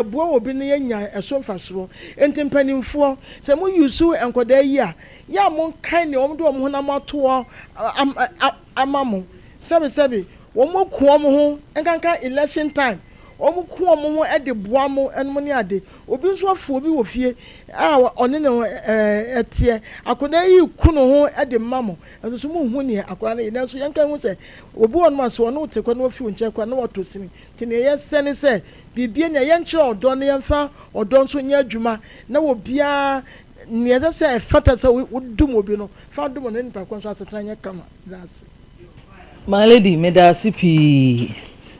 Yɛboa obi na yɛnya ɛso mfasoɔ. Enti mpanimfoɔ, sɛ mo use nkwadaa yi a, yɛ a monkae nea wɔn de wɔn honam ato hɔ ama mo. Sɛbe sɛbe, wɔn aku wɔn ho, nkanka election time, wɔn ku wɔn ho de boa mo nom ne ade. Obi nso afu obi wɔ fie a ɔne no teɛ. Akwadaa yi reku ne ho de ma mo, nso so monhu nea akwadaa no yɛ. Nanso yɛnka nhu sɛ, obi wɔ hɔnom a sɛ ɔne wo te koraa na wafi wo nkyɛn koraa na watɔ sini. Nti nea yɛsɛ ne sɛ, Biribiara ni a, yɛnkyerɛ ɔdɔ na yɛmfa ɔdɔ nso nyɛ adwuma, na obiara, nea ɛsɛ sɛ ɛfata sɛ wodom obi no, fa dom no, na nipa ko nso asetena nyɛ kama. Meda ase. My lady medaase pii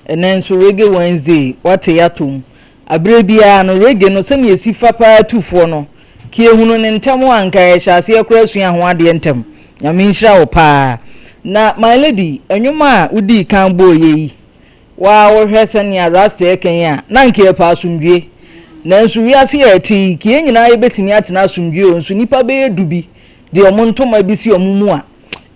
ɛnɛ nso reggae Wednesday wate atom aberɛ biara no reggae no sɛnea ɛsi fa paa tu foɔ no ka yɛhunu no ntɛm a nka yɛhyɛ aseɛ koraa sua ho adeɛ ntɛm Nyame nhyira wo paa na my lady ɛnwom a wodii kan bɔɔyɛ yi Wo ara wohwɛ sɛnea Rasta reka yi a, na anka yɛpɛ asomdwoe. Nanso wiase a yɛte yi, ka yɛn nyinaa yebetumi atena asomdwoe o, nso nnipa bɛyɛ du bi de wɔn ntoma bi si wɔn mu a,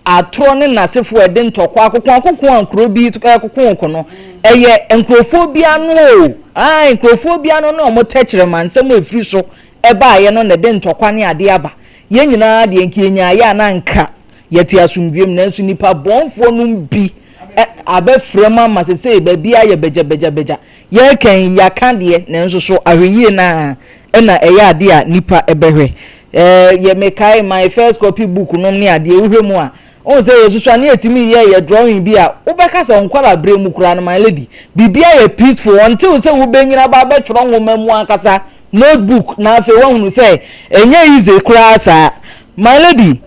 atorɔ ne n'asefo a ɛde ntɔkwa akokoakoko a nkuro bi rekokoko no, ɛyɛ nkurɔfoɔ bi ano o, ae, nkurɔfoɔ bi ano ne wɔn tɛkyerɛma nsɛm a ɛfiri so baeɛ no na ɛde ntɔkwa ne adeɛ aba. Yɛn nyinaa deɛ nka yɛnyaeɛ a na anka yɛte asomdwoe mu, nanso nnipa bɔnfoɔ nom bi abɛfra mu ama sesei baabi ayɛ bagyabagyabagya. Yɛreka yi, yɛaka deɛ, nanso so ahwɛyie no ara na ɛyɛ adeɛ a nnipa bɛhwɛ. Yɛ mekae my first copy book nom ne adeɛ, wohwɛ mu a, wohu sɛ yɛsusu a ne yɛtumi yɛ yɛ drawing bi a, wobɛka sɛ nkwadaa berɛ mu koraa no, my lady, biribi ayɛ peaceful until sɛ wobɛnyini aba abɛtwerɛ nwoma mu ankasa, notebook, na afei woahunu sɛ ɛnyɛ easy koraa saa. My lady,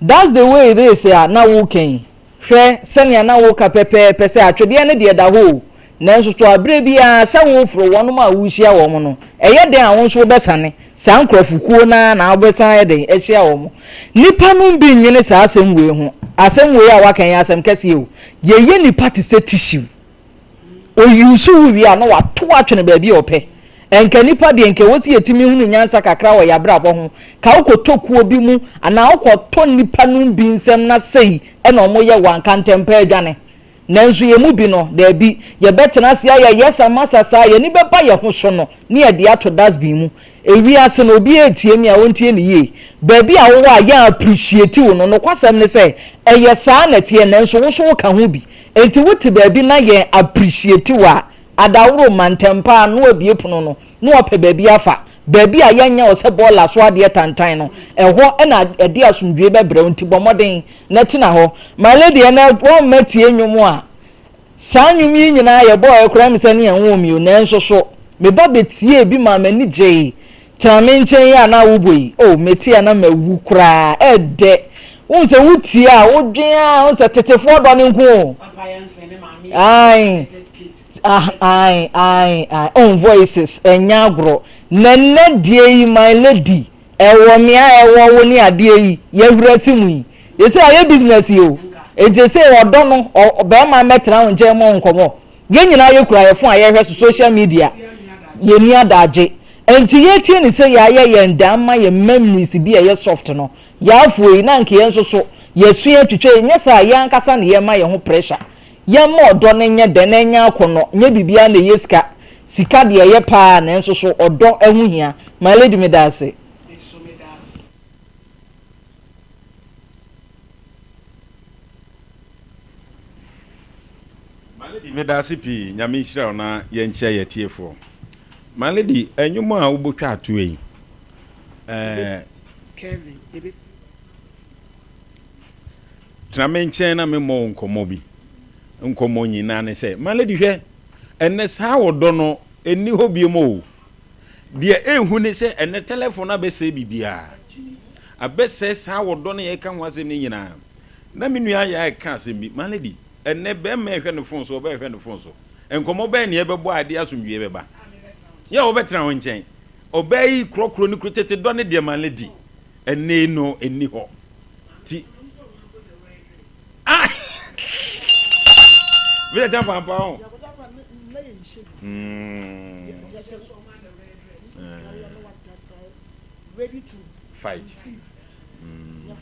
That's the way it is a na woka yi. Hwɛ sɛnea na woka pɛpɛɛpɛ sɛ atwedeɛ no deɛ da hɔ o, nanso so aberɛ biara sɛ woreforo wɔnom a worehyia wɔn no, ɛyɛ dɛn a wo nso wobɛsane saa nkurɔfokuo no ara na wobɛsan ayɛ dɛn ahyia wɔn? Nnipa nom bi nnwene saa asɛm wei ho. Asɛm wei a woaka yi yɛ asɛm kɛseɛ o. Yɛyɛ nnipa te sɛ tissue. O use wo wie a na wato atwene baabi a ɔpɛ. Nka nipa deɛ nka ɛwɔ sɛ yɛtumi hunu nyansa kakra wɔ yɛabrabɔ ho. Ka wokɔtɔ kuo bi mu anaa wokɔtɔ nnipa nom bi nsam na sei na ɔmo yɛ wo a nka ntɛmpɛ adwane. Nanso yɛn mu bi no, daabi, yɛbɛtena ase ayɛ yes and masa saa, yɛn ani bɛba yɛn ho so no ne yɛde ato dustbin mu. Ewiase no obiara retie me a ɔntie no yie. Baabi a wowɔ a yɛn appreciate wo no, nokwasɛm ne sɛ ɛyɛ saa na ɛteɛ nanso wo nso woka ho bi. Enti wote baabi na yɛn appreciate wo a, adaworo ma ntɛmpa ara na wabue pono no na wapɛ baabi afa. Baabi a yɛnyɛ wo sɛ bɔɔla so adeɛ tantan no, ɛhɔ na ɛde asomdwoeɛ bɛbrɛ wo nti bɔ mmɔden na tena hɔ. My lady ɛnɛ woamma tie nnwom a, saa nnwom yi nyinaa yɛbɔɔɛ koraa ɛm sɛ ne yɛnwoo me o, nanso so me ba bɛtiee bi maa m'ani gyee. Tena me nkyɛn yi a na wobɔ yi, oh mete a na mawu koraa, ɛdɛ. Wohu sɛ wotie a, wodwen a, wohu sɛ tetefoɔ dɔ no nko o. Ae, ae, ae, ae, on voices, ɛnyɛ agorɔ. Na nnɛ deɛ yi, my lady, ɛwɔ me a ɛwɔ wo ne adeɛ yi, yɛahuri ase mu yi. Yɛsɛ ayɛ business yi o. Enti sɛ ɔdɔ no, ɔbarima mmɛtena wo nkyɛn mmɔ nkɔmmɔ. Yɛn nyinaa yɛkura yɛn phone a yɛhwɛ so social media, yɛn ani adagye. Enti yɛtie no sɛ yɛayɛ yɛn dɛ ama yɛn memories bi a ɛyɛ soft no. Yɛafoɔ yi, na anka yɛn nso so yɛasua atwitwa yɛn, nyɛ saa a yɛn ankasa na yɛma yɛn ho pressure. Yɛmma ɔdɔ no nyɛ dɛ na ɛnyɛ akɔnnɔ, nyɛ biribiara na ɛyɛ sika. Sika deɛ ɛyɛ paa nanso so ɔdɔ ho hia. My lady meda ase. My lady medaase pii Nyame nhyira wo na yɛnkyia yɛ atiefoɔ. My lady ɛnwom a wobɔtwa atoɔ yi ɛɛ tena me nkyɛn na me mmɔ wo nkɔmmɔ bi nkɔmmɔ nyinaa ne sɛ my lady hwɛ ɛnɛ saa ɔdɔ no ɛnni hɔ biom o deɛ ɛhu ne sɛ ɛnɛ tɛlɛfon abɛsɛe biribiara abɛsɛe saa ɔdɔ no yɛka ho asɛm no nyinaa na me nua yɛ ɛka asɛm bi my lady Ɛnnɛ, barima rehwɛ ne fon so, ɔbaa rehwɛ ne fon so. Nkɔmmɔ bɛn na yɛbɛbɔ a ɛde asomdwoeɛ bɛba? Yɛ a wɔbɛtena wo nkyɛn. Ɔbaa yi korɔkorɔ ne kuro tete dɔ ne deɛ ma no di. Ɛnnɛ yi no, ɛnni hɔ. Ti. Ah! Bia kyɛ pampa ho. Mm. Fight. Mm.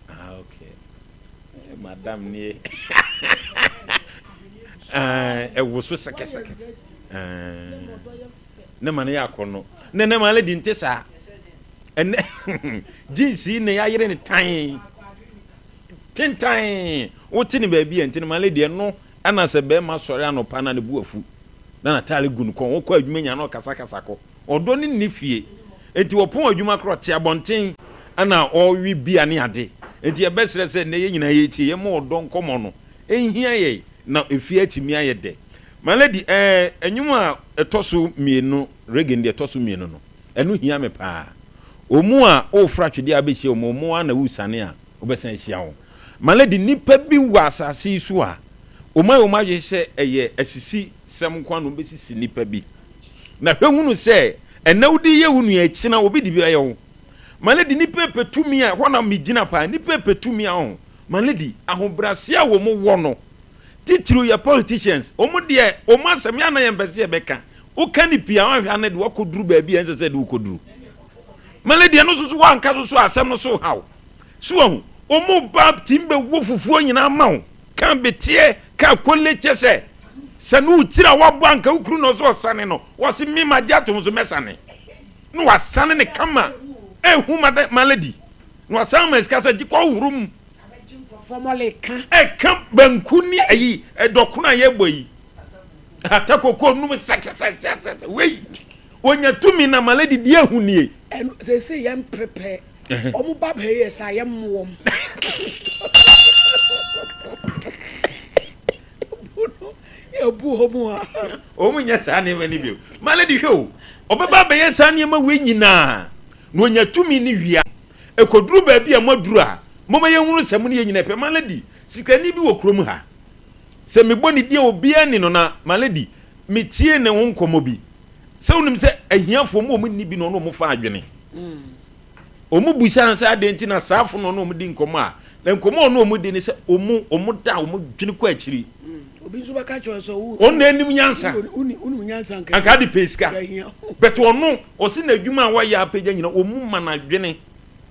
Ah, okay. Madam nie. Ɛwo so sɛkɛsɛkɛ. Ne ma no yɛ akɔnnɔ. Ne ne ma lady nte saa. Ɛnɛ jeans yi na yɛayere ne tan. Tentan. Wote ne baabi a nti ne ma lady ɛno ɛna sɛ bɛrima sɔre anɔpa na ne bu afu na n'ataare gu ne kɔn wokɔ adwuma nya na ɔkasakasa kɔ. Ɔdɔ no nni fie. Enti wɔpɔn adwuma koraa ɔte abɔnten na ɔrewe bia ne ade. Enti yɛbɛsrɛ sɛ nnɛ yɛn nyinaa yɛretie, yɛmma ɔdɔ nkɔmmɔ no nhia yɛn na efie atumi ayɛ dɛ. My lady, ɛɛ, nnwom a ɛtɔ so mmienu, reggae no deɛ ɛtɔ so mmienu no, ɛno hia me paa. Wɔn a woreforo atwedeɛ a wobɛhyia wɔn, wɔn ara na woresiane a wobɛsan ahyia wɔn. My lady, nnipa bi wɔ asase yi so a, wɔayɛ wɔn adwene sɛ ɛyɛ asisisɛm nko ara na wɔbɛsisi nnipa bi. Na hwɛ hunu sɛ ɛnɛ wode yɛ wo nua akyina obi de bi bɛyɛ wo. Ma lady nipa pɛ tumi a ɛhɔ na megyina paa nipa pɛ tumi a ɔho ma lady ahobrɛaseɛ a wɔn wɔ no titiriw yɛ politicians wɔn deɛ wɔn asɛm yɛ ana yɛn pɛ sɛ yɛbɛka woka ne pii a wɔahwɛ ana de wakɔduru baabi a ɛnsɛ sɛ de wokɔduru ma lady ɛno nso so wanka so so asɛm no so haw so wahu wɔn ba tim bɛwɔ fufuo nyinaa ma wo Ka beteɛ ka kole kyɛ sɛ sɛ ne wo tiri a wabɔ anka wo kuru na ɔsɛ ɔsane no wɔse me magye atom so mɛsane na wasane ne kama ehu malady na wasan ma sika sɛ gye kɔ horo mu ɛka banku ne ayi ɛdɔkono a yɛbɔ yi atakoko num sɛsɛsɛsɛ wei onya tumi na malady deɛ ehu nie. Ɛno sese yɛn prepare Wɔn ba bɛyɛ saa yɛ mmoa wɔn. Yɛbu wɔn a. Wɔn nyɛ saa nneɛma no bio. Maame de hwɛ o, ɔbɛba abɛyɛ saa nneɛma wei nyinaa na onya tumi ne wia. Ɛkɔduru baabi a moaduru a, momma yɛnhunu sɛ mo ne yɛn nyinaa pɛ. Maame de, sikani bi wɔ kurom ha. Sɛ mebɔ ne din a obiara nni no na Maame de, metiee ne ho nkɔmmɔ bi. Sɛ wonim sɛ ahiafoɔ mu a wɔnni bi na ɔne wɔn fa adwene. Wɔbisaa no sɛ adɛn nti na saafo no ɔne wɔn di nkɔmmɔ a, na nkɔmmɔ a ɔne wɔn di ne sɛ wɔn wɔn da a wɔdwene kɔ akyiri. Obi nso bɛka kyerɛ sɛ wo. Wɔn na anim nyansa. Wonim nyansa nka. Anka ade pɛ sika. But ɔno ɔsi n'adwuma a wayɛ apagya nyina wɔn mu ma n'adwene.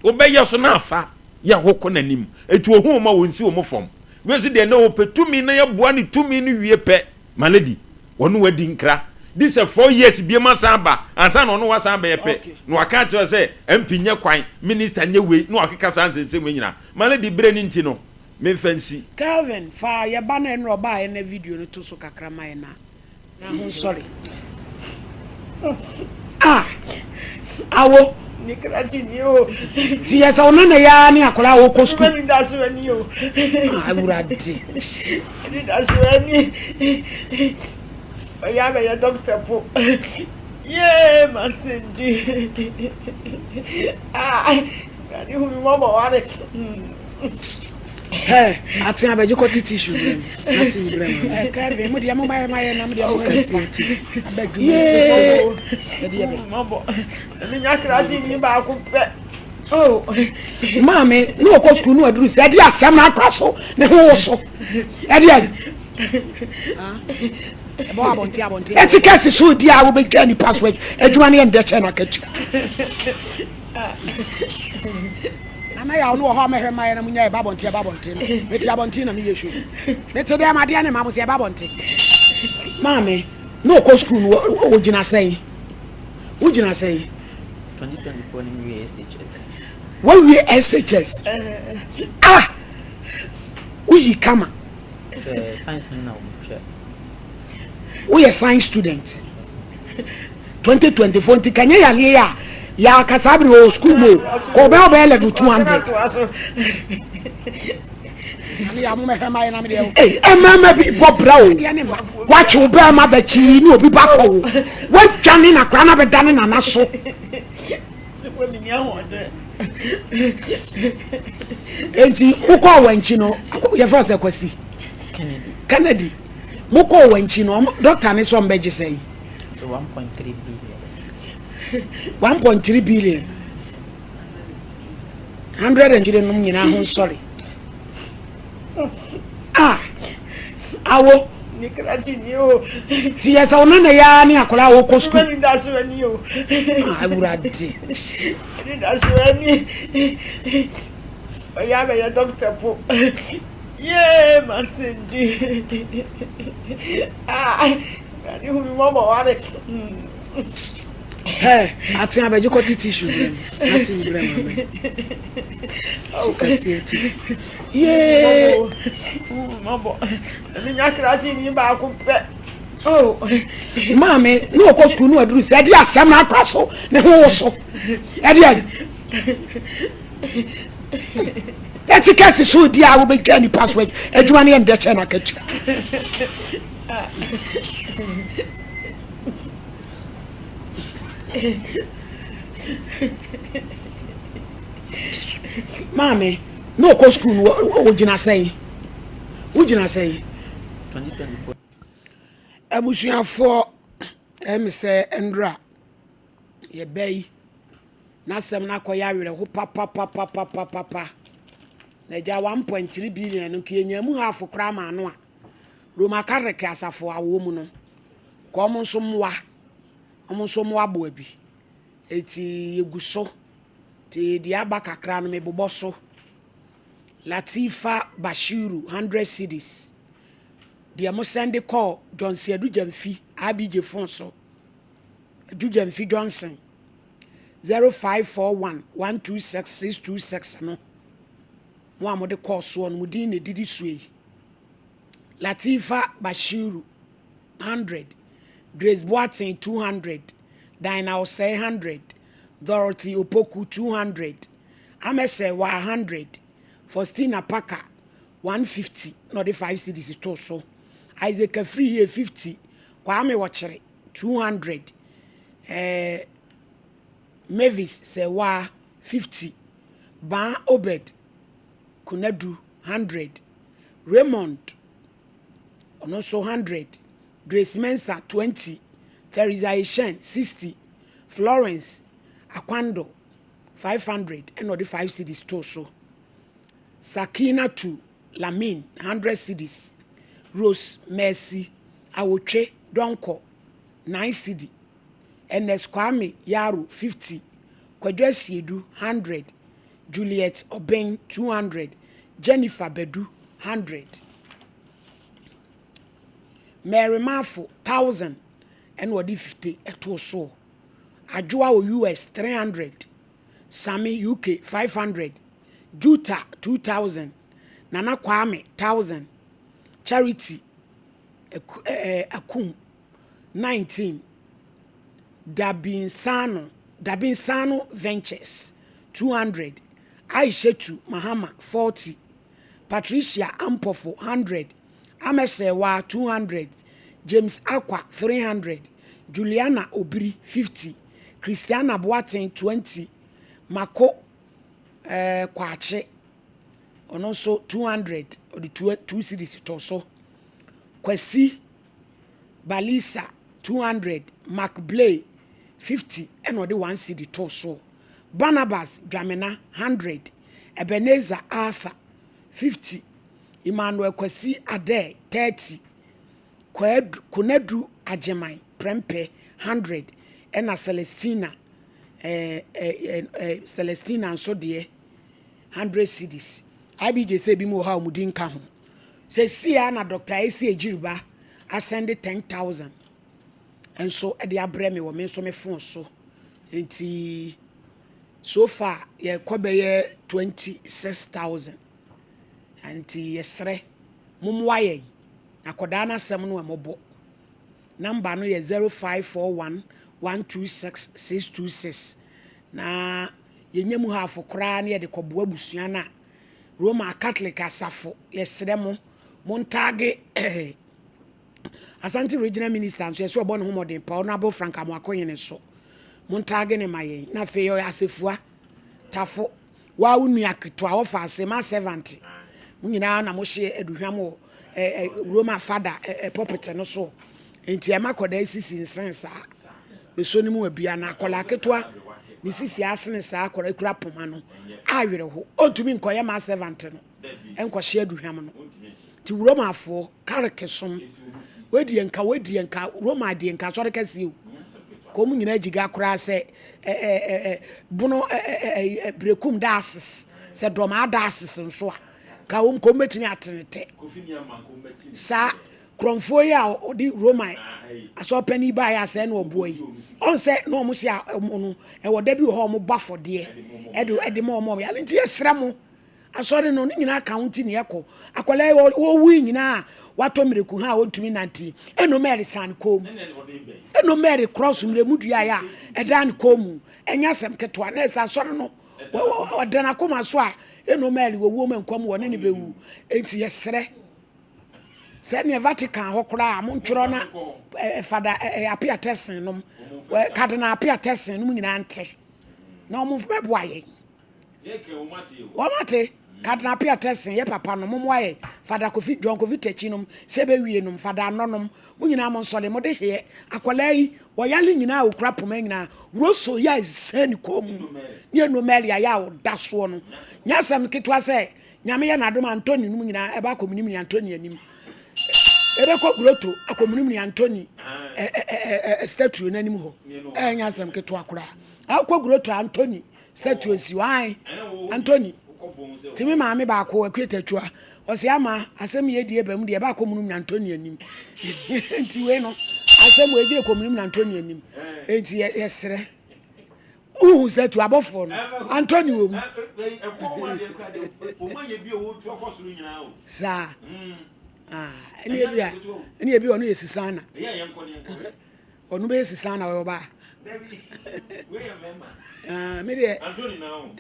Wobɛyɛ so na afa yɛ hɔ kɔ n'anim. Eti ohun wɔn a wɔnsi wɔn fam. Wei nso deɛ na ɔpɛ tumi na yɛboa ne tumi no wie pɛ. My lady, wɔne wo adi nkra. Di sɛ 4 years biem asan aba ansa na ɔne wo asan abɛyɛ pɛ. Na waka akyerɛ wo sɛ MP nyɛ kwan, minister nyɛ wei, na wakeka saa nsɛnsɛm wei nyinaa. My lady, berɛ no nti no, memfa nsi. Kelvin, fa yɛ ba no a ɛnora ɔbaeɛ no video no to so kakra ma yɛn na na ho nsɔre. Ah! Awo. Ne krakye ni o. Ti yɛ sɛ wo nana yi ara ne akwadaa a wɔkɔ sukuu. Ɛni da so ani o. Ah, Awurade. Ɛni da so ani. Ɔyɛ abɛyɛ dɔkta po. Yee, ma se di. Ah, Awurade hu mi mɔbɔ ware. Hey, ate abɛgye kɔte tissue brɛ m na tea brɛ m ɛ Kevin mo deɛ mo ma yɛ ma yɛ na mo deɛ mo kɛseɛ ti abɛdwuma yee ɛde yɛ bɛ. Mɔbɔ menya krasi ni baako pɛ. Oh. Maame ne ɔkɔ sukuu ne waduru sɛ ɛde asɛm na akora so ne ho wo so ɛde ayi. Ɛbɔ abɔnten abɔnten. Ɛte kɛse so di a wobɛtwa nipa so adwuma no yɛ ndɛ kyɛn n'akatua. Nana yaw no wɔ hɔ a mɛhwɛ mmayɛ na munya ɛba abɔnten ɛba abɔnten no mete abɔnten na meyɛ show mete dɛm adeɛ ne ma mo sɛ ɛba abɔnten. Maame na ɔkɔ sukuu no wogyina sɛn wogyina sɛn. 2024 ni mewie SHS. Wawie SHS ah woyi kama. Science no na wɔhwɛ. Woyɛ science student. 2024 nti kanyɛ yareɛ yi a yɛaka saa bere wɔ sukuu mu o kɔ ɔbɛyɛ ɔbɛyɛ level 200 mmarima bi bɔ bra o wakye wo bɛrima bɛkyi ne obi ba kɔ wo wadwane na koraa na bɛda ne nana so enti wokɔɔ wankyi no yɛfrɛ sɛ Kwasi Kennedy mokɔɔ wankyi no dɔkta ne sɛ ɔmbɛgye sɛn 1.3 billion. 1.3 billion. 100 and nom nyinaa ho nsɔre. Ah, awo. Ne krakye ni o. Ti yɛ sɛ wo nana yi ara ne akwadaa a wɔkɔ sukuu. Ɛni da so ani o. Ah, awurade. Ɛni da so ani. Ɔyɛ abɛyɛ dɔkta po. Yee, ma se di. Ah. Awurade hu me mmɔbɔ ware. Hɛ, ate abɛgye kɔte tissue brɛ me. Na te brɛ ma me. Ti kɛseɛ ti. Yee. Mmɔbɔ. Menya krasi ni baako pɛ. Oh. Maame, ne ɔkɔ sukuu ne waduru sɛ ɛde asɛm no akora so ne ho wo so. Ɛde ayi. Ɛte kɛse so di a wobɛtwa nipa so adwuma no yɛ ndɛ kyɛ no akatua. Maame, na ɔkɔ sukuu no wogyina sɛn? Wogyina sɛn? Abusuafoɔ, ɛmi sɛ ndra yɛbɛ yi n'asɛm no akɔyɛ awerɛho papapapapapapa. Na agya 1.3 billion no nka yɛnya mu half koraa ma ano a Roma Catholic asafo a wɔwɔ mu no, nka wɔn nso mmoa, wɔn nso mmoa aboa bi. Eti yɛgu so. Nti deɛ aba kakra no mebobɔ so. Latifa Bashiru, 100 cedis. Deɛ mo sɛnde kɔɔ John Siadu Gyamfi, IBJ phone so. Adu Gyamfi Johnson, 0541 126 626 no. Mo a mode kɔɔ soɔ no, mo din na ɛdidi soɔ yi. Latifa Bashiru, 100, Grace Boateng, 200, Dinah Osei, 100, Dorothy Opoku, 200, Amesewa, 100, Faustina Parker, 150, na ɔde 5 cedis too so, Isaac Afriyie, 50, Kwame Wɔkyere, 200, eh, Mavis Sewaa, 50, Baa Obed Konadu, 100, Raymond, ɔno nso 100, Grace Mensah, 20, Theresa Eshun, 60, Florence Akwando, 500, ɛna ɔde 5 cedis too so. Sakinatu Lamin, 100 cedis, Rose Mercy Awotwe Donkor, 9 cedi, Ernest Kwame Yaro, 50, Kwadwo Asiedu, 100, Juliet Obeng, 200, Jennifer Badu, 100. Mary Marfo, 1000, ɛna ɔde 50 ɛtoo soɔ. Adwoa wɔ US, 300, Sami UK, 500, Juta, 2000, Nana Kwame, 1000, Charity Aku, eh, Akum, 19, Dabinsano, Dabinsano Ventures, 200, Aishatu Mahama, 40, Patricia Ampofo, 100, Amesewa, 200, James Akwa, 300, Juliana Obiri, 50, Christiana Boateng, 20, Mako eh, Kwakye, ɔno nso 200, ɔde 2, 2 cedis too so. Kwasi Balisa, 200, Mark Blay, 50, ɛna ɔde 1 cedi too soɔ. Barnabas Dwamena, 100, Ebenezer Arthur, 50, Emmanuel Kwasi Adair, 30, Kwadu, Konadu Agyeman Prempeh, 100, ɛna Celestina, eh, eh, eh, Celestina nso deɛ, 100 cedis. IBJ sɛ ebi mu wɔ hɔ a wɔn din nka ho. Seesei ara na Dɔkta Esi Egyirba asɛnde 10,000 nso de abrɛ me wɔ me nso me phone so. Nti so far yɛkɔ bɛyɛ 26,000. Nti yɛsrɛ mommoa yɛn. Akwadaa no asɛm no ɛmmɔbɔ. Number no yɛ 0541 126 626. Na yɛnya mu half koraa na yɛde kɔboa abusua no a Roma Catholic asafo yɛsrɛ mo montaage Asante Regional Minister nso yɛsɛ ɔbɔ ne ho mmɔden pa Honourable Frank Amoakohene nso montaage ne ma yɛn na afei ɔyɛ asɛfua tafo waa wo nua ketewa wɔfa ase ma servant mo nyinaa na mo hye aduhwam wɔ Roma fada pulpit no so nti ɛma kɔdaa sisi nsen saa bɛsɔ ne mu abia na akɔlaa ketewa ne sisi asene saa akɔlaa kura poma no awerɛho ɔntumi nkɔyɛ ma servant no nkɔhye aduhwam no nti Romafoɔ kareke som wɔadi nka wɔadi nka Roma deɛ nka asɔre kɛseɛ o ka wɔn nyinaa gyiga koraa sɛ bono berekum diocese sɛ dɔmaa diocese nso a ka wɔn ka wɔn bɛtumi atenetɛ saa. Korɔmfoɔ yi a ɔde Roma asɔrpanin yi baeɛ a sɛɛ na ɔboa yi, ɔn sɛ na wɔn se a wɔn no, ɛwɔ da bi wɔ hɔ a wɔbɔ afɔdeɛ ɛde ɛde ma wɔn a wɔyare. Nti yɛsrɛ mo, asɔre no ne nyinaa ka ho nti na yɛkɔ. Akwadaa yi ɔwu yi nyinaa a watɔ mmireku ha a ɔntumi nante yi, ɛno Mary san ne kɔn mu. Ɛno Mary krɔs mmerɛmu dua yɛ a ɛdaa ne kɔn mu. Ɛnyɛ asɛm ketewa. Na ɛsɛ asɔre no ɔda n'akoma so a ɛno Mary wɔwuo ma nkwa mu wɔne ne bɛwu. Nti yɛsrɛ. Sɛdeɛ Vatican hɔ koraa montwerɛ na Fada Appiah Turkson nom, Cardinal Appiah Turkson nom nyinaa nte na wɔn bɛboa yɛn. Wɔn ate Cardinal Appiah Turkson yɛ papa nom mommoa yɛn. Fada Kofi John Kofi Takyi nom sɛ bɛwie nom Fada Anɔ nom mo nyinaa mo nsɔre mo de heɛ akwadaa yi wɔyale nyinaa a okura poma nyinaa roso yɛ a ɛsɛn ne kɔn mu ne ɛno mɛli ayɛ a ɔda soɔ no nyɛ asɛm ketewa sɛ Nyame yɛ n'adom a Anthony nom nyinaa ɛba akɔmunimuni Anthony anim. Ɛbɛkɔ Grotto akɔmunimuni Anthony statue no anim hɔ. Ɛnyɛ asɛm ketewa koraa. Akɔ Grotto Anthony statue si hɔ. Ae, Anthony. Ti me maame baako Akueta Twua ɔse ama asɛm yɛ die ba mu deɛ ɛba akɔmunimuni Anthony anim. Nti wei no asɛm wei gyina kɔmunimuni Anthony anim. Nti yɛsrɛ. Wohu sɛ tuabɔfoɔ no, Anthony wɔ mu. Saa. Ɛne ebi a, ɛne ebi ɔno yɛ Susana. Ɔno bɛyɛ Susana ɔyɛ ɔbaa. Me deɛ,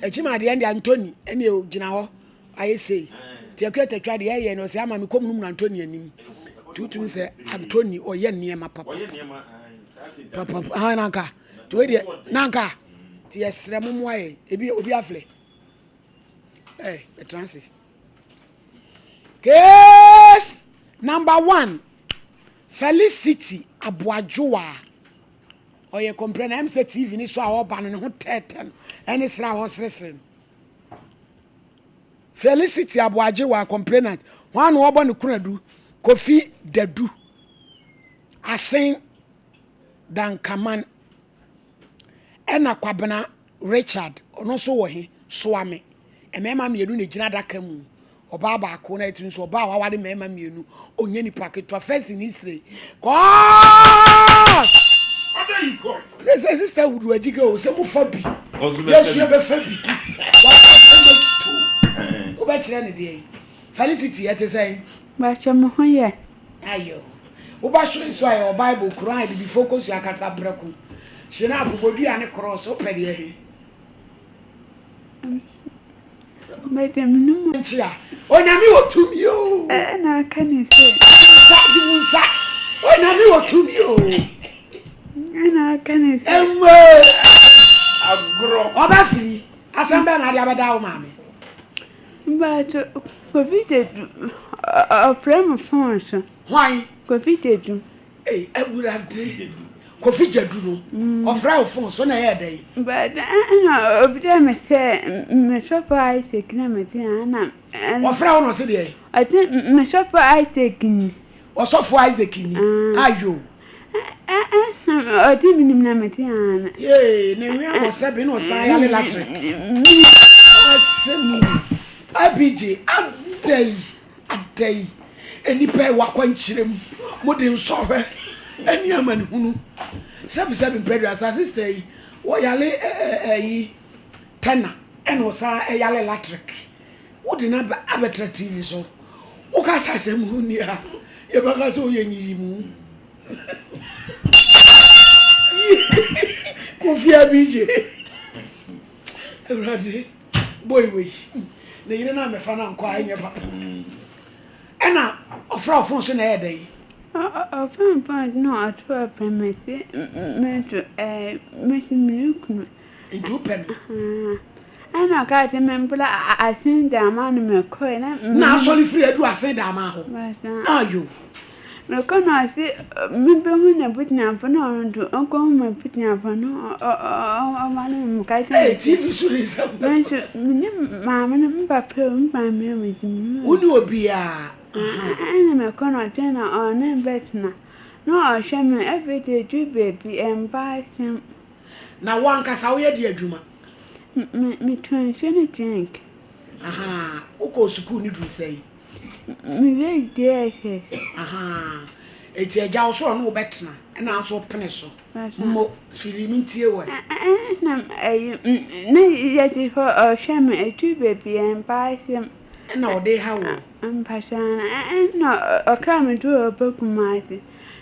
akyi ma adeɛ deɛ Anthony ɛne gyina hɔ ayɛ sei. Ti akua tatwa deɛ ɛyɛ no ɔsɛ ama me kɔm no mu Anthony anim. Tutum sɛ Anthony ɔyɛ nneɛma papa. Papa, ah nanka. Nti wei deɛ na anka nti yɛsrɛ mo mmoa yɛn ebi obi aflɛ ɛɛ bɛtena ase case number one Felicity Aboadwowa ɔyɛ kɔmprɛ na ɛm sɛ TV ne so a ɔba no ne ho tɛɛtɛ no ɛne srɛ a ɔseresere no Felicity Aboagyewa complainant wɔn a na wɔbɔ ne kunadu Kofi Dadu Asen Dankaman ɛna Kwabena Richard ɔno nso wɔ he? Soame. Mmarima mmienu na egyina adaka mu. Ɔbaa baako na ɛtumi nso ɔbaa a waware mmarima mmienu. Ɔnyɛ nipa ketewa. First in history. Court! Sɛ sɛ sister wudu agyiga o sɛ mofa bi. Yɛsu yɛbɛfa bi. Wafa bi wobɛkyerɛ ne deɛ yi. Felicity ɛte sɛn? Bàkyɛ mo ho yɛ. Ayo. Woba soro so a yɛwɔ Bible, Quran, Abibifoɔ kosua kasa prɛko, Hyinapu, bodua ne krɔɔs, wopɛ deɛ he? Mede me no mu. Nkyea, Onyame wɔ tumi o. Ɛna aka ne sɛ. Nsa, gye wo nsa, Onyame wɔ tumi o. Ɛna aka ne sɛ. Ɛmwe. Agorɔ. Ɔba firi, asɛm bɛn na ade abɛda wo maame? Mpacho, Kofi Gyadu, ɔfrɛ me phone so. Hwan? Kofi Gyadu. Ei, Awurade. Kofi Gyadu no, ɔfrɛ wo phone so na ɛyɛɛ dɛn? But ɛna ɔbisaa me sɛ, me sɔfo Isaac na mete ha na. Ɔfrɛ wo na ɔse deɛn? Ɔse me sɔfo Isaac ni. Ɔsɔfo Isaac ni? Ayo. Ɔde me nim na mete ha no. Yee, ne nwe abɔ sɛbe na ɔsan yale latrik. Asɛm ni. Abigye, adɛn, adɛn, nnipa ɛwɔ akwankyerɛ mu, mo de nsɔhwɛ ɛne amanehunu. Sɛbe sɛbe mpɛduasa, sister yi, wɔyale ɛyi, tɛna, ɛna ɔsan ɛyale latrik. Wode no aba abɛtra TV so. Woka sɛ asɛm ho nni a, yɛbɛka sɛ woyɛ nyiyimu. Kofi Abigye. Awurade, boy wei, ne yere no amɛfa no ankɔ a ɛnyɛ papa. Ɛna ɔfrɛ ɔfon so na ɛyɛ dɛn? Ɔfon fon na ɔto ɔpɛ me se me nso ɛɛ me nso me kunu. Nti wopɛ no? Ɛna ɔkaa sɛ membra Asen Daamaa no mekɔe na. Na asɔre firi aduru Asen Daamaa hɔ. Ayo. Mekɔ na ɔse mebɛhu n'abusuafo na ɔno nso ɔnkɔhu m'abusuafo no ɔma no mekae sɛ. Ee TV so ne nsɛm. Me nso menni maame no me papa o me maame o me nso menni. Wonni obiara. Ɛna mekɔ na ɔkyerɛ na ɔne bɛtena na ɔhwɛ me afei deɛ ɛduru baabi ɛmba asɛm. Na wo ankasa woyɛ deɛ adwuma? Me metɔn nsuo ne drink. Ahaa, wokɔɔ sukuu no duru sɛn? Mewie JSS. Ahaa, enti agya wo so ɔne wo bɛtena, ɛna nso wopene so. Mo, firi me ntie wɔ. Ɛna ɛyi, ne yɛte hɔ ɔhwɛ me, ɛtu baabi ɛmpa asɛm. Ɛna ɔde ha wo. Mpakyɛ ɛna ɔkra me to ɔba Kumasi.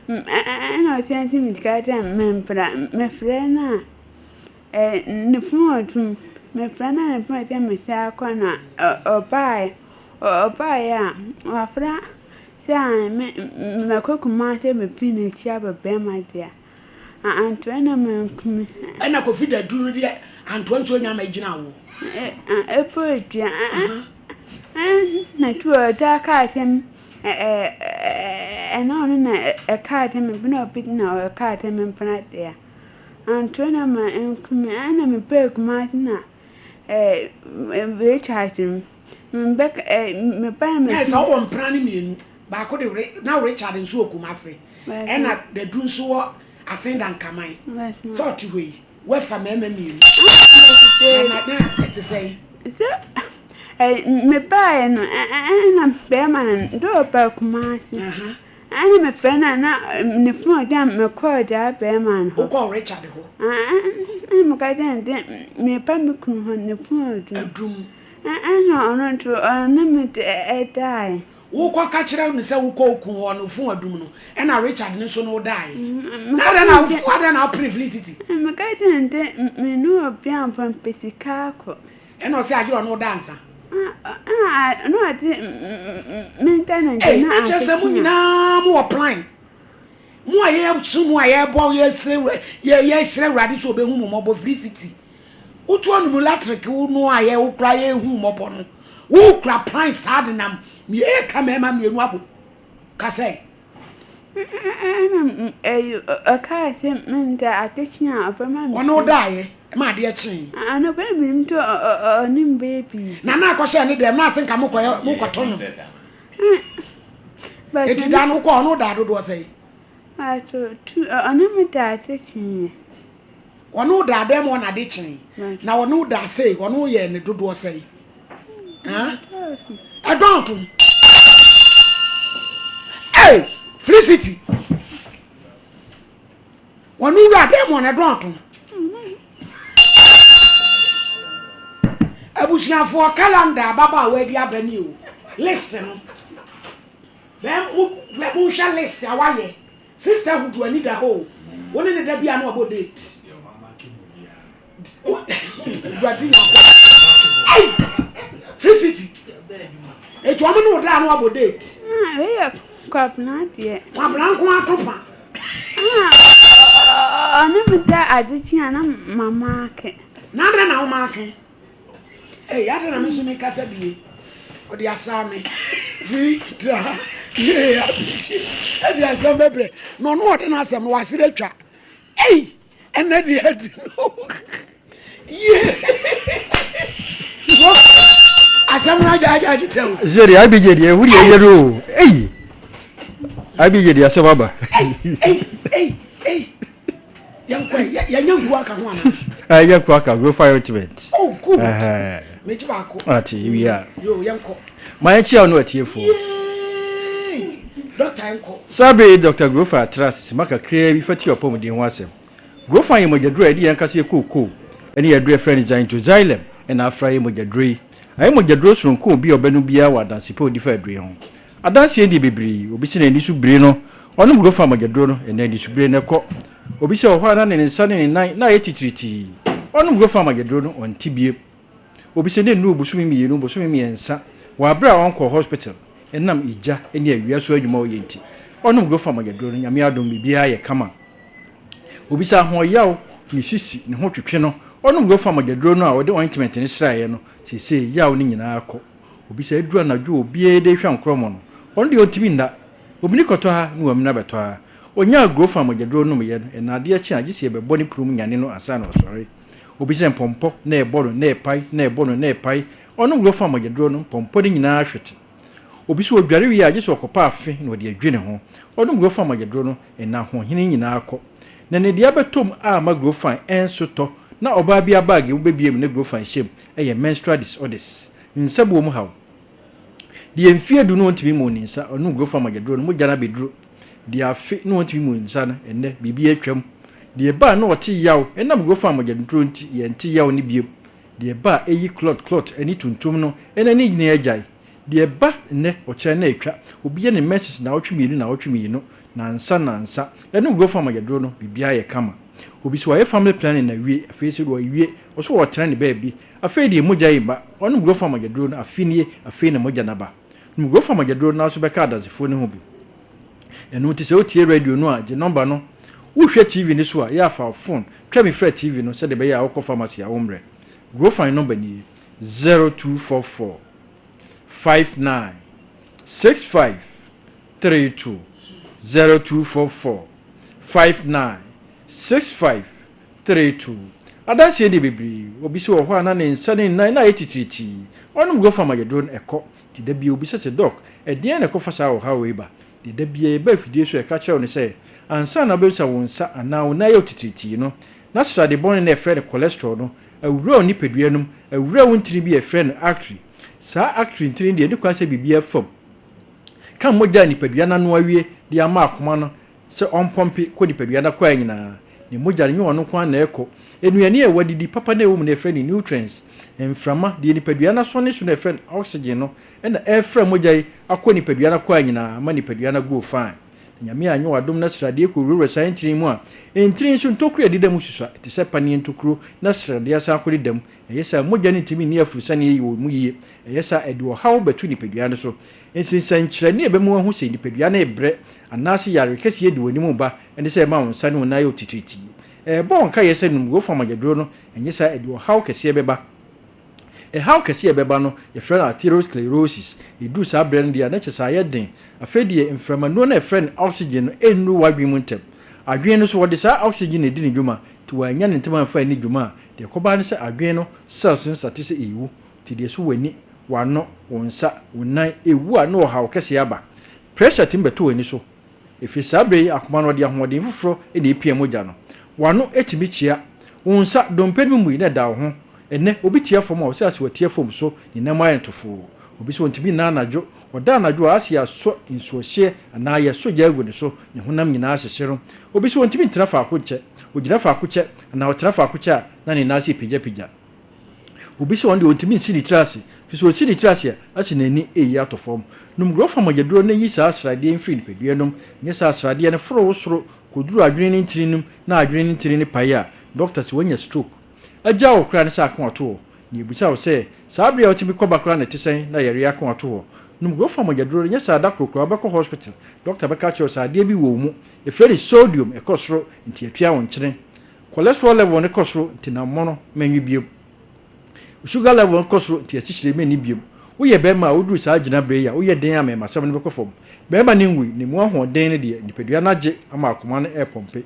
Ɛna ɔsɛnte me sika sɛ mempra, mefrɛ no a, ne fon ɔtom. Mefrɛ no a ne fon sɛ mesan akɔ na ɔbaeɛ. Ɔbaeɛ a, wafra sɛ me mɛkɔ Kumasi abɛpue n'akyi aba bɛrima deɛ a, antoa na manku me. Ɛna Kofi Dadu no deɛ antoa nsuo nya ma gyina wo. Ɛbɔ dua. Ɛna tu ɔtaa kaa sɛ ɛna ɔno na ɛkaa sɛ me na obi na ɔkaa sɛ mempena deɛ a, antoa na manku me. Ɛna mebaa Kumasi na Richard no. Na sɛ wowɔ mpena no mienu, baako de na Richard nso wɔ Kumasi, ɛna Dadu nso wɔ Asen Dankaman. Sɛ ɔte hɔ yi, woafa mmarima mienu. Na na ɛte sɛn? Sɛ mebaeɛ no, ɛna bɛrima no dɛ ɔbaa Kumasi. Ɛna mefrɛ no a na ne phone da mekɔɔ daa bɛrima no hɔ. Wokɔɔ Richard hɔ? Ɛna meka kyerɛ no dɛ merepa me kunu hɔ ne phone adum. Ɛnna ɔno nso ɔne me daeɛ. Wokɔ ka kyerɛ no sɛ wokɔ wo kun hɔ no fon adum no ɛna Richard no nso ne wo daeɛ. Na adɛn na adɛn na wopene Felicity? Meka kyerɛ no sɛ me ne obi amfa mpɛ sika akɔ. Ɛna ɔse agye ɔne wo da ansa. Na ɔse menta ne nkyɛn na ade kyerɛ sɛ mo kye a. nyinaa mo wɔ plan. Mo a yɛsom mo a yɛbɔ yɛsrɛ yɛsrɛ Awurade sɛ ɔbɛhu mo mmɔbɔ Felicity. Wotu anum latric wo no a yɛ wo kura yɛ hu mɔbɔ no wo kura plan saa de nam mi yɛ ka mɛma mienu abo kasɛ. Ɛna ɛyi ɔkaa sɛ menda ade kye a ɔbɛma me. Ɔne wo daeɛ ma adeɛ kyee. Anɔpa na menim sɛ ɔne me bɛyɛ biribi. Na na akɔhyɛ ne dɛm na ase nka mokɔyɛ mokɔto no. Eti da no wokɔ ɔne wo daa dodoɔ sɛn? Ato tu ɔne me daa ade kyeeɛ. Ɔne wo daa dɛn ma ɔna ade kyee na ɔne wo daa sei ɔne wo yɛɛ ne dodoɔ sɛn? Ɛdɔɔso. Hey, Felicity. Ɔne wo wura dɛn ma ɔna ɛdɔɔso. Abusuafoɔ calendar ababaawa adi aba ni o list no. Bɛn mo monhwɛ list a wayɛ. Sisterhood w'ani da hɔ o. Wo ne no da bi a na wabɔ date. Awurade Nyankopɔn. Ei! Free city. Eti wɔn ne wo da a na wabɔ date. Ah, wei yɛ Kwabena deɛ. Kwabena nko ato pa. Ah, ɔne me da ade kye a na mama ake. Na adɛn na woma ake? Ei, adɛn na me nso mekasa bie? Ɔde asaa me firi tra yee abirikyi ɛde asɛm bɛbrɛ na ɔno ɔde n'asɛm no wasere atwa. Ei, ɛnɛ deɛ adi no yee asɛm no agya agya agye tɛ o. Sɛ deɛ abigye deɛ ehu deɛ yɛ no o. Ei, abigye deɛ asɛm aba. Ei, ei, ei, ei. Yɛnkɔ ɛ, yɛnyɛ nkuo aka ho anaa? Ɛ yɛ nkuo aka, Grofa ointment. Oh good. Megye baako. Ate wie a. Yo, yɛnkɔ. Ma yɛnkyia wo ne atiefoɔ. Yee! Dɔkta yɛnkɔ. Saa bere yi Dɔkta Grofa atra ase sima kakraa bi fa ti w'apɔmuden ho asɛm. Grofa yɛ mogyaduro a yɛde yɛn ankasa yɛ kookoo ne yɛn aduro a yɛfrɛ no Xanthoxylum na afra yɛ mogyaduro yi. Ayɛ mogyaduro soronko a obi a ɔbɛnom biara wɔ adanse pa a odi fa aduro yi ho. Adanseɛ nie bebree, obi sɛ n'ani so bire no, ɔnom Grofa mogyaduro no, ɛnna anisobire no kɔ. Obi sɛ ɔhɔ a na ne nsa ne ne nan na ayɛ titiritii, ɔnom Grofa mogyaduro no, ɔnte biem. Obi sɛ ne nnuru bosome mienu, bosome miɛnsa wɔ aberɛ a ɔnkɔɔ hospital ɛnam egya ne awia so adwuma a ɔyɛ nti, ɔnom Grofa mogyaduro no, Nyame adom biribiara yɛ kama. Obi sɛ ahoɔyaw, ne sisi, ne ho twetwe no, ɔnom Grofa mogyaduro no a ɔde ointment no sraeɛ no, seesei yaw no nyinaa kɔ. Obi sɛ aduru anadwo a obiara de rehwɛ nkorɔmɔ no, ɔno deɛ ɔntumi nna. Omini kɔtɔ ha na wamini abɛtɔ ha. Ɔnyaa Grofa mogyaduro nomyɛ no, ɛnna adeɛ kye a gye sɛ yɛbɛbɔ ne prum nyane no ansa na wasɔre. Obi sɛ mpɔmpɔ na ɛbɔ no na ɛpae na ɛbɔ no na ɛpae, ɔnom Grofa mogyaduro no, mpɔmpɔ no nyinaa hwete. Obi sɛ ɔdware wie a gye sɛ ɔkɔpa afe na ɔde adwi ne ho, ɔnom Grofa mogyaduro no, ɛnna ahoɔhene nyinaa kɔ. Na ne deɛ abɛtɔ mu a ama Grofan nso tɔ na ɔbaa bi abaage mu bɛbue mu na Grofan hyɛ mu yɛ menstrual disorders, nsabuo mu haw. Deɛ mfeɛ du no ɔntumi mmuu ne nsa, ɔnom Grofan mogyaduro no, mogya no abɛduru. Deɛ afe na ɔntumi mmuu ne nsa no, ɛnnɛ, biribi atwam. Deɛ ɛba a na ɔte yaw, ɛnam Grofan mogyaduro nti, yɛnte yaw no bio. Deɛ ɛba a ɛyi clot clot ani tuntum no, ɛnnɛ ne nyinaa agyae. Deɛ ɛba nnɛ, ɔkyena na atwa. Obi yɛ ne menses naawɔtwe mmienu naawɔtwe mmienu, nansa nansa. Ɛnom Grofan mogyaduro no, biribiara yɛ kama. Obi so wayɛ family planning na awie, afei nso deɛ wawie, ɔso ɔretena ne baabi. Afei deɛ mogya yi mma. Ɔnom Grofan mogyaduro no, afe nie, afei na mogya no aba. Nom Grofan mogyaduro no na wo nso bɛka adansefoɔ no ho bi. Ɛno nti sɛ wotie radio no a, gye nɔmba no. Wohwɛ TV no so a, yɛ a fa wo fon twa me frɛ TV no sɛdeɛ ɛbɛyɛ a wokɔ pharmacy a wommrɛ. Grofan nɔmba nie, 0244 59 65 32, 0244 59 65 32. Adanseɛ deɛ bebree. Obi so wɔ hɔ a na ne nsa ne ne nan na ayɛ titiritii. Ɔnom Grofan mogyaduro no, ɛkɔ. Nti da biara obisa sɛ, Dɔk, ɛdeɛn na ɛkɔfa saa ɔhaw wei ba? Deɛ da biara yɛba afidie so a yɛka kyerɛ wo ne sɛ, ansa na wobɛbisa wo nsa anaa wo nan ayɛ wo titiritii no, na srade bɔne no a yɛfrɛ no cholesterol no awura wo nipadua no mu, awura wo ntini bi a yɛfrɛ no artery. Saa artery ntini no deɛ, ɛnni kwan sɛ biribiara fa mu ka mogya a nipadua no ano awie de ama akoma no sɛ ɔmpɔmpe kɔ nipadua no akwaa nyinaa. Ne mogya no, nyɛ ɔno nko ara na ɛkɔ. Nnuane a wadidi papa no a ɛwɔ mu no, yɛfrɛ no nutrients. Mframa, deɛ nipadua no asɔne so no a yɛfrɛ no oxygen no na ɛrefra mogya yi akɔ nipadua no akwaa nyinaa ama nipadua no agrow fine. Na Nyame anyɛ wo adom na sradeɛ kɔwurawura saa ntini yi mu a, ntini nso ntokuro a ɛdeda mu susua te sɛ paneɛ ntokuro na sradeɛ asan akɔdeda mu. Ɛyɛ saa a, mogya no ntumi nni afurusane yi wɔ mu yie. Ɛyɛ saa a, ɛde ɔhaw bɛto nipadua no so. Nsensɛnkyerɛnne a ɛbɛma woahu sɛ nipadua no rebrɛ anaase yare kɛseɛ di w'anim reba ne sɛ ɛma wo nsa ne wo nan yɛ wo titiritii. Ɛrebɔ wo nkaeɛ sɛ nom Grofam agyaduro no, ɛnyɛ saa a ɛde ɔhaw kɛseɛ bɛba. Ɛhaw kɛseɛ a ɛbɛba no, yɛfrɛ no atherosclerosis. Ɛduru saa berɛ no deɛ a, na kyerɛ sɛ ayɛ den. Afei deɛ mframanuro no a yɛfrɛ no oxygen no nnuru w'adwene mu ntɛm. Adwene no nso, wɔde saa oxygen na ɛdi ne dwuma, nti wɔannya no ntɛm amfa anni dwuma a, deɛ ɛkɔba ara ne sɛ adwene no cells no sate sɛ ɛrewu. Nti deɛ so w'ani, w'ano, wo nsa, wo nan ɛwu a na ɔhaw kɛseɛ aba. Pressure tumi bɛtɔ w'ani so. Ɛfiri saa berɛ yi akoma no ɔde ahoɔden foforɔ na ɛpia mogya no. W'ano tumi kyea. Wo nsa, dompe no mu yi na ɛda wo ho. Ɛnnɛ obi tia fam a ɔsɛ ase watia fam so, ne nan mu ayɛ no tofoo. Obi nso ɔntumi nna anadwo. Ɔda anadwo a ase asɔ nsuohyeɛ anaa yɛsɔ gya agu ne so, ne honam nyinaa hyehye no. Obi nso ɔntumi ntena faako nkyɛ. Ɔgyina faako kyɛ anaa ɔtena faako kyɛ a na ne nan ase repagyapagya. Obi sɛ ɔno deɛ ɔntumi nsi ne tiri ase, firi sɛ ɔsi ne tiri ase a, ase n'ani reyi atɔ fam. Nom Grofa mogyaduro na yi saa sradeɛ yi mfiri nipadua no mu. Nyɛ saa a sradeɛ no foro wo soro kɔduru adwene no ntini no mu na adwene no ntini no pae a, dɔkta se woanya stroke. Agya wo koraa ne sɛ ako ato hɔ. Na yɛbisa wo sɛ, saa berɛ a wotumi kɔ ba koraa no ɛte sɛn na yareɛ ako ato hɔ? Nom Grofa mogyaduro no, nyɛ saa a da koro koraa wobɛkɔ hospital, dɔkta bɛka akyerɛ wo sɛ adeɛ bi wɔ wo mu, yɛfrɛ no sodium, ɛkɔ soro nti atua wo nkyene. Cholesterol level no kɔ soro nti na mono menwe biom. Wo sugar level no kɔ soro nti asikyire menni biom. Woyɛ bɛrima a woduru saa gyinaberɛ yi a woyɛ den a mɛmasɛm no bɛkɔ fam. Bɛrima no nwui, ne mu ahoɔden no deɛ nipadua no agye ama akoma no repɔmpe.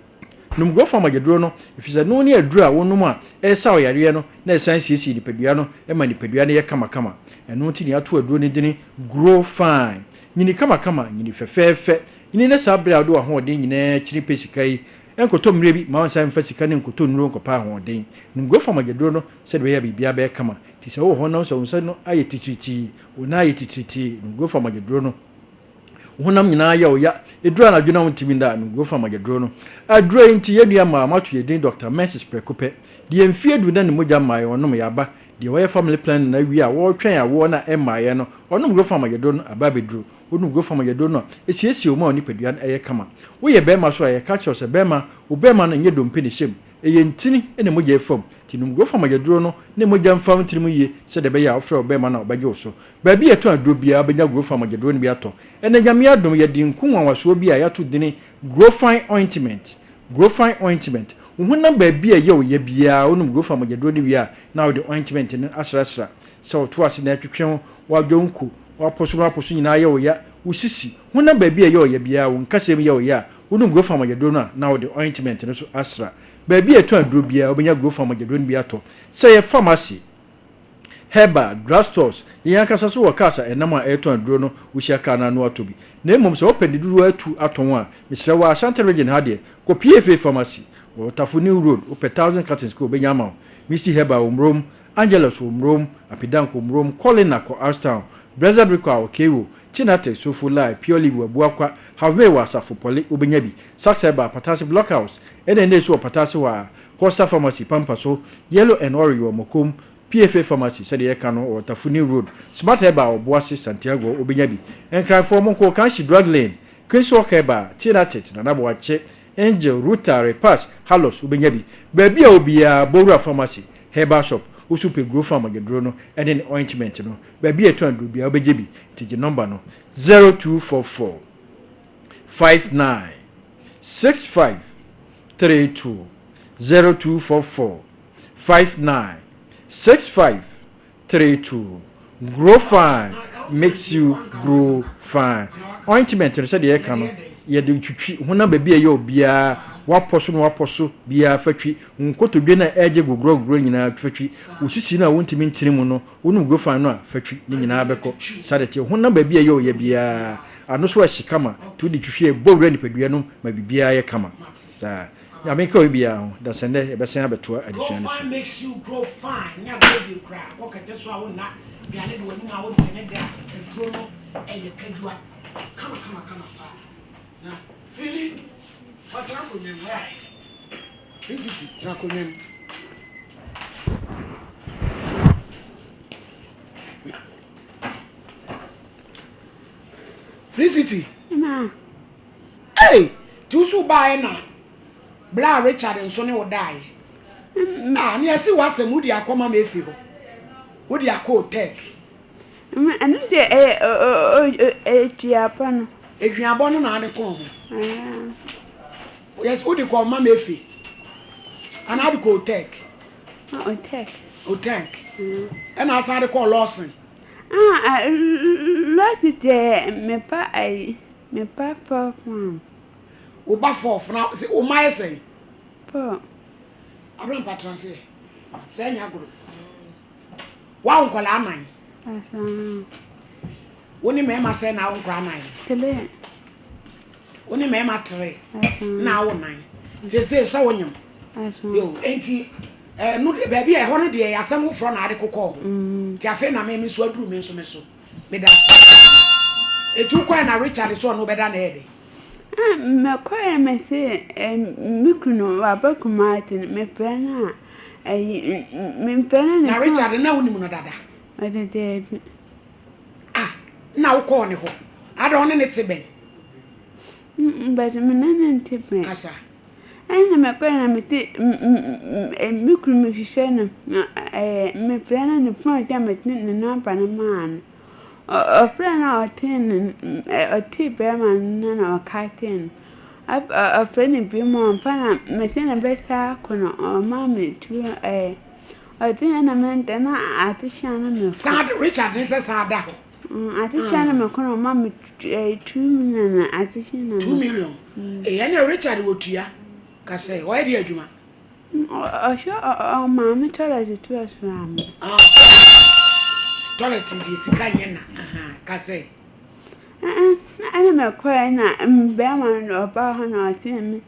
Nom Grofam agyaduro no efisɛ ɛno ne aduro a wonom a ɛresaw yareɛ no na ɛsan siesie nipadua no ma nipadua no yɛ kamakama. Ɛno nti na yɛato aduro no dini Grow Fine. Nyini kamakama, nyini fɛfɛɛfɛ. Nyini ne saa berɛ a wode w'ahoɔden nyinaa kyini pɛ sika yi Ɛnkɔtɔ mmerɛ bi ma wonsan mfa sika no nkɔtɔ nnuro nkɔpɛ ahoɔden. Nom Grofam agyaduro no sɛdeɛ ɛbɛyɛ a biribiara bɛyɛ kama. Nti sɛ wowɔ hɔ na wohu sɛ wo nsa no ayɛ titiritii, wo nan ayɛ titiritii, nom Grofam agyaduro no. Wo honam nyinaa yɛ wo ya, ɛduru anadwo na wontumi nna a, nom Grofam agyaduro no. Aduro yi nti yɛn nua mmaa moato yɛn din Dɔkta Menses prɛko pɛ. Deɛ mfeɛ du na ne mogya mmaeɛ ɔnom yɛ aba. Deɛ wayɛ family planning no awie a wɔretwɛn awoɔ no a ɛmmaeɛ no, ɔnom Grofam agyaduro no, aba abɛduru. Wonom gofam yɛduro no a, ɛsiesie wo ma wo nipadua no yɛ kama. Woyɛ barima nso a, yɛka kyerɛ wo sɛ, Barima, wo barima no nyɛ dompe na ɛhyɛ mu, ɛyɛ ntini na mogya refa mu. Nti nom gofam yɛduro no ne mogya mfa wo ntini mu yie sɛdeɛ ɛbɛyɛ a wofrɛ wo barima no a ɔbɛgye wo so. Baabi a yɛtɔn aduro biara, wobɛnya gofam yɛduro no bi atɔ. Ɛnnɛ, Nyame adom, yɛde nku nwanwasoɔ bi a yɛato dini Grofine Ointment, Grofine Ointment. Wo honam baabi a ɛyɛ wo ya biara, wonom gofam yɛduro no wie a, na wode ointment no asrasra. Sɛ woto ase na ɛtwetwe wo, woadwo nku, W'apɔ so na w'apɔ so nyinaa yɛ wo ya, wo sisi, honam baabi a ɛyɛ ɔya biara, wo nkasɛɛ mu yɛ wo ya a, wonom Grofan mogyaduro no a, na wode ointment no nso asra. Baabi a yɛtɔn aduro biara, wobɛnya Grofan mogyaduro no bi atɔ. Sɛ ɛyɛ pharmacy, herbal, drug stores, yɛn ankasa nso wɔ cars a ɛnam a ɛretɔn aduro no, wohyia car no a na woatɔ bi. Na mmom sɛ wopɛ ne dodoɔ atu atɔn a, mesrɛ wo, Ashanti Region ha deɛ, kɔ PFA Pharmacy, wɔ Tafo New Road, wopɛ 1000 cartons koraa a, wɔbɛnya ama wo. Misty Herbal wɔ Mmrom, Angelus wɔ Murom, Apidank wɔ Murom, Colina kɔ Ashtown, Brɛza Brikɔ a wɔ Cairo, Tinatex, Sofo Lai, Pure Live wɔ Abuakwa, Havmei wɔ Asafo Pɔle, wobɛnya bi. Sax Herbal, Patase Blockhouse, ɛna ɛnɛ nso wɔ Patase hɔ ara, Costa Pharmacy, Pampa so, Yellow and Orange wɔ Mokom, PFA Pharmacy, sɛdeɛ yɛka no, wɔ Tafuni Road, Smart Herbal wɔ Boase, Santiago, wobɛnya bi. Nkranfoɔ, monkɔ Okanshi Drug Lane, Queenswalk Herbal, Tinatex, Nana Boakye, Angel, Ruta, Repass, Halos, wobɛnya bi. Baabi a wɔ biara, Bowura Pharmacy, Herbal Shop, wo nso pɛ Gro Farm aduro no ne ne ointment no, baabi a yɛtɔn aduro biara, wobɛgye bi. Nti gye nɔmba no, 0244 59 65 32, 0244 59 65 32 Grow fine makes you grow fine Ointment no sɛdeɛ yɛka no yɛde twitwi honam baabi a ɛyɛ obiara wapɔ so na wapɔ so biara fa twi wo nkotodwe no a ɛregye gogorɔgogorɔ nyinaa fa twi wo sisi no a wontumi ntene mu no wonom grow fine no a fa twi ne nyinaa bɛkɔ saa de teɛ honam baabi a ɛyɛ ɔyɛ biara ano so ɛhye kama nti wode twitwi a ɛbɔ wura nipadua no ma biribiara yɛ kama saa. Nyame nka obiara ho, dasɛ ndɛ yɛbɛsan abɛtoa adesua no Grow so. fine makes you grow fine nyɛ agorɔ die koraa kɔ kɛtɛ so a wo nna aduane de w'anum a wo nte ne dɛ a aduro no ɛyɛ kadua kama kama kama paa na Fili kɔ tena akonnwa mu why Felicity tena akonnwa mu. Felicity. Ma. Ei! Nti wo so wobaeɛ na bra Richard nso ne wo daeɛ? Ah, ne yɛse w'asɛm wode akɔma Mercy hɔ, wode akɔ Otec. Ɛno deɛ ɛyɛ aduabɔ no. Aduabɔ no na ade kɔɔ ho. Yes, wode kɔɔ ma Mercy anaa wode kɔɔ Otec? Otec. Otec. Ɛna asan de kɔɔ Lawson. Ah, Lawson deɛ me ba ayi. Me ba fourth one. Wo ba fourth na wo mma yɛ sɛn? Four. Abrampa tena ase sɛ ɛnyɛ agorɔ. Woawo nkwadaa nan. Wo ne mmarima sɛn na awo nkwadaa nan? Three. Wo ne mmarima three na awo nan. Seesei sɛ wonyam. Yo, enti ɛno baabi a ɛhɔ no deɛ yɛ asɛm foforɔ na ade kokɔɔ hɔ. Nti afei na me me so aduru me nso me so. Meda ase. Eti wokɔɛ na Richard sɛ ɔne wo bɛda na ɛyɛ dɛn? Ah, mekɔɛ mese eh, me kunu waba Kumasi no mefrɛ no a ayi mefrɛ no ne Na Richard na wonim no dada? Ɔde daabi. Ah, na wokɔɔ ne hɔ? Ada ɔne ne te bɛn? Mm, but me ne ne nte bɛn. Kasa. Ɛna mekɔɛ na mese me kunu mehwehwɛ no na mefrɛ no ne phone sɛ mede ne number no maa no. Ɔfrɛɛ no a ɔtee ne ɔtee bɛrima no nne na ɔkatee no. Ɔfrɛ no bio mu a ɔmfa na mese no bɛsa akɔ no ɔmaa me tuo ɔtee na mente na ade kye a na mekɔ. Saa Richard ne sɛ saa da hɔ. Ade kye a na mekɔ na ɔma me 2 million na ade kye na mekɔ. 2 million? Ee ɛnna Richard wɔ tua ka sɛ ɔyɛ deɛ adwuma. Ɔhwɛ ɔmaame toilet to ɛso ama. Ah toilet deɛ sika nyɛ na ka sɛ. Ɛna mekɔɛ na bɛrima no ɔbaa hɔ na ɔtee me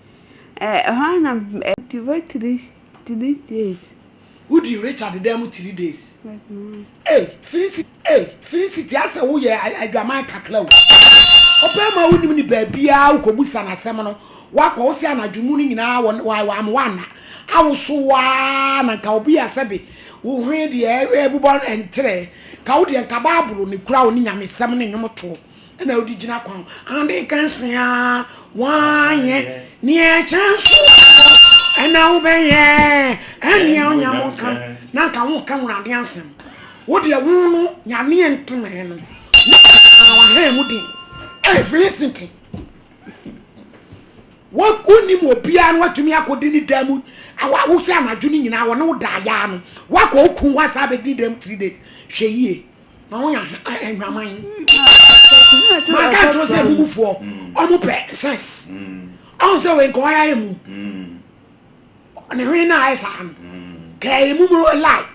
ɛhɔ na ɛdi 3 days. Wodi Richard dan mu 3 days. Ee Felicity ee Felicity asɛ woyɛ adwaman kakra o. Ɔbɛrima a wonim ne baabiara wokɔbusa n'asɛm no wakɔ wo sɛ anadwo mu no nyinaa wɔ wɔ wanna awoso waa na nka obi a sɛbe wo hwe deɛ ɛbobɔ ntrɛ ka wo deɛ nka baabolo ne kura wo ne nyamesɛm ne nnwom toɔ ɛna wode gyina kwan ade nkansia wanyɛ neɛ ɛkyɛn so ɛna wobɛyɛ ɛneɛ onyam nka na nka woka wurade asɛm wo deɛ wo no nyaneɛ ntomɛ no ne wahɛn mu den ɛyɛ Felicity wonim obiara no watumi akɔdi ne dan mu wo sɛ anadwo no nyinaa wɔne wo daayaa no woakɔ woku ho asa bɛdi ne dan mu 3 days hwɛ yie na woyɛ ahwaman maka nkyerɛ sɛ mumufoɔ ɔmo pɛ sense ɔho sɛ wei nka ɔyɛ ayɛ mu ne hwene no ayɛ saa no ka ɛyɛ mu mu lie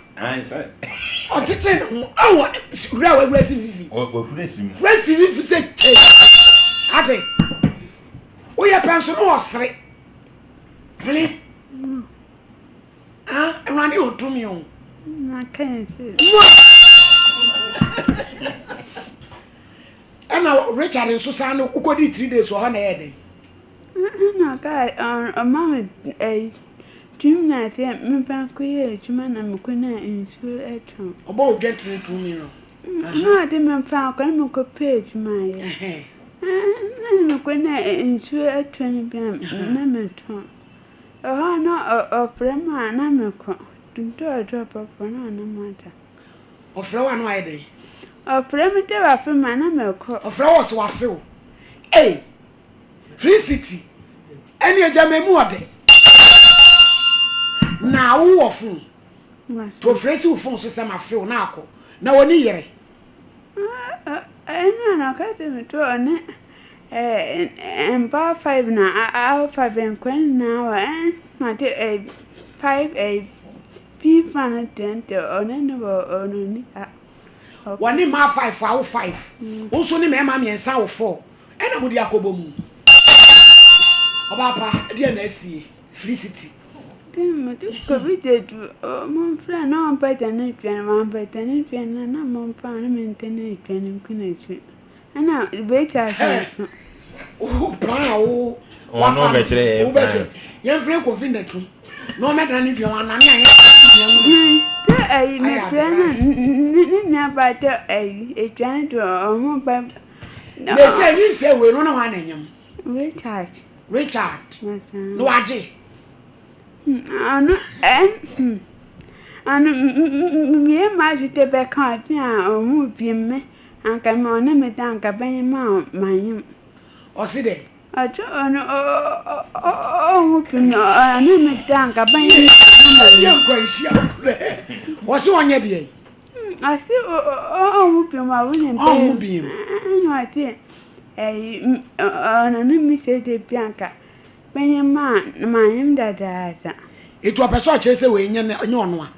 ɔtete ne ho ɔwɔ wura a wawura si fifi wura si fifi sɛ kyɛ ate woyɛ pɛ nso ne ɔsere hwene ah awurade ɔtumi o. Ɛna Richard nso san no wokɔdii 3 days wɔ hɔ na ɛyɛ dɛn? Ɛna ɔkaa ɔma me ɛyi tumi na sɛ memfa nkɔyɛ adwuma na mekɔ na nsuo tɔ. Ɔbɔ wo dwetire tumi no. Na ɔde me fa akɔ na mekɔpɛ adwuma ayɛ. Na mekɔ na nsuo tɔ no bi a na metɔn. Ɛhɔ a na ɔfrɛ me a na mekɔ. Dɔɔdɔɔ pɔpɔ na ɔne me ada. Ɔfrɛ wo a na wayɛ dɛn? Ɔfrɛ me sɛ wafe me a na mekɔ. Ɔfrɛ wo ɔse wafe wo. Ei! Free city ɛne agya ma emu ɔdɛ. Na wo wɔ phone. To ofrɛ si wo phone so sɛ ma few na akɔ. Na wɔni yere. Ɛna na ɔka kyerɛ me to ɔne mpa five na afa nkwa nyinaa wɔ ɛna de five fifa no deɛ ɔne ne wɔ ɔno ni ha. Wɔne mmaa five awo five. Wo nso ne mmarima mmiɛnsa awo four. Ɛna mode akɔbɔ mu. Ɔbaa pa, ɛdeɛn na asie? Felicity. Mede kɔbi dedu momfrɛ na ɔmpɛgya ne dwan wampɛgya ne dwan na na momfa no mente ne dwan nko n'akyi ɛna bɛtwa asɛ so. Wo plan a wo wafa no wobɛkyerɛ yɛmfrɛ Kofi Nnatu na ɔmɛdane ne dwan wanane a yɛmfrɛ dwan mu no sɛ ɛyi mefrɛ no ne nua ba tɛ ɛyi edwan de ɔmo ba Na ɛsɛ nyinsɛn wei no na hwan na ɛnyam? Richard. Richard. Na wagye. Ɔno ɛn ɔno mmie ma ahwete bɛka ɔte a ɔho bi me anka me ɔne me da anka bɛnyɛ ma manyem. Ɔse dɛ. Ɔte ɔno ɔho bi me ɔne me da anka bɛnyɛ ma manyem. Yɛ nkwanhyia korɛ. Ɔse ɔnyɛ deɛ. Ɔse ɔnwo biom a wonim bɛyɛ. Ɔnwo biom. Ɛna ɔse ɛyi ɔno ne me sɛ de bi anka bɛnyɛ ma manyem dadaada. Eti ɔpɛ sɛ ɔkyerɛ sɛ wei nyɛ nyɛ ɔno a.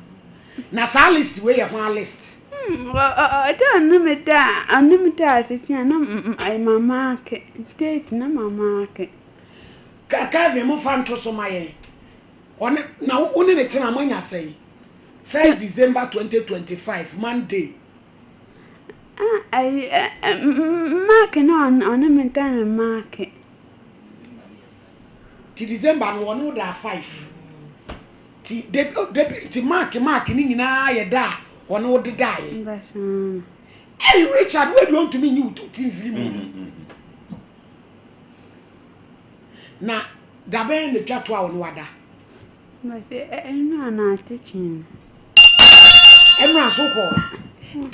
Na saa list wei yɛ hwan list? Ɔde ɔne me da ɔne me da tete a na mama ake date na mama ake. Kevin mo fa nto so ma yɛn. Ɔne na wo ne ne tena moanya sɛn? First December 2025 Monday. Ah, ayi, Mark na ɔne me da no Mark. Ti December no ɔne wo da 5. Ti debi debi ti Mark Mark ne nyinaa yɛ da a ɔne wo dedaeɛ. Hey Richard, wo deɛ ɔntumi nyi wo ti mfiri mu. Na dabɛn na twa to a ɔne wada. Mese ɛnora na ate kyee no. Ɛnora nso kɔɔ.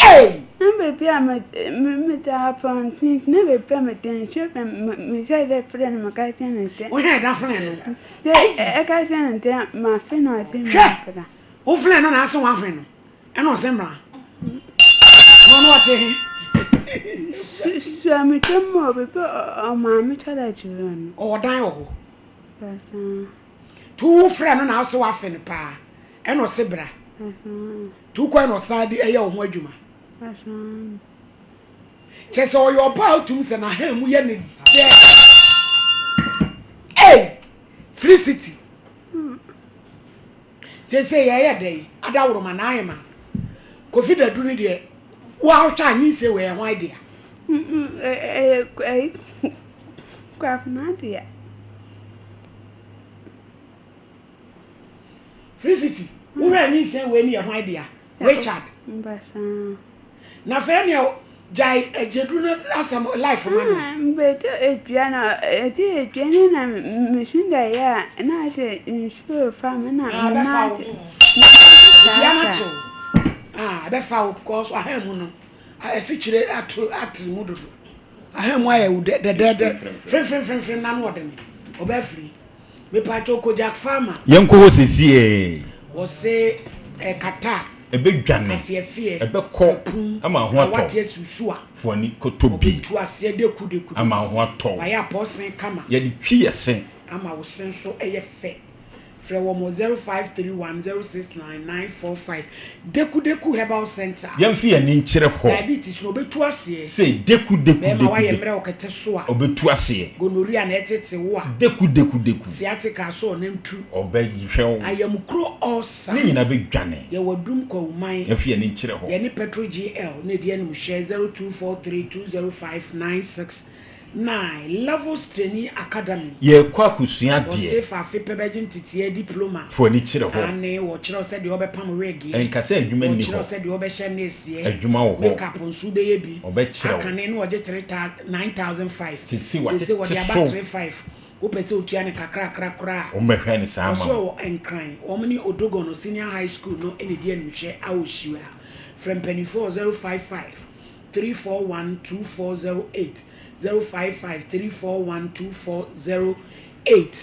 Ei! Na baabi a meda abɔnten na baabi a meda nsuo bɛn mehyɛ dɛ frɛ no meka kyerɛ no sɛ. Wohwɛ da frɛ no. Sɛ ɛka kyerɛ no sɛ mafe no ɔse mmra. Hwɛ! Wo frɛ no na ase wahwe no ɛna ɔse mmra. Na ɔno ɔte he? Sua me dwom wɔ baabi a ɔmaame toilet wɔ no. Ɔwɔ dan wɔ hɔ. To wo frɛ no na ɔse wafe no paa ɛna ɔse bra. To kɔ ɛna ɔsan de ɛyɛ wo ho adwuma. Kyɛ sɛ ɔyɛ ɔbaa a otum sɛ n'ahan mu yɛ ne dɛ. Ei! Free city. Seesei yɛyɛ dɛ yi adaworoma na ayɛ ma. Kofi Dadu no deɛ woahwɛ a nyinsɛn wei ɛho idea. Ɛyɛ Kwabena dea. Free city wohwɛ a nyinsɛn wei ne yɛ hwan dea Richard. Na afei nea gyae agyeduru no asɛm life ma no. Mbɛtɔ edua na ɛde edua no na mesu daeɛ a na asɛ nsuo fa me na mema ate. Dua no akyew. Ah, ɛbɛfa wo because ahan mu no afikyire ato atere mu dodo. Ahan mu ayɛ wo dɛdɛɛdɛ fremfremfremfrem na no ɔdene ɔbɛ afiri. Mepatwo Kojak Farmer. Yɛnkɔ hɔ sesiee. Wɔse ɛkata a. Ɛbɛdwane. Afeɛfeɛ. Ɛbɛkɔ. Ɛpum. Ama ho atɔ. Awate asusu a. Fo ani kɔtɔ bi. Ɔbɛtu aseɛ deku deku deku. Ama ho atɔ. Wayɛ apɔɔsen kama. Yɛde twi yɛ se. Ama wo se nso yɛ fɛ. Frɛ wɔn wɔ 0531 069 945. Deku Deku Herbal Centre. Yɛmfa yɛn ani nkyerɛ hɔ. Diabetes no, ɔbɛtu aseɛ. Sei, Deku Deku Bɛrima, Deku woayɛ Deku. mmerɛ wɔ kɛtɛ so a. Ɔbɛtu aseɛ. Gonorrhea na ɛtete wo a. Deku Deku Deku. Sciatica asɔ ɔnam tu. Ɔbɛhwɛ wo. Ayamkuro ulcer. Ne nyinaa bɛdwane. Yɛwɔ Adum Kwawuman. Yɛmfa yɛn ani nkyerɛ hɔ. Yɛne Petro GL na ɛdi animhwɛ 0243 205 969 Levels Training Academy. Yɛrekɔ akɔsua adeɛ. Wɔse fa afe pɛ bɛgye nteteɛ, diploma. Fa w'ani kyerɛ hɔ. Aane, wɔkyerɛ wo sɛdeɛ wɔbɛpam wig-eɛ. Ɛnka sɛ adwuma nni hɔ. Wɔkyerɛ wo sɛdeɛ wɔbɛhyɛ nails-eɛ. Adwuma wɔ hɔ. Make-up nso wobɛyɛ bi. Wɔbɛkyerɛ wo. Akane no wɔgye three thou, 9,005. Seesei Seesei wɔatete wɔde aba so. three five. Wopɛ sɛ wotua no kakrakra koraa a. Wɔbɛhwɛ no saa ama Wɔse wo. wɔwɔ Nkran. Wɔn ne Odogono Senior High School no na ɛdi animhwɛ a wɔhyia. Frɛ mpanimfoɔ wɔ 055 341 2408, 055 341 2408.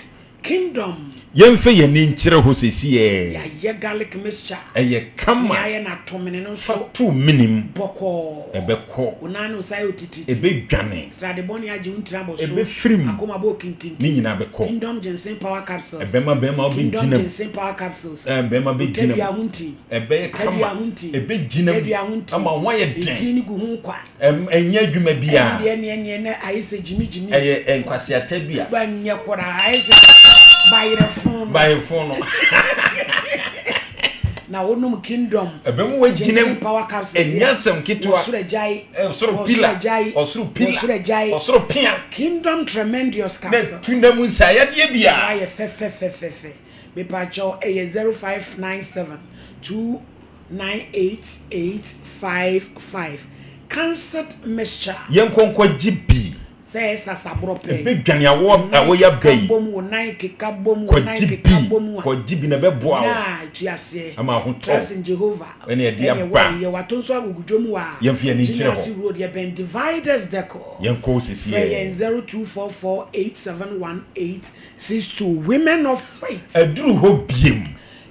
Kingdom. Yɛmfa yɛn ani nkyerɛ hɔ seesei. Yɛayɛ garlic mixture. Ɛyɛ kama. Nea ayɛ no atomene no nso. Fa to menem. Bɔkɔɔ. Ɛbɛkɔ. Wo nan ne wo sa ayɛ otitiritii. Ɛbɛdwane. Srade bɔne agye wo ntini abɔ so. Ɛbɛfiri mu. Akoma bɔ okinkinkin. Ne nyinaa bɛkɔ. Kingdom Ginseng Power Capsules. Ɛbɛma bɛrima wobɛgyina Kingdom mu. Ginseng Power Capsules. Ɛɛ bɛrima bɛgyina mu. Tadua ho nti. Ɛbɛyɛ kama. Tadua ho nti. Ɛbɛgyina mu. Tadua ho nti. Ama wo ho ayɛ den. Ntin no gu ho kwa. Ɛm ɛnyɛ adwuma biara. Ɛno deɛ neɛ neɛ na ayɛ sɛ gyimi gyimi. Ɛyɛ nkwasea tadua. Ba nyɛ koraa ayɛ sɛ bayerɛ fon no. Bayerɛ fon no. Na wonom Kingdom. Ɛbɛma wagyina mu. Ginseng Power Capsules Ɛnyɛ asɛm ketewa. Wɔsoro agyae. Ɔsoro pila. Wɔsoro agyae. Ɔsoro pila. Wɔsoro agyae. Ɔsoro pea. Kingdom Tremendous Capsules. Na tu na mu nsaeyadeɛ biara. Wayɛ fɛfɛfɛfɛfɛ. Mepakyɛw ɛyɛ 0597 298855. Cancered mixture. Yɛnkɔ nkɔgye bi. Sɛ ɛyɛ sasaborɔ pɛ. Ɛbɛdwane awɔ awɔ yi aba yi. Keka bom, wo nan keka bom, wo nan Kɔgye keka bi, bom a. kɔgye bi na ɛbɛboa wo. Nyinaa ɛtu aseɛ. Ama ahotɔ. Trust in Jehovah. Ɛne ɛde Ɛne aba. ɛwɔ yi, yɛwɔ Atonso Agogo dwom wɔ a. Yɛmfa yɛn ani nkyerɛ hɔ. Gyinyase Road, yɛbɛn Dividers Decor. Yɛnkɔ hɔ sesie. Frɛ yɛn 0244871862. Women of Faith. Aduru hɔ biem.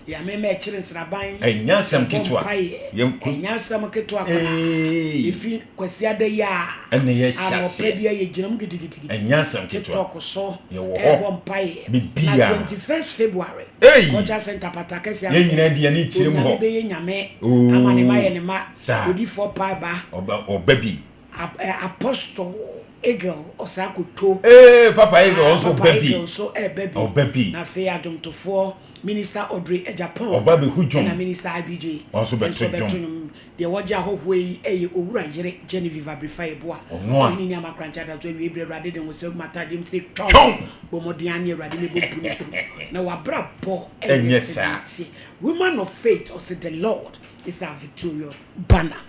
Yame ma ɛkyere nsraban. Ɛnyɛ asɛm Yɛbɔ ketewa. mpaeɛ. Yɛnkɔ. Ɛnyɛ asɛm ketewa koraa. Eeii. Ɛfiri Kwasiada yi a. Ɛna yɛhyɛ Anɔpa aseɛ. biara yɛgyina mu gidigidigidi. Ɛnyɛ asɛm ketewa. TikTok so. Yɛwɔ hɔ. Ɛrebɔ mpaeɛ. Na Biribiara. 21st February. Ei! Culture Centre Pata Kɛseɛ Yɛn ase. nyinaa de yɛn ani kyerɛ mu hɔ. Onyame bɛyɛ Nyame. Oo. Ama ne mma ayɛ ne mma. Saa. Odiyifoɔ Paeba. Ɔba, ɔba bi. Ap, eh, Apostle Eagle Ɔsaakoto. Ee, Papa Eagle Ah, nso Papa ba bi. Eagle nso ɛreba bi. Ɔba bi. Na afei adwomtofoɔ Minister Audrey Agyapong. Ɔba bɛhu dwom. Ɛna Minister IBJ. Ɔno nso bɛto Nso bɛto dwom. nnwom. Deɛ wɔgye ahɔhoɔ yi yɛ Owura Yere Genevieve Abrifa Yeboah. Ɔno a. Ɔhene ni ama Korankye Adaso awie berɛ Awurade de nwosra gu m'ataadeɛ mu se twɔn. Twɔn! Bɔ mmɔden ara ne Awurade mɛbɔ mpu ne pu. Na w'abrabɔ Ɛnyɛ ɛnyɛ saa. sɛdeɛ ɛteɛ. Woman of Faith ɔse the Lord is our victorious banner.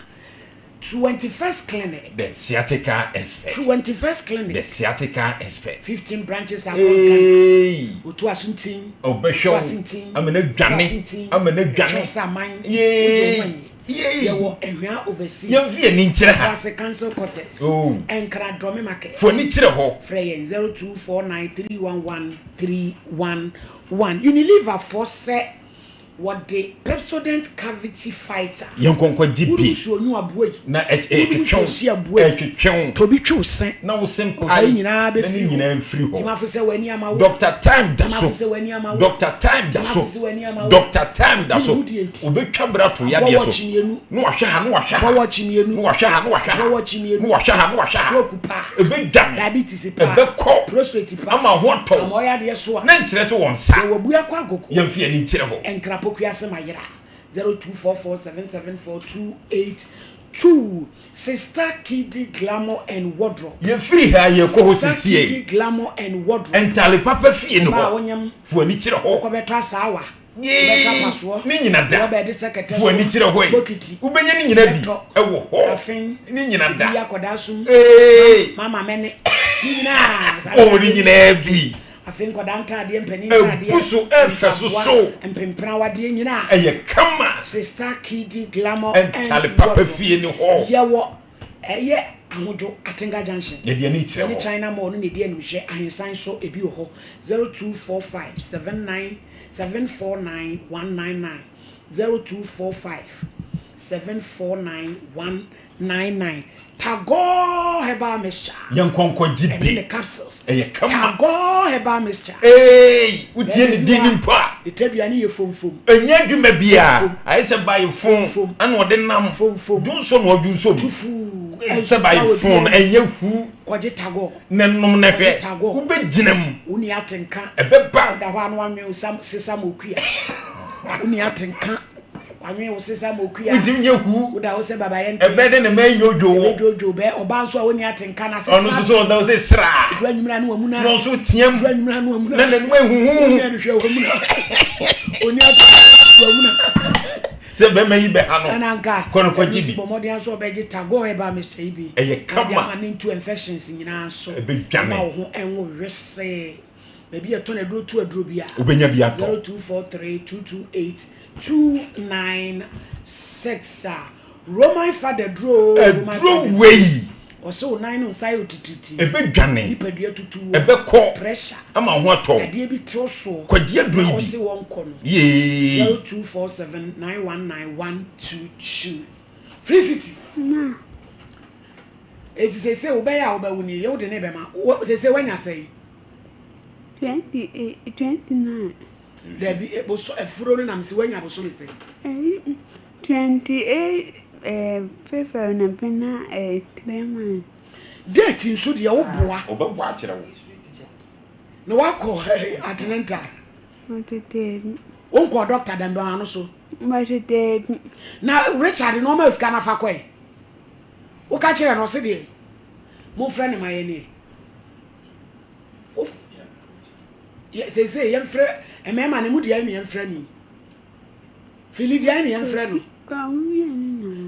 21st Clinic. The Sciatica Expert. 21st Clinic. The Sciatica Expert. 15 branches across Ghana. Hey. Otu asuntin. Ɔbɛhwɛ wo ama no adwane ama no adwane. Ɛkyɛw sɛ aman. Yee. Yee. Yɛwɔ Ɛhwea overseas. Yɛmfi yɛn ani nkyerɛ ha. Kumasi Council Quarters. Oh. Nkran Dɔme Market. Fo ani kyerɛ hɔ. Frɛ yɛn 0249311311. Unilever foɔ sɛ Wɔde Pepsodent Cavity Fighter. Yɛnkɔ nkɔgye bi. Wonom nsuo nwu aboa yi. Na Wonom nsuo ɛtwetwe si aboa yi. ɛtwetwe wo. Tobi twe wo se. Na wo se mpae. Ɔhaw nyinaa Na ne bɛfiri hɔ. nyinaa mfiri hɔ. Dimafo sɛ w'ani ama wo. Doctor Time da so. Dimafo sɛ w'ani ama wo. Doctor Time da so. Dimafo sɛ w'ani ama wo. Doctor Time da Gye so. ne ho die nti. Obetwa bra to Abɔ yadeɛ so. wɔɔkye mmienu. Na wahwɛ ha na wahwɛ ha. Abɔ wɔɔkye mmienu. Na wahwɛ ha na wahwɛ ha. Abɔ wɔɔkye mmienu. Na wahwɛ ha na wahwɛ ha. Stroke pa. Ebedwane. Diabetes pa. Ɛbɛkɔ. Prostate pa. Ama ho atɔ wo. Ama ɔyɛ adeɛ so a. Na nkyerɛ sɛ wɔn nsa. Yɛwɔ Abuakwa Agogo. Yɛmfa yɛn ani nkyerɛ hɔ. Nkrapoku ase ma yera 0244774282 Sister Kidi Glamour and Wardrobe. Yɛfiri ha yɛkɔ hɔ Sister sesiei. Kidi Glamour and Wardrobe. Ntale papa fie no Ɔbaa hɔ. wonyam. Fa w'ani kyerɛ hɔ. Wokɔbɛtɔ asaawa. Wobɛtɔ Yee, apasoɔ. ne nyina da. Rɔba yɛde sɛ kɛtɛ Fa w'ani so. kyerɛ hɔ yi. Bokiti. Wobɛnya ne nyina bi Bɛtɔ. wɔ hɔ. Afen. Ne nyina da. Ebi yɛ akɔdaa sum. Ee. Mama mɛne. Ne nyinaa. Saa Wɔwɔ ne nyinaa bi. Afei nkwadaa ntaadeɛ, mpanin ntaadeɛ, Abu so, ɛfɛ so mpaboa, so. mpempena awadeɛ nyinaa. Ɛyɛ kama. Sister Kidi Glamour and Ntale papa Wardrobe. fie ne hɔ. Yɛwɔ ɛyɛ Ahodwo, Atenga Junction. Yɛde ani kyerɛ Yɛne hɔ. China Mall no na ɛdi animhwɛ, Ahensan so ebi wɔ hɔ. 0245 79 749 199, 0245 749 199. 99. Tagore Herbal Mixture. Yɛnkɔ nkɔgye bi. Ɛne ne capsules. Ɛyɛ kama. Tagore Herbal Mixture. Eei, wotie ne din no mpo a. Ne tadua no yɛ fomfom. Ɛnyɛ adwuma biara. Ayɛ sɛ bae fon ɛna ɔde nam. Fomfom. Dwonsɔ na ɔdwonsɔ mu. Tufuu. Sɛ bae fon no ɛnyɛ hu. Kɔgye Tagore. Na nom na hwɛ. Kɔgye Tagore. Wobɛgyina mu. Wo nni atenka. Ɛbɛba. Woda hɔ a na wanwɛn wo sesa ma okua. Wo nni atenka. Wanwen wo sesa ma okua. Wontumi nyɛ hu. Woda hɔ sɛ baba yɛnte. Ɛbɛyɛ dɛ na mɛnyɛ odwo wo. Ɛbɛdwodwo bɛ ɔbaa nso a ɔnni atenka na asetena. Ɔno nso so ɔda hɔ sɛ sraa. Ɛduru anwummerɛ a na wamuna. Na ɔnso team. Ɛduru anwummerɛ a na wamuna. Na n'anim ahuhu. Wonyɛ no hwɛ wamuna. Ɔnni atenka wamuna. Sɛ bɛrima yi bɛha no. Ɛna nka. Kɔ no kɔgye bi. Ɛno nti bɔ mmɔden ara sɛ ɔbɛgye Tagore herbal mixture yi bi. Ɛyɛ kama. Na de ama ne ntu infections nyinaa so. Ɛbɛdwane. Ɛma wo ho ɛnwo wesee. Baabi a yɛtɔn aduro tu aduro bi a. Wobɛnya bi atɔ. 0243 228 296 a Roman fada duro o. Aduro wei. Ɔsɛ wo nan no nsa yɛ otititi. Ɛbɛdwane. Nipadua tutu wɔ. Ɛbɛkɔ. Pressure. Ama ho atɔ. Yadeɛ bi tew soɔ. Kwagye aduro yi bi. Na ɔse wɔn kɔ no. Yee. 0247 919 122. Free city. Ma. Eti sese wobɛyɛ a wobɛwo ni yɛ wode ne bɛma. Sese wanya sɛn? 28, 29. Dabi, e, boso, afuro no nam se wanya bosome sɛn? Ɛyi, 28 eh, February na bena eh, 3 months. Date nso deɛ wo boa. Ɔbɛbɔ akyerɛ wo. Na wakɔ eh, atenenta. Mate daabi. Wonkɔ dɔkta dɛm bɛn ano so. Mate daabi. Na Richard na ɔma sika nafa kɔe. Woka kyerɛ no ɔse deɛ. Momfrɛ ne ma yɛ neɛ. Seesei yɛmfrɛ mmarima no mu deɛ ne yɛmfrɛ no yi. Fili deɛ ne yɛmfrɛ no.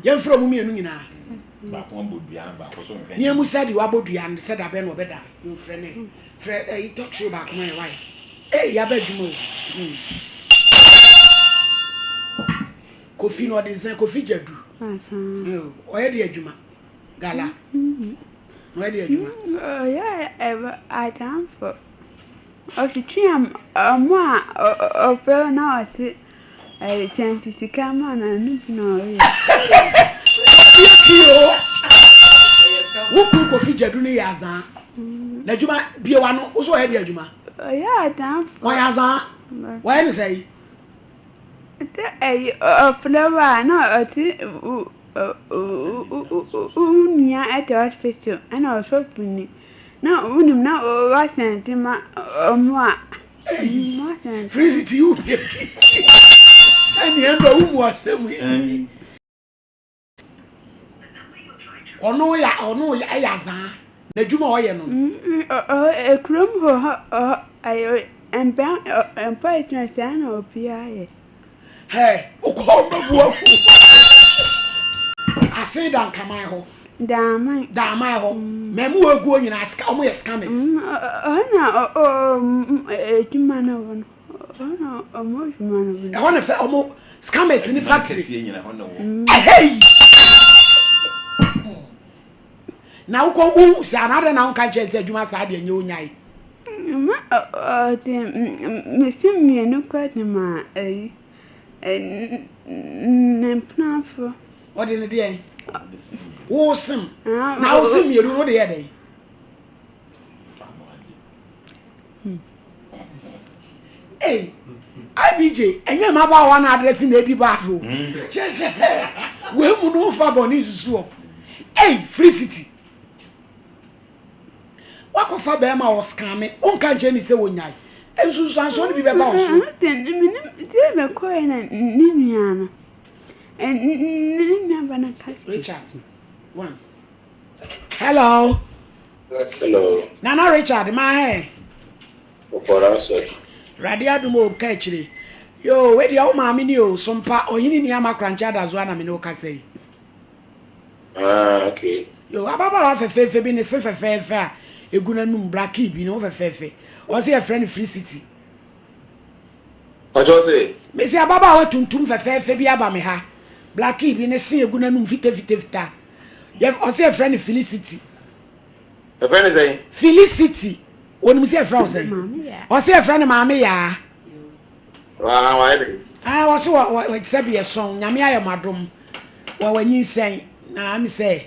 Yɛmfrɛ ɔmo mmienu nyinaa. Ne emu sɛ deɛ wabɔ dua no sɛ dabɛn na ɔbɛdare. Yɛmfrɛ ne frɛ ɛyi tɔtoro baako ma yɛ wae. Ee yaba adwuma o. Hmm. Kofi na ɔde nsɛn Kofi Gyadu. Ɔyɛ de adwuma. Gala. Na ɔyɛ de adwuma. Ɔyɛ adamfo. Ɔtwetwe ɔmo a ɔpɛ na ɔte kyɛnse sika ma no ɛno bi na ɔyɛ. Kofi o. Wo kunu Kofi Gyadu no yɛ azaa. N'adwuma bie w'ano wo so ɔyɛ de adwuma. Ɔyɛ adamfo. Ɔyɛ azaa. Wɔyɛ ne sɛn? Sɛ ɛyi ɔfrɛ wo a na ɔte wo nua te hospital ɛna ɔsɔfo ni na wonim na wasɛnde ma ɔmo a wasɛnde. Felicity wo bie kisi ɛne ɛnura wo mu asɛm yi. Ɔno yɛ ɔno yɛ ɛyɛ azaa n'adwuma a ɔyɛ no no. Ekurom hɔ hɔ ɛyɛ mpɛn mpɔn ɛtena saa na obiara yɛ. Hɛ wokɔ hɔ mbɛbu ahu asen da nkaman hɔ. Daaman. Daaman hɔ mɛmu wɔ eguo nyinaa sika ɔmo yɛ scammers. Ɔhɔ na adwuma no wɔ no. Ɛhɔ na ɔmo adwuma no wɔ no. Ɛhɔ na fɛ ɔmo scammers ni factory. Ɛhɛyi. Na wokɔ wohu saa na adɛn na wonka nkyɛn sɛ adwuma saa deɛ nyɛ onyae. Ma ɔde mesi mmienu kɔ de ma ɛyi ne mpenafo. Ɔde ne deɛn? Wo sem. Na wo sem mmienu no wode yɛ dɛn? Hey, IBJ, ɛnyɛ mmabaawa na adrɛse na edi bad o. Kyerɛ sɛ wei mu no nfa bɔne nsusu wɔn. Hey, Free City. Wakɔfa bɛrima wɔ skame, wonka nkyɛn ne sɛ wɔnyae. Nsunsuansoɔ no bi bɛba wo so. Deɛ bɛkɔɛ na ne nua no, ne nua ba no ka. Richard, one. Hello. Hello. Nana Richard, ma hɛ. Ɔkɔra sɛ. Awurade adom o, ka akyire. Yoo, wei deɛ wo maame ni o, Sompa, ɔhene ni ama Korankye Adazoa na me ne wo kasa yi. Ah, okay. Yoo, ababaawa fɛfɛɛfɛ bi ne se fɛfɛɛfɛ a egu n'anum, blackie bi, ne ho fɛfɛɛfɛ. Ɔse yɛfrɛ no Free City. Ɔkyɛ ɔse? Mese ababaawa tuntum fɛfɛɛfɛ bi aba me ha, blackie bi, ne se egu n'anum fitafitafita. Yɛ, ɔse yɛfrɛ no Felicity. Yɛfrɛ no sɛn? Felicity. Onim sɛ yɛfrɛ wo sɛn? Ɔse yɛfrɛ no Maame Yaa. Waa, wayɛ dɛn? Ah, ɔse wɔ, wɔ, sɛbi ɛsɔn, Nyame ayɛ mo adom. Wɔ, wanyinsɛn. Na ɛm sɛ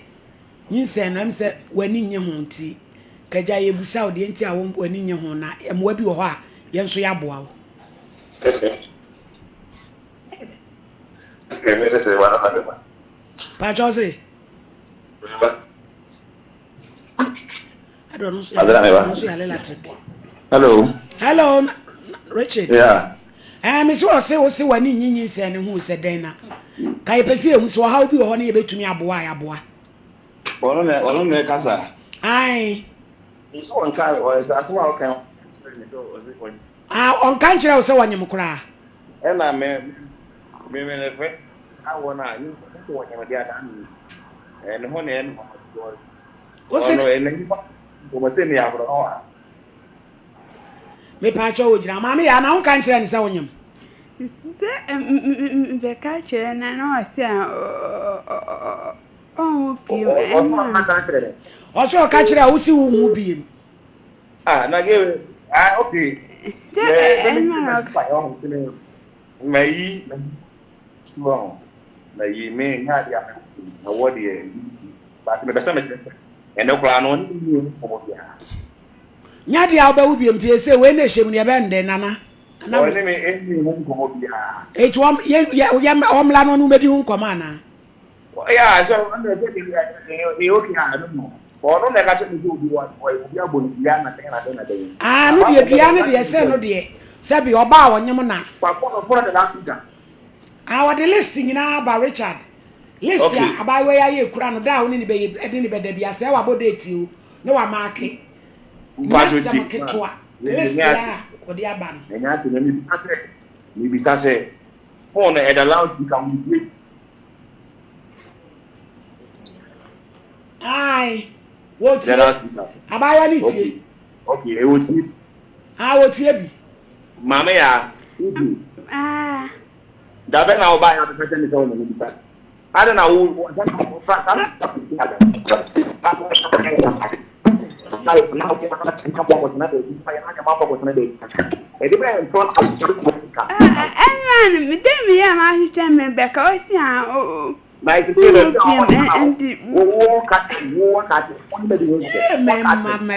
nyinsɛn no ɛm sɛ w'ani nnye ho nti kagya yɛbusa wo deɛ nti a w'ani nnye ho na mmoa bi wɔ hɔ a yɛn nso yɛaboa wo. Pakyɛ ɔse. Ade ɔno nso ɔno nso yɛ electric. Hello. Hello Richard. Yeah. Ɛɛ mesi ɔse ɔse w'ani nnye nyinsɛn no ho sɛ dɛn na ka yɛpɛ sɛ yɛhu sɛ ɔhaw bi wɔ hɔ ne yɛbɛtumi aboa a yɛaboa. Ɔno na ɔno na ɛkasa. Ae. Nso ɔnka ɔyɛ sɛ asɛm a ɔka ɔnkyerɛ sɛ ɔse ɔnyem. Ah ɔnka nkyerɛ wo sɛ ɔnyem koraa. Ɛna me me me ne fɛ awɔ no a nyimpa sɛ ɔnyem deɛ adaa me ɛɛ ne ho na ɛyɛ me mama Ose. Ɔno ɛna nipa nkɔmɔ sɛ ne aborɔ hɔ a. Mepaakyɛw ogyina maame yaa na wonka nkyerɛ no sɛ wonyem. Sɛ mebɛka kyerɛ no na ɔse a ɔnwo biem ɛna. Ɔse ɔka kyerɛ a wose wonwo biem. Ah na ge ah okay. Sɛ ɛna ɔka. Mayi mayi mayi me nya adeɛ a mɛwɔ deɛ but mepɛ sɛ mekyerɛ sɛ ɛno koraa no ɔne me nni ho nkɔmmɔ biara. Nya deɛ a wobɛwo biom nti ɛsɛ wei na ɛhyɛ mu no yɛbɛyɛ no dɛn nana? Nana Ɔne me nni ho nkɔmmɔ biara. Eti wɔn yɛ yɛ yɛ ɔmmla no ɔne wo bɛdi ho nkɔmmɔ anaa? Yeah, sɛ ɔno na ɛsɛ deɛ ɛyɛ okay a ɛno no. Ɔno na ɛka kyerɛ me sɛ obi wɔ obi abɔ no dua na dɛn na dɛn na dɛn. Ah no deɛ dua no deɛ sɛ no deɛ sɛbi ɔbaa a ɔnyem na. Wakɔ no fɔlɔ dada Africa. Ah ɔde list nyinaa ba Richard. List Okay. a abaayewa yi ayɛ ekura no da a wo ne ne bɛyɛ ɛde ne bɛda bi asɛɛ wabɔ date o ne wamaake. Nyɛ Mpacho asɛm tie. ketewa. Ma List menya ase. a ɔde aba no. Menya ase na mebisa sɛ mebisa sɛ phone no ɛda loud speaker wo tie. Ae Ɛda wɔtie. loud speaker. Abaayewa no Okay. tie. Okay, ɛwɔ tie. Ah wɔtie bi. Maame ya, wotie. Ah. Da bɛn na wobaeɛ a wobɛka kyerɛ me sɛ wo ne me bisa? Adɛn na wo wo na wofra saa Ɛnna no mede me yam ahwehwɛ me bɛka ɔsi a wowu piem nti. Mɛma mɛma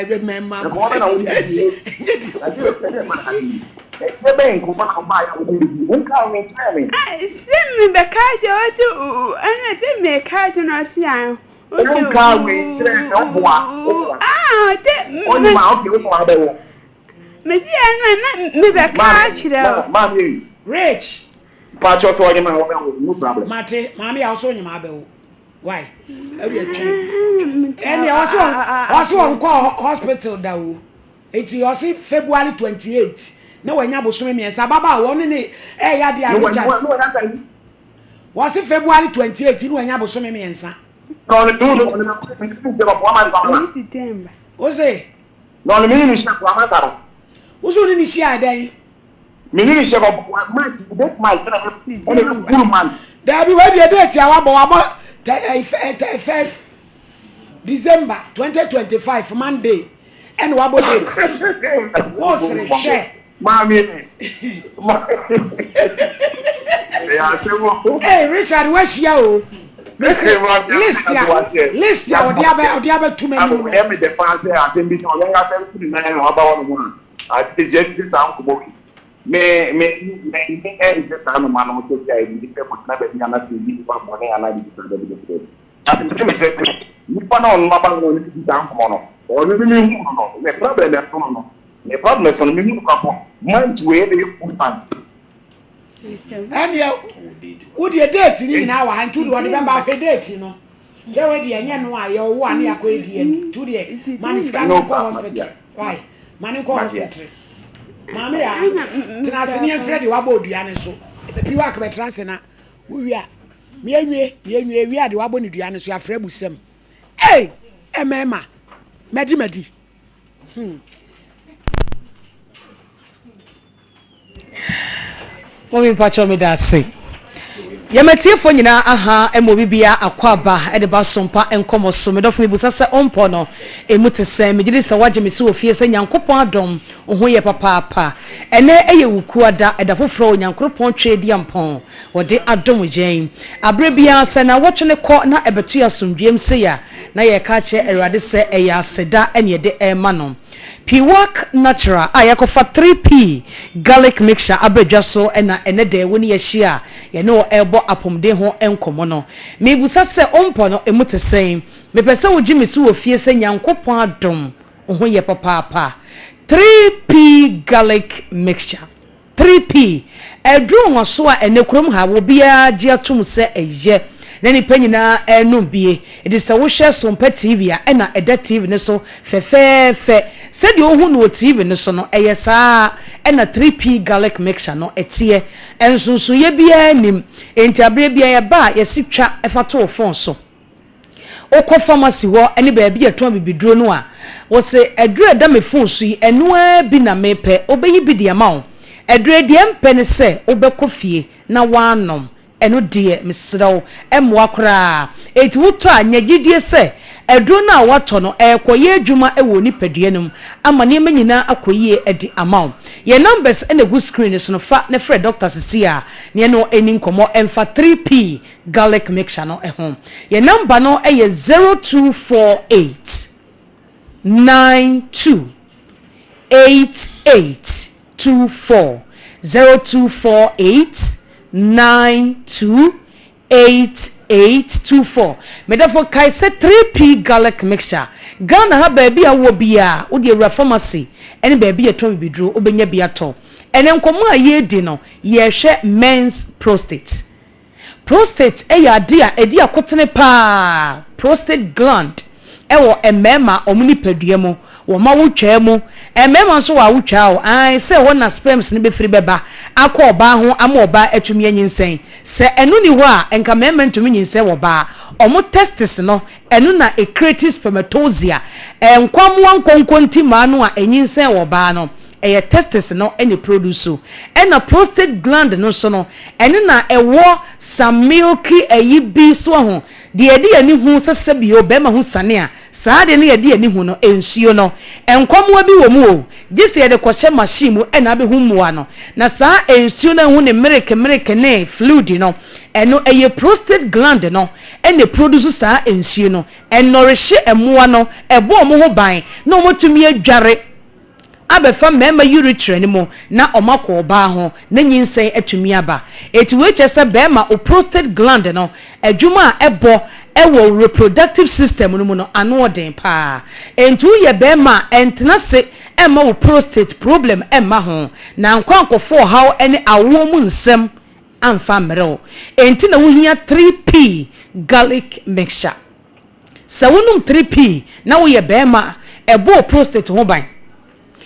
Sɛ mebɛka kyerɛ wo sɛ ɛna sɛ meka kyerɛ no ɔse a mede ɛno a na mebɛka akyerɛ wo. Rich. Mate maame yɛ ɔso onyima abɛwo why ɛwɔ twɛn ɛnna ɔso ɔso ɔnkɔ hospital da o. Enti ɔse February 28 na wanya bosome mmiɛnsa. Ababaawa ɔne ne ɛyɛ adeɛ a Richard. Wɔse February 28 na wanya bosome mmiɛnsa. Wose. Wose wo ne ne hyia dɛn? Daabi wei deɛ date a wabɔ wabɔ first December 2025 Monday. Ɛna wabɔ date. Wosere hwɛ. Maame. Hey Richard wahyia o. Mese list a list a ɔde abɛ ɔde abɛto m'anim no. Ɛmi dɛ paa sɛ asɛm bi sɛ ɔyɛ asɛm si ne nan na waba hɔ nom a ade sɛ ɛdi saa nkɔmɔ wi. Me me me me ɛnhwɛ saa noma no sɛ bi a ebi sɛ kɔtena baabi anasɛ ebi nipa bɔne anaa bibi saa dabi dabi dabi. Ase mese mekyerɛ sɛ nipa na ɔno aba no ɔne me di saa nkɔmɔ no ɔno ne me hu no no me problem ɛso no no me problem ɛso no me hu no kapɔ month wei ɛbɛyɛ full month. Ɛneɛ wodeɛ date no nyinaa wɔ ha nti wodeɛ ɔde bɛba ahwɛ date no sɛ wei deɛ ɛnyɛ no a yɛwɔ a ne yɛakɔ yɛ DNA nti wodeɛ ma ne sika no nkɔ hospital why ma ne nkɔ hospital maame ya tena ase ne yɛmfrɛ deɛ wabɔ odua no so piwak bɛtena ase na wowie a Meawie, meawie, wie a deɛ wabɔ ne dua no so yɛafrɛ abusam. Ei! Mmarima, madi madi. Hmm. Mummy mpakyɛw meda ase. Yɛma atiefoɔ nyinaa aha ma obi biara akwaaba de ba sompa nkɔmɔ so. Me dɔfo mebusa sɛ ompɔ no emu te sɛn? Megye di sɛ woagye me so wɔ fie sɛ Nyankopɔn adom wo ho yɛ papaapa. Ɛnɛ yɛ Wukua da, ɛda foforɔ a Onyankoropɔn Tweediampɔn ɔde adom yɛn. Aberɛ biara sɛ naawɔtwe no kɔ na ɛbɛto yɛn asomdwoeɛm sei a, na yɛreka akyerɛ Awurade sɛ ɛyɛ aseda na yɛde rema no. Piwak Natural a yɛakɔfa 3P Garlic Mixture aba dwa so na ɛnnɛ da yi wo ne yɛahyia a yɛne wo rebɔ apɔmuden ho nkɔmmɔ no. Merebisa sɛ wo mpɔ no emu te sɛn? Mepɛ sɛ wogye me so wɔ fie sɛ Nyankopɔn adom wo ho yɛ papaapa. 3P Garlic Mixture. 3P, Aduru nwonwaso a ɛnnɛ kurom ha obiara gye atom sɛ ɛyɛ na nnipa nyinaa renom bie. Enti sɛ wohwɛ Sompa TV a, ɛna ɛda TV no so fɛfɛɛfɛ. Sɛdeɛ wohu no wɔ TV no so no, ɛyɛ saa ara na 3P Garlic Mixture no teɛ. Nsonsonoeɛ biara nnim. Enti aberɛ biara yɛba a, yɛse twa fa to wo fon so. Wokɔ pharmacy hɔ ne baabi a yɛtɔn abibiduro no a, wɔse aduro a ɛda me phone so yi, ɛno ara bi na mepɛ. Wɔbɛyi bi de ama wo. Aduro yi, deɛ ɛmpɛ ne sɛ wobɛkɔ fie na woanom. Ɛno deɛ, mesrɛ wo, ɛmmoa koraa. Enti wotɔ a, nya gyidie sɛ aduro no a woatɔ no, ɛrekɔyɛ adwuma wɔ wo nipadua no mu ama nneɛma nyinaa akɔ yie de ama wo. Yɛn numbers na ɛgu screen no so no, fa na frɛ doctor seesei ara na yɛne wo nni nkɔmmɔ mfa 3P garlic mixture no ho. Yɛn number no yɛ 0248 92 88 24, 0248 92 88 24. Me dɔfo kae sɛ 3P garlic mixture, Ghana ha baabi a wowɔ biara, wode awura pharmacy ne baabi a yɛtɔn bibiduro wobɛnya bi atɔ. Ɛnɛ nkɔmmɔ a yɛredi no, yɛrehwɛ men's prostate. Prostate yɛ ade a ɛdi akotene pa ara, prostate gland, wɔ mmarima wɔn nipadua mu, wɔn awotwaa mu. Mmarima nso wɔ awotwaa o, aane, sɛ ɛhɔ na sperms no bɛfiri bɛba akɔ ɔbaa ho ama ɔbaa atumi anyinsɛn. Sɛ ɛno nni hɔ a, nka mmarima ntumi nyinsɛn wɔ ɔbaa. Wɔn testes no, ɛno na ɛcreate spermatozoa, nkwammoa nkonkontimmaa no a ɛnyinsɛn wɔ ɔbaa no. Ɛyɛ testes no na ɛproduce. Ɛna prostate gland no nso no, ɛno na ɛwɔ some milky ayi bi, so wahu? Deɛ yɛde yɛn ani hu sɛ sɛbio bɛrima ho sane a, saa adeɛ no yɛde yɛn ani hu no, nsuo no, nkwammoa bi wɔ mu o, gye sɛ yɛde kɔhyɛ machine mu ɛna abɛhu mmoa no. Na saa nsuo no a ɛhu ne mereke mereke ne fluid no, ɛno ɛyɛ prostate gland no na ɛproduce saa nsuo no. Ɛnɔrehye mmoa no, ɛbɔ wɔn ho ban na wɔatumi adware. abɛfa mmarima urethra no mu na wɔakɔ ɔbaa ho na nyinsɛn atumi aba. Enti wei kyerɛ sɛ barima wo prostate gland no adwuma a ɛbɔ wɔ reproductive system no mu no ano ɔden paa. Enti woyɛ barima a ɛntena ase mma wo prostate problem mma ho na ankɔ ankɔfa ɔhaw ne awoɔ mu nsɛm amfa ammrɛ wo. Enti na wohia 3P garlic mixture. Sɛ wonom 3P na woyɛ barima a, ɛbɔ wo prostate ho ban.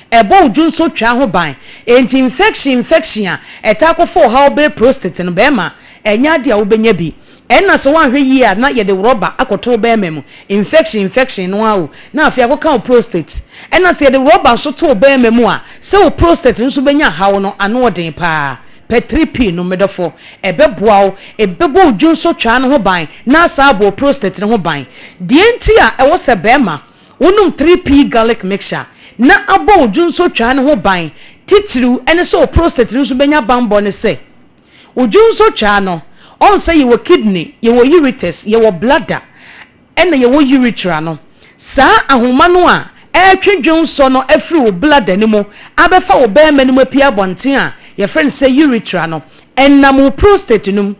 Ɛbɔ wo dwonsɔtwaa ho ban. Enti infection infection a ɛtaa kɔfa ɔhaw bere prostate no, barima, ɛnyɛ ade a wobɛnya bi. Ɛnna sɛ woanhwɛ yie a na yɛde rɔba akɔto wo barima mu. Infection infection no ara o, na afei akɔka wo prostate. Ɛnna sɛ yɛde rɔba nso to wo barima mu a, sɛ wo prostate no nso bɛnya haw no, ano ɔden pa ara. Pɛ 3P nom, me dɔfo. Ɛbɛboa wo. Ɛbɛbɔ wo dwonsɔtwaa no ho ban na asan abɔ wo prostate no ho ban. Deɛ nti a ɛwɔ sɛ barima wonom 3P garlic mixture na abɔ wo dwonsɔtwaa no ho ban titiriw ne sɛ wo prostate no nso bɛnya banbɔ ne sɛ, wo dwonsɔtwaa no, ɔn sɛ yɛwɔ kidney, yɛwɔ ureters, yɛwɔ bladder, ɛna yɛwɔ urethra no, saa ahoma no a ɛretwe dwonsɔ no afiri wo bladder no mu abɛfa wo barima no mu apue abɔnten a yɛfrɛ no sɛ urethra no, ɛnam wo prostate no mu.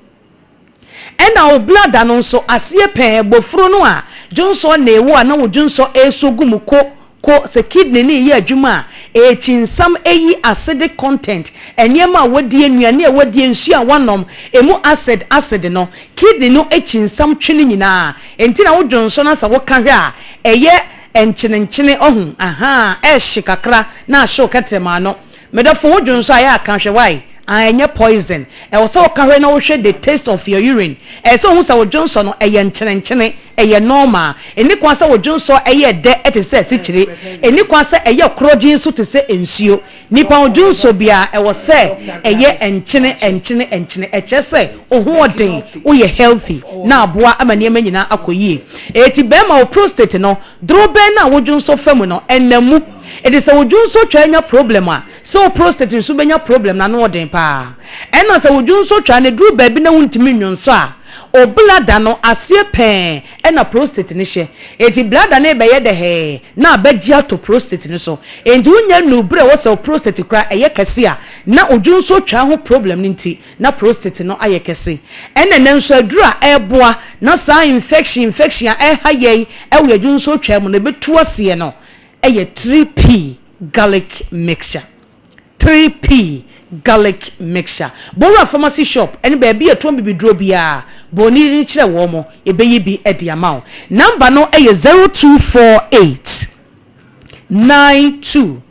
Ɛna wo bladder no nso, aseɛ pɛɛ, bofuro no a dwonsɔ nnee wo a na wo dwonsɔ resɔ gu mu ko Ko, sɛ kidney no reyɛ adwuma a, ɛrekyinsan ayi acidic content, nneɛma a wɔadie, nnuane a wɔadie, nsuo a wɔanom, ɛmu acid, acid no, kidney no kyinsan twe ne nyinaa. Enti na wo dwonsɔ no asɛ woka hwɛ a, ɛyɛ nkyenenkyene, ɔho, ahaa, ɛrehye kakra na ahye wo kɛtrɛma ano. Me dɔfo, wo dwonsɔ a, ɛyɛ a ka hwɛ, wai? Ah, ɛnyɛ poison. Ɛwɔ sɛ woka hwɛ na wohwɛ the taste of your urine. Ɛyɛ sɛ wohu sɛ wo dwonsɔ no ɛyɛ nkyenenkyene, ɛyɛ normal. Ɛnni kwan sɛ wo dwonsɔ ɛyɛ dɛ te sɛ asikyire. Ɛnni kwan sɛ ɛyɛ korɔgyenn nso te sɛ nsuo. Nipa wo dwonsɔ biara ɛwɔ sɛ ɛyɛ nkyene nkyene nkyene. Ɛkyerɛ sɛ wo ho ɔden, woyɛ healthy na aboa ama nneɛma nyinaa akɔ yie. Eti bɛrima wo prostate no, dorobɛn no a wo dwonsɔ fa mu no, ɛnam mu. Eti sɛ wo dwonsɔ twa nya problem a, Sɛ wo prostate nso bɛnya problem no ano ɔden paa. Ɛna sɛ wo dwonsɔ twa no ɛduru baabi na wontumi nnwonsɔ a, wo bladder no aseɛ pɛɛ ɛna prostate no hyɛ. Enti bladder no rebɛyɛ dɛhɛɛ na abɛgye ato prostate no so. Enti wonya nnuru berɛ a ɛwɔ sɛ wo prostate koraa ɛyɛ kɛse a, na wo dwonsɔ twa ho problem no nti na prostate no ayɛ kɛse. Ɛna ɛnɛ nso aduru a ɛreboa na saa infection infection a ɛreha yɛn wɔ yɛn dwonsɔ twa mu no ɛbɛtu aseɛ no yɛ 3P garlic mixture. 3P garlic mixture. Bowura pharmacy shop ne baabi a yɛtɔn bibiduro biara, bɔ oni no kyerɛ wɔn, yɛbɛyi bi de ama wo. Number no yɛ 0248 92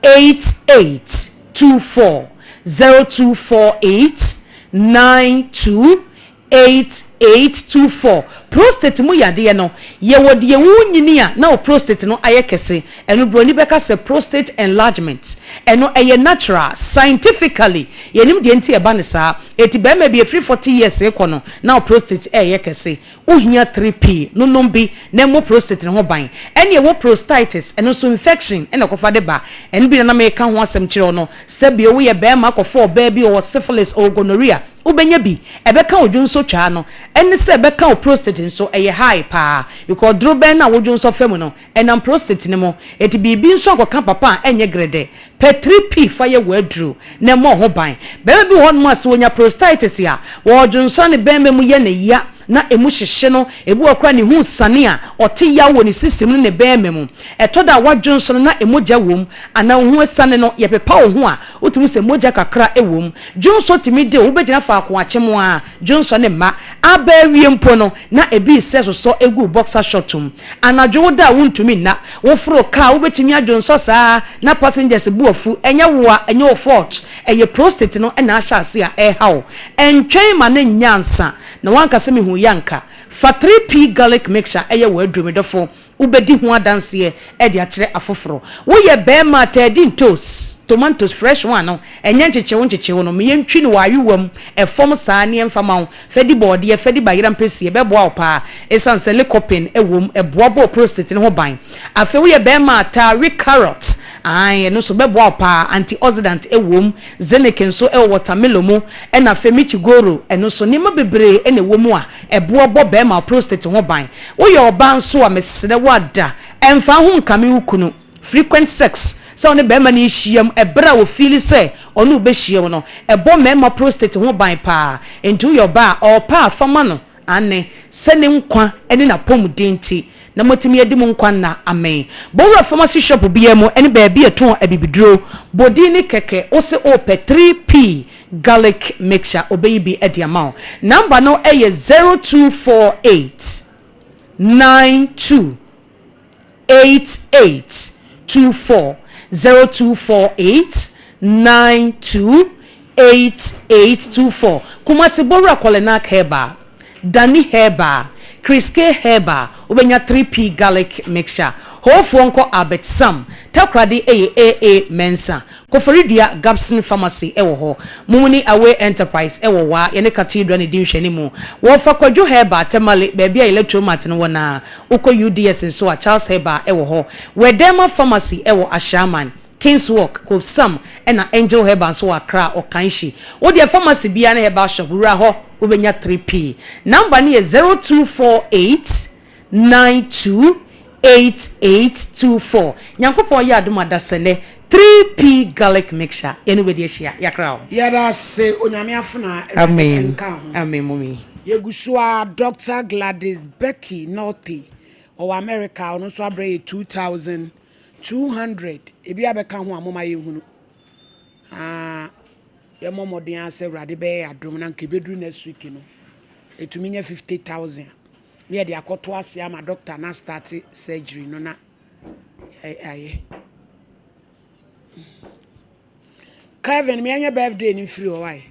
8824, 0248 92 8824 Prostate mu yadeɛ no, yɛwɔ deɛ wonyini a na wo prostate no ayɛ kɛse, ɛno broni bɛka sɛ prostate enlargement, ɛno ɛyɛ natural, scientifically yɛnim deɛ nti a ɛba no saa, enti barima bi ɛfiri 40 years rekɔ no na wo prostate ɛreyɛ kɛse, wohia 3P no nom bi na ɛmmɔ prostate no ho ban, ɛne ɛwɔ prostatitis, ɛno nso infection na ɛkɔfa de ba, ɛno bi na na meka ho asɛm kyerɛ wo no, sɛbio woyɛ barima kɔfa ɔbaa bi ɔwɔ syphilis, ɔwɔ gonorrhea, Wobɛnya bi, ɛbɛka wo dwonsɔtwaa no, ɛne sɛ ɛbɛka wo prostate nso, ɛyɛ high paa, because dorobɛn no a wo dwonsɔ fa mu no, ɛnam prostate no mu, enti biribi nso akɔka papa a ɛnyɛ grɛdɛ. Pɛ 3P fa yɛ w'aduro na ɛmmɔ wo ho ban. Barima bi wɔ hɔnom a sɛ ɔnya prostatitis a, ɔdwonsɔ a ne bɛrima mu yɛ no ya na ɛmu hyehye no, ebi wɔ hɔ koraa ne ho resiane a, ɔte yaw wɔ ne sisi mu ne ne bɛrima mu. Ɛtɔ da a w'adwonsɔ no na mogya wɔ mu, anaa wo ho asiane no, yɛpepa wo ho a, Wotumi hu sɛ mogya kakra wom. Dwonsɔ tumi de wo bɛgyina faako akyem ara, dwonsɔ no mma. Aba awie mpo no, na ebi resɛ sosɔ gu wo boxer short mu. Anadwo woda a wontumi nna. Woforo kaa a wobɛtumi adwonsɔ saa ara na passengers bo afu. Ɛnyɛ wo a, ɛnyɛ wo fault. Ɛyɛ prostate no na ahyɛ ase a ɛreha wo. Ɛntwɛn ma no nnya ansa na woanka sɛ mehuu yɛ anka. Fa 3P garlic mixture yɛ w'aduro, me dɔfo. Wobɛdi ho adanseɛ de akyerɛ afoforɔ. Woyɛ barima a, taa di ntoos, tomatoes, fresh one no, ɛnyɛ nkyekyewo nkyekyewo no. Ma yɛntwi no wɔ ayowa mu, ɛfam saa ne yɛmfa ma wo. Fa di bɔɔdeɛ, fa di bayerɛ ampesie, ɛbɛboa wo paa. Ɛsiane sɛ lycopene wɔ mu, ɛboa bɔ wo prostate no ho ban. Afei woyɛ barima a, taa we carrot, aane, ɛno nso ɛbɛboa wo paa, antioxidant wɔ mu, zinc nso wɔ watermelon mu, ɛna afei michigoro, ɛno nso nneɛma bebree na ɛwɔ mu a Ɛboɔ bɔ bɛɛma prostate ho ban. Woyɛ ɔbaa nso a mesrɛ wo ada ɛnfa ho nkame wo kunu. Frequent sex, sɛ wo ne bɛɛma no hyiam ɛberɛ a ɔfiili sɛ ɔne wo bɛhyiam no, ɛbɔ mɛɛma prostate ho ban paa. Nti woyɛ ɔbaa a ɔɔpɛ a fa ma no aane sɛ ne nkwa ne n'apɔmuden nti na moatumi adi mo nkwa nna amee. Bɔ wura pharmacy shop biara mu ɛne baabi a ɛtɔn abibiduro, bɔ din ne kɛkɛ wose wopɛ 3P garlic mixture obeyi bi de ama wo. Number no yɛ 0248 92 88 24, 0248 92 88 24. Kumasi Bowura Kɔlenak Herbal, Danny Herbal, Chris K Herbal, wobɛnya 3P garlic mixture. Hoofoɔ nkɔ Albert Sam, Takoradi yɛ AA Mensah. Koforidua Gabson Pharmacy wɔ hɔ. Mumuni Away Enterprise wɔ Waa, yɛne Cathedral na ɛdi nhwɛanimu. Wɔfa Kwadwo Herbal, Tamale, baabi a Electromat no wɔ no ara. Wokɔ UDS nso a, Charles Herbal wɔ hɔ. Wɛdɛɛma Pharmacy wɔ Ashaiman, Kings Walk, Kofsam ɛna Angel Herbal nso wɔ Accra, Okaishie. Wo deɛ pharmacy biara ne herbal shop, wura hɔ, wobɛnya 3P. Number no yɛ 0248 92 8824 Nyankopɔn yɛ adom a dasɛnɛ 3P garlic mixture yɛne wo bɛdi ahyia. Yakra o. Yɛda ase Onyame afenaa Awurade Amen nka ho. Amen mummy. Yɛgu so ara Doctor Gladys Becky Nortey ɔwɔ America ɔno nso abrɛ yɛ 2200 ebi abɛka ho a momma yɛnhunu na yɛmmɔ mmɔden ara sɛ Awurade bɛyɛ yɛn adom na nka ɛbɛduru next week no ɛtumi nya 50,000 a na yɛde akɔto ase ama doctor no astarte surgery no na ayɛ. Kevin, me ɛnyɛ birthday no mfiri hɔ wae.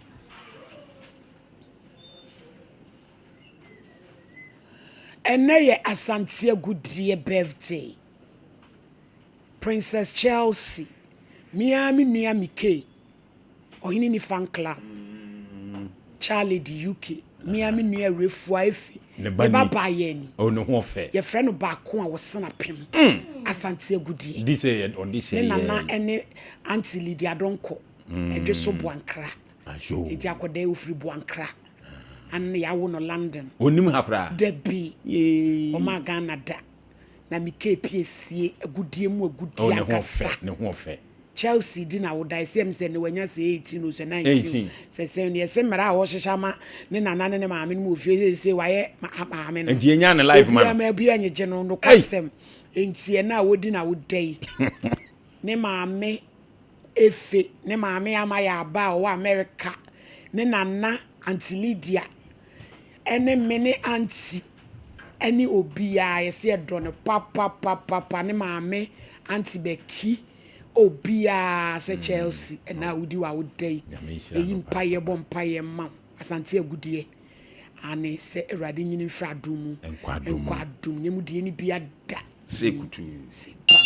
Ɛnɛ yɛ Asante Agudeɛ birthday. Princess Chelsea, me ara me nua Mikey, Ɔhene ni fan club, Charlady UK, me ara me nua Awurafua Efe, Ne ba ne ba ni. baa yɛn ni. Oh, ne ho ɔfɛ. Yɛfrɛ no baako a wɔsen apem. Asante Agudeɛ. Di sɛ yɛ ɔde sɛ Ne nana yɛ. ne Auntie Lydia Donkor, Ɛdweso Boankra. Ayo. Enti akwadaa yi ofiri Boankra. Ano no yɛawo no London. Onim ha koraa. Dabi. Yee. Ɔmaa Ghana da. Na Mike piesie agudeɛ mu agudeɛ Oh, ne ho ankasa. ɔfɛ, ne ho ɔfɛ. Chelsea di na woda ɛsɛ ɛm sɛ ne wanya sɛ 18 o sɛ 19 o 18. sɛ sɛ ne ɛsɛ mmara a wɔhyehyɛ ama ne nana ne ne maame no mu wɔ fie sɛ sɛ wayɛ maame no. Nti yɛnya ne life ma Obiara no. ma obiara nyegye no Ei! nokwasɛm. Nti ɛna a wodi na woda yi ne maame Efe, ne maame ama yɛ aba a ɔwɔ America, ne nana Auntie Lydia ɛne me ne auntie ɛne obiara yɛsɛ yɛdɔ no papapapapa ne maame Auntie Becky obiara sɛ Chelsea ɛna a wodi wa woda yi Nyame nhyira yɛyi no mpaeɛ bɔ mpaeɛ ma wo Asante agudeɛ ane sɛ Awurade nyini mfiri adom mu Nkɔ adom mu. nkɔ adom nyɛ mu deɛ ne bi ada Sɛ kutuu. sɛ pam.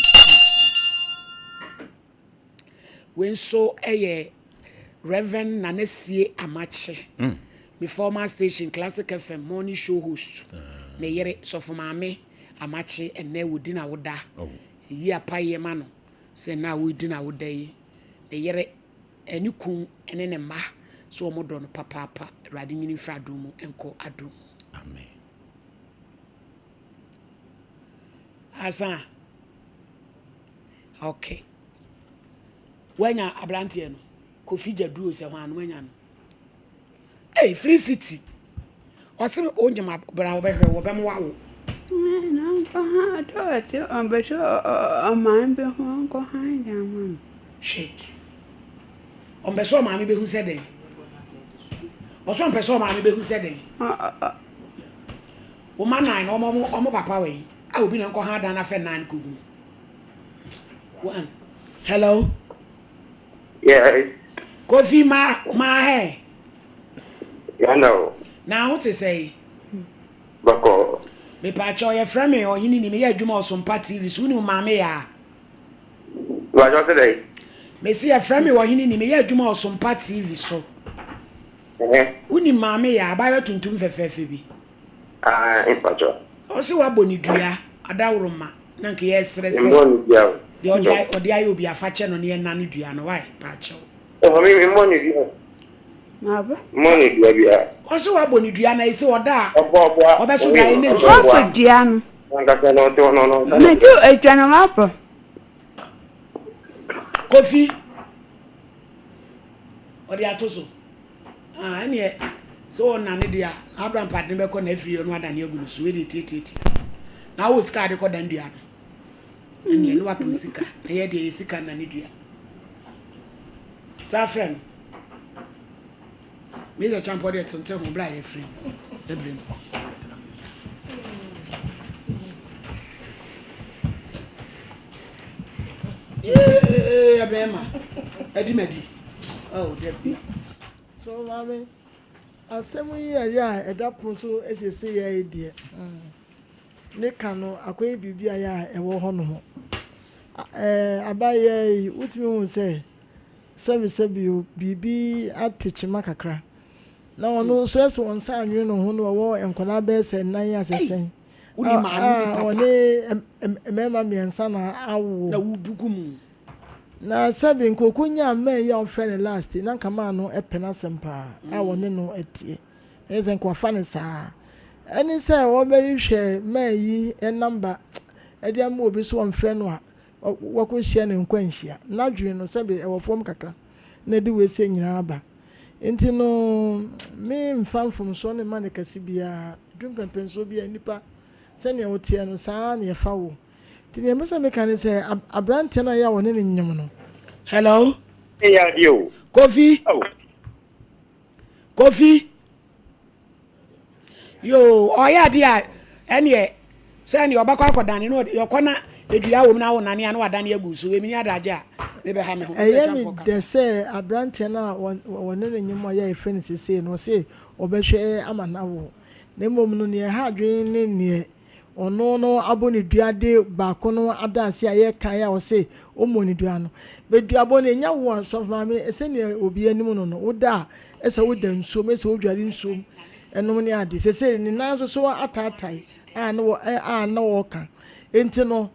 Wei nso yɛ Rev. Nana Sie Amakye, me former station Classic FM morning show host, ne yere Sɔfo Maame Amakye, ɛnnɛ wɔdi n'awoda. Yɛyi apaeɛ ma no sɛ ɛnnɛ a wɔredi n'awoda yi, ne yere, ne kun ne ne mma sɛ wɔdɔ no papaapa. Awurade nyini mfiri adom mu nkɔ adom mu. Amen. Asa. Okay. Wanya abranteɛ no. Kofi Gyaduro sɛ hwan no wanya no. Hey, Free City. Ɔse wo nyem bra wɔbɛhwɛ wɔbɛmo wawo. Na nkɔ ha dɛ ɔte ɔbɛhwɛ ɔmaame bi ho nkɔ ha gya ma no. Hwɛ. Ɔmpɛ sɛ ɔmaame bɛhu sɛ dɛn. Ɔsɛ ɔmpɛ sɛ ɔmaame bɛhu sɛ dɛn. Wo ma nan no ɔmo ɔmo papa wɛn a obi na nkɔ ha dan afɛ nan kogu. One. Hello. Yes. Kofi ma ma hɛ. Hello. Na ho te sɛ. Bɔkɔ. Mepaakyɛw yɛfrɛ me ɔhene ni meyɛ adwuma Ɔsompa TV so wonim maame yaa. Mepaakyɛw sɛ dɛn? Mesi yɛfrɛ me ɔhene ni meyɛ adwuma Ɔsompa TV so. Wonim maame yaa abaayewa tuntum fɛfɛɛfɛ bi. Ah, mepaakyɛw. Ɔse wabɔ ne dua adaworoma na nka yɛsrɛ sɛ Memmɔɔ no dua o. deɛ ɔde ayɛ ɔde ayɛ obi afa kyɛ no na yɛnna no dua no why paakyɛw. Oh, me memmɔɔ no dua o. Mabɔ. Memmɔɔ no dua biara. Ɔse wabɔ ne dua na ese ɔda a Ɔbɔ ɔboa. ɔbɛso daeɛ na nsuo Wabɔ tɔ. dua no. Ankasa no ɔte hɔ no ɔno ɔnka Mete nokorɛ. edwa no wabɔ. Kofi ɔde ato so. Ah, ɛneɛ sɛ ɔnane deɛ a, na Abraham pade no bɛkɔ na afiri ɔno adane agu no so. Wei deɛ tiatiatia. Na wowɔ sika a de kɔ dan dua no. Ɛneɛ ne wapɛ sika. Na yɛ deɛ yɛ sika nane dua. Saa frɛ no. Mesa Champɔ deɛ tente ho berɛ a yɛfrɛ no. Yɛbrɛ no. Yee, ɛbɛɛma. Adi madi. Oh, dabi. So maame, asɛm yi a ɛyɛ a ɛda pono so seesei yɛ yi deɛ, hmm, ne ka no akɔyɛ biribi a ɛyɛ a ɛwɔ hɔ nom. Ɛɛ, abayɛ yi, wotumi hu sɛ sɛbesɛbe o, biribi ate kyema kakra. Na ɔno nso ɛsɛ wɔn nsa anwene ne ho na ɔwɔ nkwadaa bɛyɛ sɛ nnan asɛ sɛn. Wo ne maame bi A papa. ɔne mmarima mmiɛnsa na awo. Na wobu gu mu. Na sɛbe nka okonyaa man yi a wɔfrɛ no last yi, na nka maa no pɛ n'asɛm paa a wɔne no teɛ. Ɛyɛ sɛ nka wafa no saa. Ɛne sɛ wɔbɛhwehwɛ man yi namba de ama obi sɛ ɔmfrɛ no a, wakɔhyia no nkwanhyia. N'adwene no sɛbe ɛwɔ fam kakra na ɛde wei sei nyinaa ba. Nti no, memfa mfomsoɔ no mma no kɛse biara. Ɛduru mpɛnpɛnsoɔ bi a, nnipa sɛdeɛ woteɛ no, saa ara na yɛfa wo. Nti nea mepɛ sɛ meka ne sɛ, aberanteɛ no a ɛyɛ a wɔne no nyem no. Hello. Ɛyɛ adeɛ o. Kofi. Oh. Kofi. Yoo, ɔyɛ adeɛ a ɛneɛ sɛ ɛneɛ ɔbɛkɔ akɔdane no ɔkɔ na edua wɔ mu na awonane a na wadane agu so wei mini adagye a. Ɛyɛ me dɛ sɛ aberanteɛ no a wɔne no nyem a ɔyɛ a yɛfrɛ no seesei no, ɔse ɔbɛhwɛ ama no awo. Na mmom no, neɛ ɛha adwene ne neɛ ɔno no abɔ ne dua de baako no ada ase a yɛkae a ɔse ɔmmɔ ne dua no. Bɛ duabɔ no ɛnya wo a, Sɔfo Maame, sɛdeɛ obiara nim no no, woda a, ɛsɛ woda nsuom, ɛsɛ wodware nsuom nom ne ade. Seesei ne nan nso so ataatae a na ɔreka. Enti no,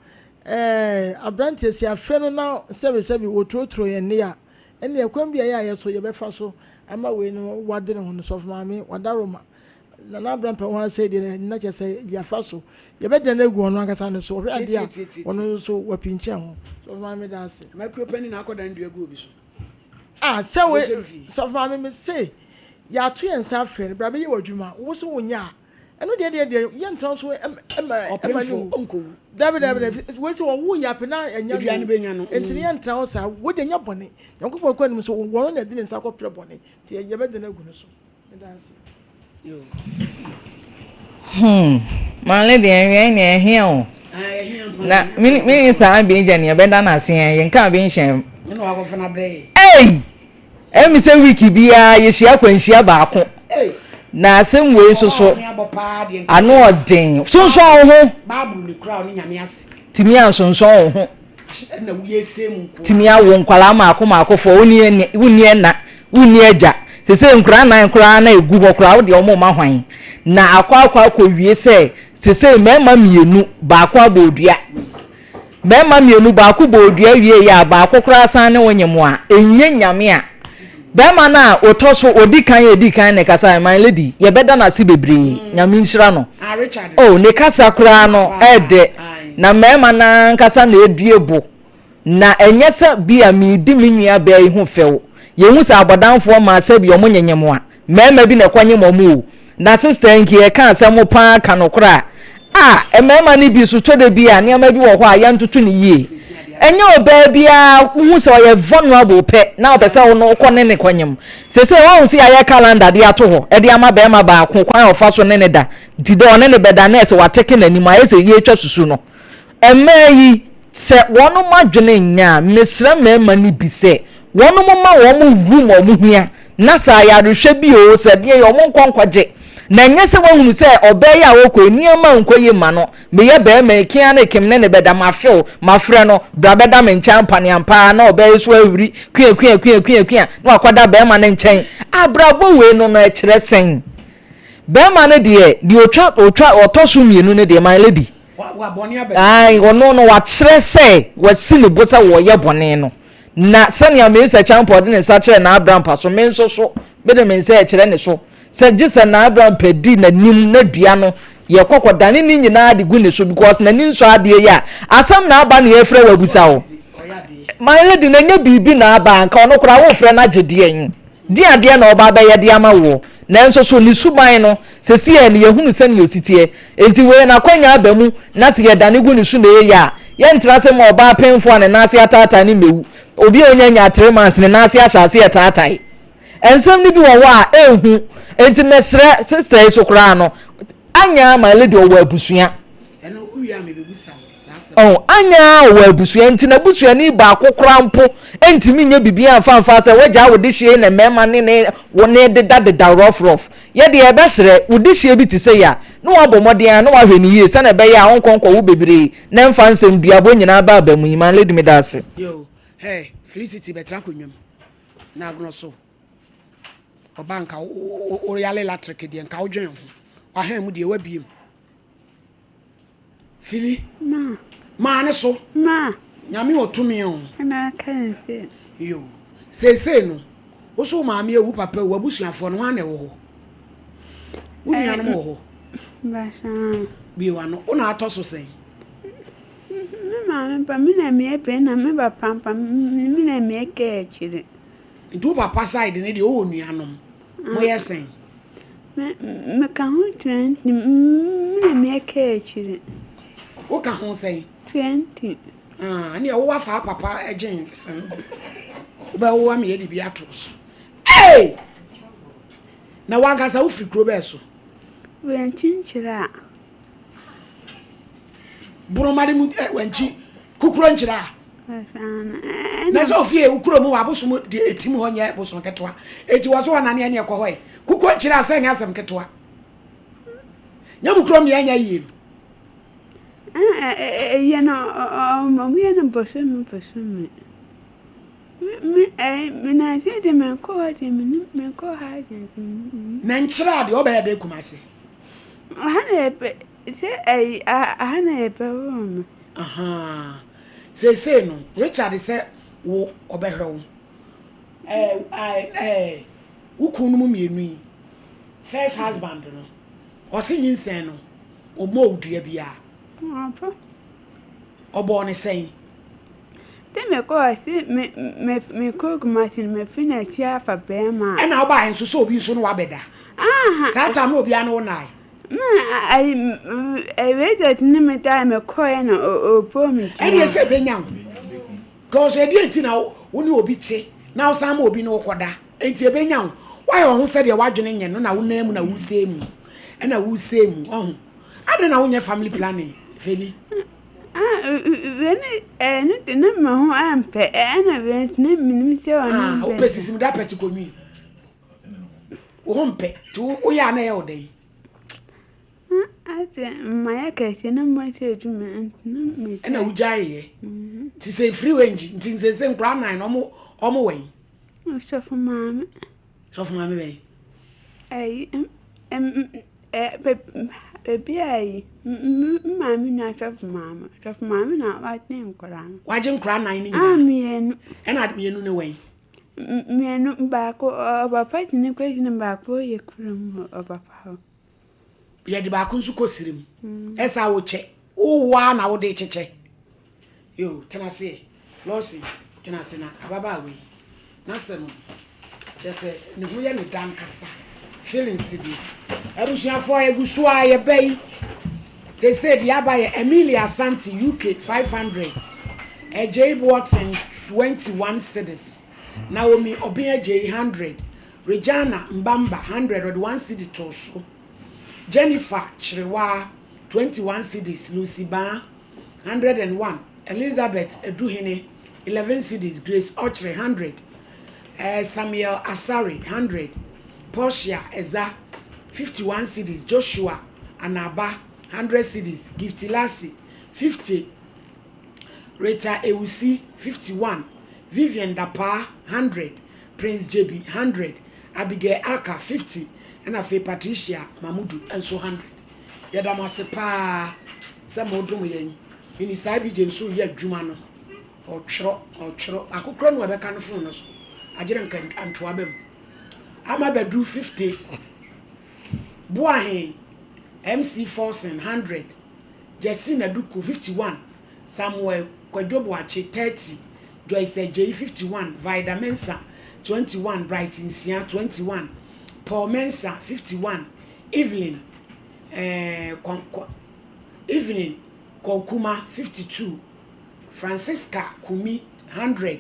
Ɛɛ, aberanteɛ, sɛ yɛafrɛ no na sɛbesɛbe ɔturoturo yɛn nne a, ɛnneɛ kwan bi a ɛyɛ a yɛ so yɛbɛfa so ama wei no wade ne ho no, Sɔfo Maame, Wadaroma, Nana Abrampɛ ho asɛe deɛ na kyerɛ sɛ yɛafa so. Yɛbɛdane agu ɔno ankasa no so. Ɔhwɛ adeɛ a, ɔno nso wapinkyɛn ho. Sɔfo Maame, meda ase. Mmakuo panin na akɔdan dua gu obi so. Ah, sɛ wei, Sɔfo Maame, mese yɛato yɛn nsa afrɛ no, bra bɛyɛ w'adwuma, wo se wonyɛ a, Ɛno deɛ deɛ deɛ yɛ ntena so ɛma ɛma ne wu. Dabi dabi dabi wei sɛ wɔwo yɛ apɛ na ɛnya no nti ne yɛ ntena hɔ saa wei deɛ nyɛ bɔne Nyankopɔn kɔ anim so wɔn na ɛde ne nsa akɔpere bɔne nti yɛbɛde no agu no so meda ase. Hmm, maame deɛ nwɛn nea ɛhia o. Na minista abɛn nea ɛbɛda n'ase yɛn yɛn ka abɛn hyɛn. Ei! Ɛyɛ me sɛ week biara yɛhyia akwanhyia baako. Na asɛm wei nso so, ano ɔden. Sonsɔn wo ho. Tumi ansonsɔn wo ho. Tumi awo nkwadaa mmaako mmaako fɔ, wonni ɛna, wonni agya. Sese nkwadaa nan koraa na egu hɔ koraa, wode wɔn ma hwan? Na akɔ akɔ akɔwie sɛ sese mmarima mmienu, baako abɔ odua. Mmarima mmienu, baako bɔɔ dua wieeɛ a, baako koraa san ne wo nyem a, ɛnyɛ Nyame a. Barima no a ɔtɔ so, ɔdi kan a ɛdii kan na ɛkasaeɛ, my lady, yɛbɛda no ase bebree, Nyame nhyira no. Oh, ne kasa koraa no ɛɛdɛ, na mmarima no ankasa na ɛdue bo. Na ɛnyɛ sɛ bi a meredi me nua baa yi ho fɛw. Yɛhu sɛ abɔdamfoɔ mmaa sɛbi wɔn nyenyem a, Mmarima bi na ɛkɔnyem wɔn o. Na sister nki yɛka asɛm paa ka nokorɛ a, ah mmarima no bi nso tɔ da bi a nneɛma bi wɔ hɔ a yɛntoto no yie. Ɛnyɛ ɔbaa biara wohu sɛ ɔyɛ vulnerable pɛ na ɔpɛ sɛ wo no wokɔ ne ne kɔnyem. Seesei woahu sɛ yɛayɛ calendar de ato hɔ de ama barima baako kwan a ɔfa so ne ne da nti dɛ ɔne ne bɛda na ɛsɛ wateke n'anim ayɛ sɛ yɛretwa susu no. Mmaa yi, sɛ wɔnom adwene nnyɛ a, mesrɛ mmarima no bi sɛ wɔnom mma wɔn room a wɔn hia, na sɛ ayarehwɛ bi oo, sɛ ɛdeɛn wɔn nkɔ nkɔgye. Na ɛnyɛ sɛ woahunu sɛ ɔbaa yi a ɔrekɔ yi, nneɛma nkɔ yie mma no, meyɛ barima yi, kea ne kem ne ne bɛda, mafe wo, mafrɛ no, bra bɛda me nkyɛn ampa ne ampa ara na ɔbaa yi nso ahuri, kua kua kua kua kua, na wakɔda barima no nkyɛn. Abrabɔ wei no no ɛkyerɛ sɛn? Barima no deɛ, deɛ ɔtwa, ɔtwa, ɔtɔ so mmienu no deɛ, my lady, Ae, ɔno no, wakyerɛ sɛ wasi ne bo sɛ ɔreyɛ bɔne no. Na sɛnea Mesa Kyampɔn de ne nsa kyerɛɛ n'abrampa so, me nso so, mede me nsa rekyerɛ ne so, sɛ gye sɛ n'abrampa di n'anim na dua no, yɛkɔ kɔdane ne nyinaa de gu ne so because n'ani nsɔ adeɛ yi a, asɛm na aba na yɛrefrɛ wo abisa wo. My lady, na ɛnyɛ biribi na aba a, anka ɔno koraa worefrɛ no agye deɛn? Deɛn adeɛ na ɔreba abɛyɛ de ama woɔ? Nanso so ne suban no, seesei no yɛhunu sɛnea ɔsi teɛ. Enti wei n'akwanya aba mu na sɛ yɛdane gu ne so na ɛyɛ yie a, yɛntena ase mma ɔbaa penfoɔ a ne nan ase ataatae no mmɛwu. Obi a ɔnya nyaa 3 months ne nan ase ahyɛ aseɛ retaatae. Nsɛm no bi wɔ hɔ a ɛnhu. Enti mesrɛ sister yi so koraa no, anya my lady ɔwɔ abusua. Oh, anya ɔwɔ abusua nti n'abusuani baako koraa mpo ntumi nyɛ biribiara mfa mfa sɛ wagyaa wo dehyeɛ yi na mmarima ne ne wo ne deda deda rough rough. Yɛ deɛ yɛbɛsrɛ, wo dehyeɛ bi te sɛ yi a, na wabɔ mmɔden ara na wahwɛ no yie sɛdeɛ ɛbɛyɛ a ɔnkɔ nkɔwo bebree na ɛmfa nsɛm duabɔ nyinaa ba aba mu yi. My lady meda ase. Yo, hey, Felicity bɛtena akonnwa mu na agorɔ so. Ɔbaa nka wo yale latric deɛ nka wodwen ho. Wahan mu deɛ wabiem. Fili. Ma. Maa ne so. Ma. Nyame wɔ tumi o. Ɛna aka ne sɛ. Yo. Seesei no, wo so wo maame awu, papa awu, w'abusuafoɔ no, hwan na ɛwɔ hɔ? Wo nuanom wɔ hɔ? Basaa. Bue w'ano. Wo na atɔ so sɛn? Me maame ba, me na meyɛ panin na me papa mpa, me na meyɛ kaa akyire. Nti wo papa side no deɛ wowɔ nuanom? Moyɛ sɛn? Me meka ho 20, me na meyɛ kaa akyire. Woka ho sɛn? 20. Ah, ɛnneɛ wowa faa papa gyen sen bi. Wobɛwowa me yɛde bi ato so. Hey! Na wankasa wofiri kuro bɛɛ so? Wankyi nkyerɛ a. Borɔmade mu eh, wankyi. Kukuro nkyerɛ a. Na sɛ ofie wo kurom wɔ abosom deɛ ɛtim hɔ nyɛ bosom ketewa. Enti wɔ so wɔ naneɛ ne ɛkɔ hɔ ɛ. Kukuo nkyerɛ asɛ nyɛ asɛm ketewa. Nyɛ mo kurom deɛ ɛnyɛ yie no. Ɛyɛ no ɔmo yɛ no bosome bosome. Me me me nansi de me nkɔ hɔ de me me nkɔ ha de. Na nkyerɛ adeɛ ɔbɛyɛ dɛ Kumasi. Aha na yɛpɛ sɛ ɛyi aha na yɛpɛ wɔ me. Ahaa seesei no Richard sɛ wo ɔbɛhwɛ wo ɛɛ ɛɛ wo kunu no mu mmienu yi first husband no ɔse nyinsɛn no ɔmmɔɔ wo dua biara. Ɔbɔ. Ɔbɔɔ ne sɛn? Sɛ mekɔɔ se me me mekɔ Kumasi no mefi n'akyi afa bɛrima a. Ɛna wobaeɛ nso sɛ obi nso ne wo abɛda. Aha. Saa time no obiara ne wo nnae. Ma ayi Richard ne me dae mekɔeɛ na ɔbɔɔ me dua. Ɛdeɛ sɛ ɛbɛnya wo. Because ɛdeɛ nti na wo ne obi te na wosan ma obi ne wo kɔda. Enti ɛbɛnya wo. Woayɛ wo ho sɛdeɛ w'adwene nyɛ no na wo nan mu na wosɛe mu. Ɛna wosɛe mu. Ɔho. Adɛn na wonyɛ family planning, Feli? Ah, wei ne ɛno de na me ho ampɛ ɛna wei nso na menim sɛ ɔno Ah, mpɛ. wopɛ sisim da pɛte kɔnwi. Wo ho mpɛ. Nti woyɛ a na ɛyɛ wo dɛn? Na asɛ mayɛ kɛse na mahyɛ adwuma nti na megyae. Ɛna wogyaeeɛ. Nti sɛ ɛfiri wei ngyi nti nsese nkoraa nan no ɔmo ɔmo wɛn? Sɔfo maame. Sɔfo maame bɛn? Ɛyi ɛm ɛ baabi a yi me maame nua sɔfo maame sɔfo maame na wagye nkoraa no. Wagye nkoraa nan no nyinaa? Ah mmienu. Ɛna mmienu no wɛn? Mmienu baako ɔpapa si ne kwasi na baako yɛ kurom ɔpapa hɔ. Yɛde baako nso kɔ sirim. Ɛsa wokyɛ. Wowɔ a na wode kyekyɛ. Yo, tena ase ɛ. Lɔsi, tena ase na ababaawa yi, n'asɛm no, kyerɛ sɛ ne ho yɛ ne da ankasa. Feelings deɛ. Abusuafoɔ, yɛgu so ara yɛba yi. Seesei deɛ aba yɛ Emilia Asante, UK, 500. Agyei Boateng, 21 cedis. Naomi Obeng Agyei, 100. Regina Mbamba, 100, ɔde 1 cedi too so. Jennifer Kyerewaa, 21 cedis. Lucy Baa, 101, Elizabeth Aduhene, 11 cedis, Grace Ɔkyere, 100, eh, Samuel Asare, 100, Portia Eza, 51 cedis, Joshua Anaba, 100 cedis, Gifty Lassie, 50, Rita Ewusi, 51, Vivian Dapaa, 100, Prince Jebi, 100, Abigail Aka, 50, ɛna afei Patricia Mamudu nso 100. Yɛda mo ase paa sɛ modom yɛn. Minister IBJ nso reyɛ adwuma no. Ɔretwerɛ, ɔretwerɛ. Baako koraa ni wabɛka ne phone no so. Agyerɛ nka ntoa ba mu. Ama bɛduru 50. Boahen, MC Forson, 100. Justine Aduku, 51. Samuel Kwadwo Boakye, 30. Joyce Adjei, 51. Vida Mensah, 21. Bright Nsia, 21. Paul Mensah, 51. Evelyn eh, kwa, kwa, Evelyn Kwaukuma, 52, Francisca Kumi, 100,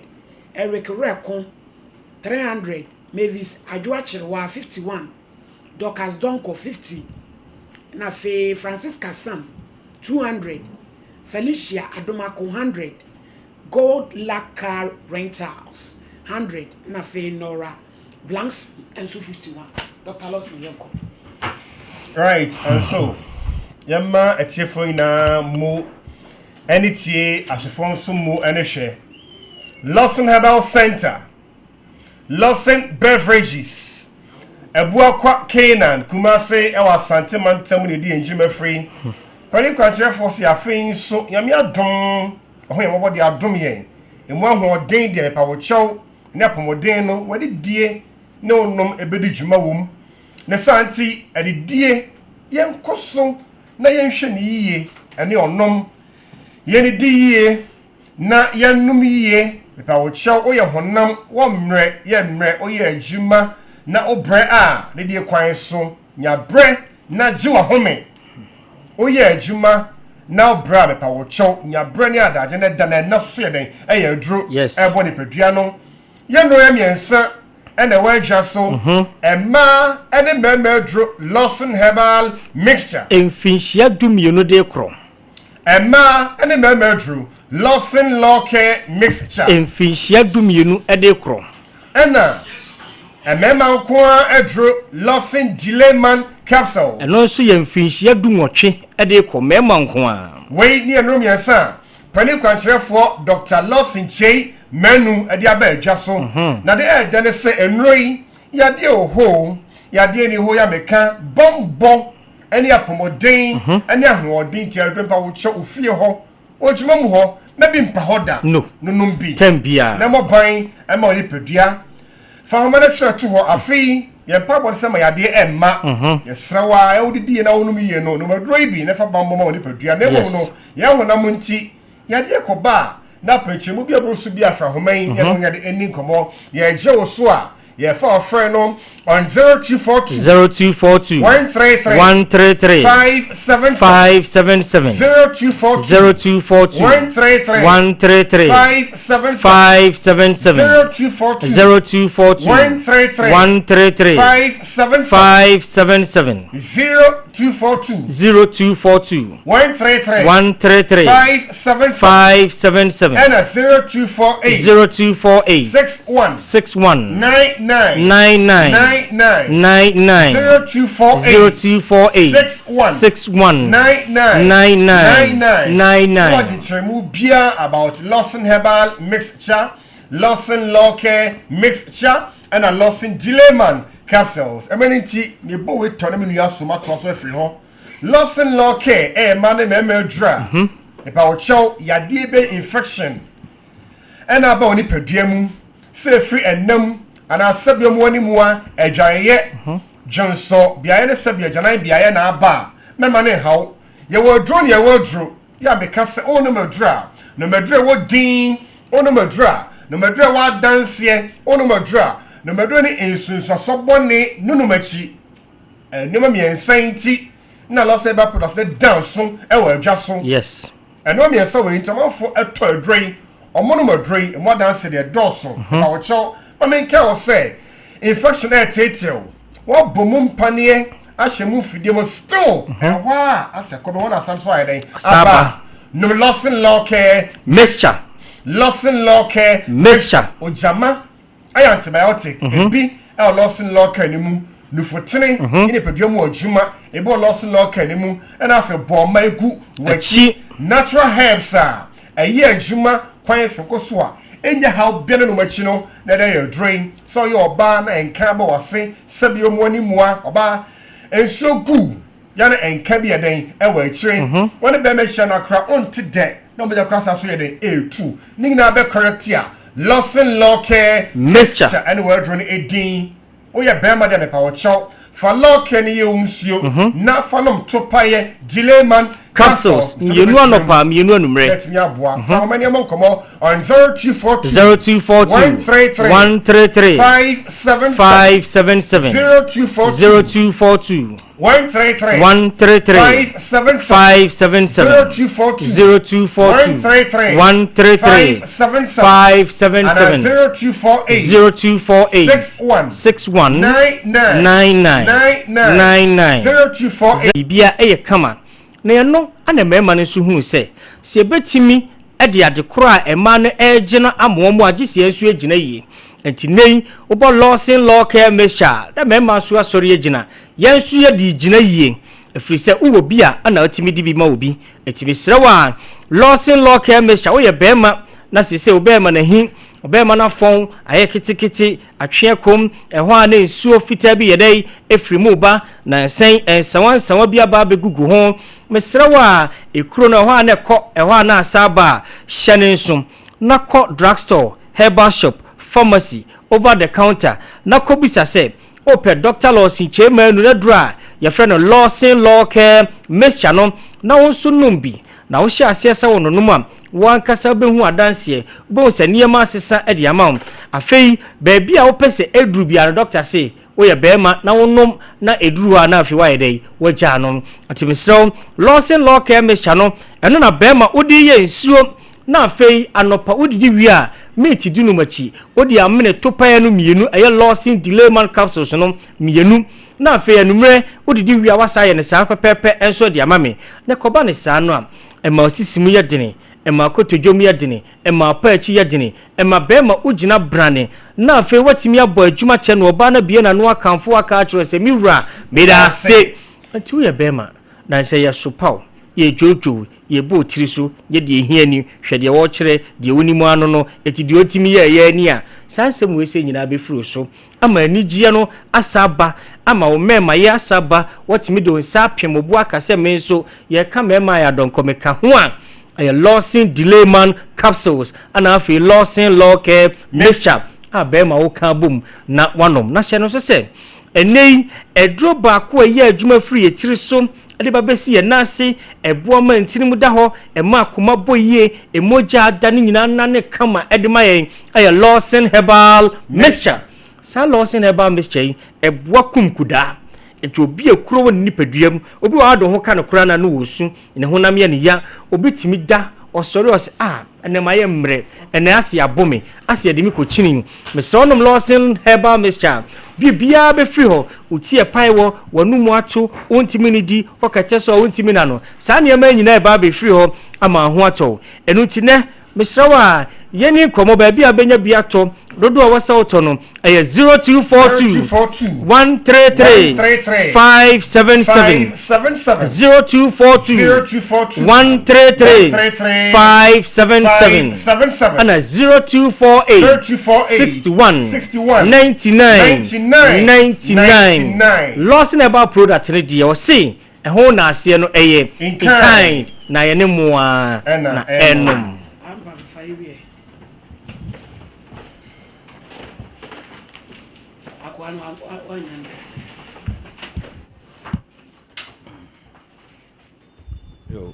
Eric Wereko, 300, Mavis Adwoa Kyerewaa, 51, Dorcas Donkor, 50, na afei Francisca Sam, 200, Felicia Adomako, 100, Gold Luck Car Rentals, 100, na afei Nora Blanks nso 51 Doctor Lawson yɛnkɔ. Right, and so yɛma atiefoɔ nyinaa mo ɛne tie ahwɛfoɔ nso mo ɛne hwɛ Lawson Herbal Center, Lawson Beverages, Abuakwa Canaan, Kumase ɛwɔ Asante mantam na ɛdi yɛn dwuma firi. Panin kwankyerɛfoɔ se afei nso Nyame adom ɔho yɛn mmɔbɔ de adom yɛn emu ahoɔden deɛ mepawokyɛw ne apɔmuden no, w'adidie ne wo nom bɛdi dwuma wɔ mu. Ne saa nti, adidie, yɛnkɔ so na yɛnhwɛ no yie, ɛne ɔnom. Yɛnnidi yie na yɛnnom yie. Mepa wo kyɛw, woyɛ honam, wɔmmerɛ, yɛmmerɛ, woyɛ adwuma na wobrɛ a, didie kwan so, nya berɛ na gye w'ahome. Woyɛ adwuma na wobrɛ a, mepa wo kyɛw, nya berɛ ne adagye na da na ɛna so yɛ dɛn? Ɛyɛ aduro. Yes. Ɛbɔ nipadua no. Yɛn nnuro yɛ mmiɛnsa ɛna ɛwɔ adwa so. Mmaa ɛne mmarima aduro Lawson Herbal Mixture. Mfinhyia 12 de rekorɔ. Mmaa ɛne mmarima aduro. Lawson Law Care Mixture. Mfinhyia 12 de rekorɔ. Ɛna mmarima nko ara aduro Lawson Delayman Capsules. Ɛno nso yɛ mfinhyia 18 de rekɔ, mmarima nko ara. Wei ne nnuro mmiɛnsa a Panin kwankyerɛfoɔ Dɔkta Lawson Kyei Manu de aba adwa so. Na deɛ ɛyɛ dɛ ne sɛ nnuro yi, yadeɛ wɔ hɔ o, yadeɛ nni hɔ yi a meka, bɔmmɔ ne apɔmuden ne ahoɔden nti aduro mpa wo kyɛ wo fie hɔ, wɔ adwuma mu hɔ, na bi mpa hɔ da. No. No nom bi. Tɛm biara. Na mmɔ ban ma wo nipadua. Fa nhoma no twerɛ to hɔ. Afei, yɛn mpaebɔ ne sɛ ma yadeɛ ɛmma. Yɛsrɛ wo ara, wodidi yie na wonom yie no, nom aduro yi bi na fa bammɔ ma wo nipadua. Na mmom no, Yɛn honam nti, yadeɛ kɔba a, na apɛkyɛmu bi a ɛboro so bi afra nhoma yi, yɛne wo yɛde nni nkɔmmɔ. Yɛgye wo so a, yɛfa ɔfrɛ no on 0242 0242 133 133 577 577 0242 0242 133 133 577 577 0242 0242 133 133 577 577 0242 0242 133 133 577 577 ɛna 0248 0248 61 61 99 99 99 99 0248 0248 61 61 99 99 99. Wọ́n nkyerɛmu biara about Lawson Herbal Mixture, Lawson Law Care Mixture, ɛna Lawson Delayman Capsules. Ɛmɛ no nti, mebɔ wei tɔ na me nua so matoa so afiri hɔ. Lawson Law Care ɛyɛ mmaa ne mmarima aduru a ɛpa ɔkyɛw yadeɛ bɛ infection ɛna aba wɔ nipadua mu sɛ ɛfiri ɛnam anaa sɛbea mu animua adwareyɛ dwonsɔ beaeɛ ne sɛbea agyanan beaeɛ na aba a mɛma ne nhaw. Yɛwɔ aduro ne yɛwɔ aduro yɛ a meka sɛ wonom aduro a nom aduro a ɛwɔ din, wonom aduro a nom aduro a ɛwɔ adanseɛ, wonom aduro a nom aduro ne nsunsuasɔ bɔne nonom akyi. Nneɛma mmiɛnsa yi nti na Lawson Herbal Products ne da nso wɔ adwa so. Yes. Nneɛma mmiɛnsa wɔ yi nti amanfo tɔ aduro yi, wɔnom aduro yi, emu adanse deɛ ɛdɔɔso. Ma wɔkyɛw ma menkae wɔ sɛ infection a ɛteetew, wɔabɔ mu mpaneɛ ahyɛ mu mfidie mu still ɛhɔ a asɛ kɔ bɛ hɔ na asan so ayɛ dɛn aba. Nom Lawson Law Care Mixture. Lawson Law Care Mixture. Ogyama ɛyɛ antibiotic ebi ɛwɔ Lawson Law Care no mu, nufotene ne nipadua mu adwuma ebi wɔ Lawson Law Care no mu, ɛna afei bɔɔma egu w'akyi natural herbs a ɛyɛ adwuma kwan soronko so a ɛnyɛ haw biara nom akyi no na ɛde ayɛ aduro yi. Sɛ ɔyɛ ɔbaa na nka bɔ w'ase sɛbi ɔmo ani mua ɔbaa nsuo gu ya na nka bi yɛ dɛn ɛwɔ akyire wɔne bɛrima ahyia no akora ɔnte dɛ na ɔmo gya kora saa so yɛ dɛn ɛɛtu ne nyinaa bɛ correct a Lawson Law Care Mixture ɛne w'aduro no edin. Woyɛ bɛrima deɛ mepa wo kyɛw fa Law Care no yɛ wo nsuo na fa nom topaeɛ Delayman Capsules mmienu anɔpa mmienu anummerɛ. Bɛtumi aboa. Fa wɔn nneɛma nkɔmɔ on 0242 0242 133 133 577 577 0242 0242 133 133 577 577 0242 0242 133 133 577 577 0248 0248 61 61 99 99 99 99 0248. Biribia ɛyɛ kama na ɛno ana mmarima no nso huu sɛ sɛ yɛbɛtumi de ade korɔ a mmaa no ɛregyina ama wɔn a gye sɛ yɛn nso yɛgyina yie. Nti nnɛ yi wobɔ Lawson Law Care Mixture a na mmarima nso asɔre agyina, yɛn nso yɛde gyina yie ɛfiri sɛ wowɔ bi a ana wotumi de bi ma obi. Ɛti mesrɛ wo a Lawson Law Care Mixture woyɛ barima na seesei wo barima no ahi, wo barima no afɔn ayɛ ketekete, atwe akom, ɛhɔ a na nsuo fitaa bi yɛ dɛn ɛfiri mu ba, na nsɛn nsawa nsawa bi aba abɛgugu ho. Mesrɛ wo a ekuro no ɛhɔ a na ɛkɔ, ɛhɔ a na asa aba a, hyɛ no nso na kɔ drugstore, herbal shop, pharmacy, over the counter na kɔbisa sɛ wopɛ Doctor Lawson Kyei Manu n'aduro a yɛfrɛ no Lawson Law Care Mixture no na wo nso nom bi. Na wohyɛ aseɛ sɛ wononom a, wo ankasa wobɛhu adanseɛ, wobɛhu sɛ nneɛma asesa de ama wo. Afei baabi a wopɛ sɛ ɛduru biara no, dɔkta se woyɛ barima na wonom na ɛduru hɔ a na afei woayɛ dɛn? Woagyaa no. Nti mesrɛ wo, Lawson Law Care Mixture no, ɛno na barima wode yɛ nsuo na afei anɔpa wodidi wie a, meat di nom akyi, wode amene topaeɛ no mmienu, ɛyɛ Lawson Delayman Capsules no mmienu, na afei anwummerɛ wodidi wie a woasan ayɛ no saa pɛpɛɛpɛ nso de ama me. Na ɛkɔba no saa no a, ɛma wo sisi mu yɛ dene. Ɛma kotodwom yɛ dene, ɛma apaachi yɛ dene, ɛma bɛrima wogyina brane, na afei woatumi abɔ adwuma kyɛ na ɔbaa no abue n'ano akamfo wo aka akyerɛ wo sɛ, Me wura, meda ase! Enti woyɛ bɛrima, na sɛ yɛsopa wo, yɛdwoodwoo wo, yɛbɔ wo tiri so, nyɛ deɛ ɛhia ni, hwɛ deɛ wɔrekyerɛ, deɛ wonim ara no no, enti deɛ ɔtumi yɛeɛ ara ni a, saa nsɛm wei sei nyinaa bɛfiri wo so ama anigyeɛ no asa aba, ama wo mmarimayɛ asa aba, woatumi de wo nsa apem wo bo aka sɛ, Me nso, yɛreka mmarima a yɛ adɔnkɔ, meka ho a, ɛyɛ Lawson Delayman Capsules, ɛna afei Lawson Law Care Mixture a barima woka abom na woanom. Na hyɛ no nso sɛ, ɛnnɛ yi, aduro baako a ɛyɛ adwuma firi yɛn tiri so de ba bɛsi yɛn nan ase, ɛboa ma ntini mu da hɔ, ɛma akoma bɔ yie, mogya da ne nyinaa nane kama de ma yɛn, ɛyɛ Lawson Herbal Mixture. Saa Lawson Herbal Mixture yi, ɛboa kum kudaa. Nti obi a kuro wɔ ne nipadua mu, obi wɔ hɔ a de ho ka no koraa na no wɔ su, ne honam yɛ no ya, obi tumi da, ɔsɔre ɔse ah, ɛnɛ mayɛ mmerɛ, ɛnɛ ase abo me, ase yɛde me kɔkyini. Mesrɛ wo nom Lawson Herbal Mixture, biribiara bɛfiri hɔ, wo ti ɛpae wɔ, w'anomu ato, wontumi nnidi, wokɛtɛ so a wontumi nna no, saa nneɛma yi nyinaa ɛba abɛfiri hɔ ama wo ho atɔ wo. Ɛno nti nɛ, Mesrɛ wo a, yɛnni nkɔmmɔ, baabi a wobɛnya bi atɔ, dodoɔ a ɛwɔ sɛ wotɔ no, ɛyɛ 0242 133 577, 0242 133 577, ɛna 0248 61 99 99. Lawson Herbal Product no deɛ, ɔse Ɛho naaseɛ no ɛyɛ in kind na yɛne mo ara na ɛnom.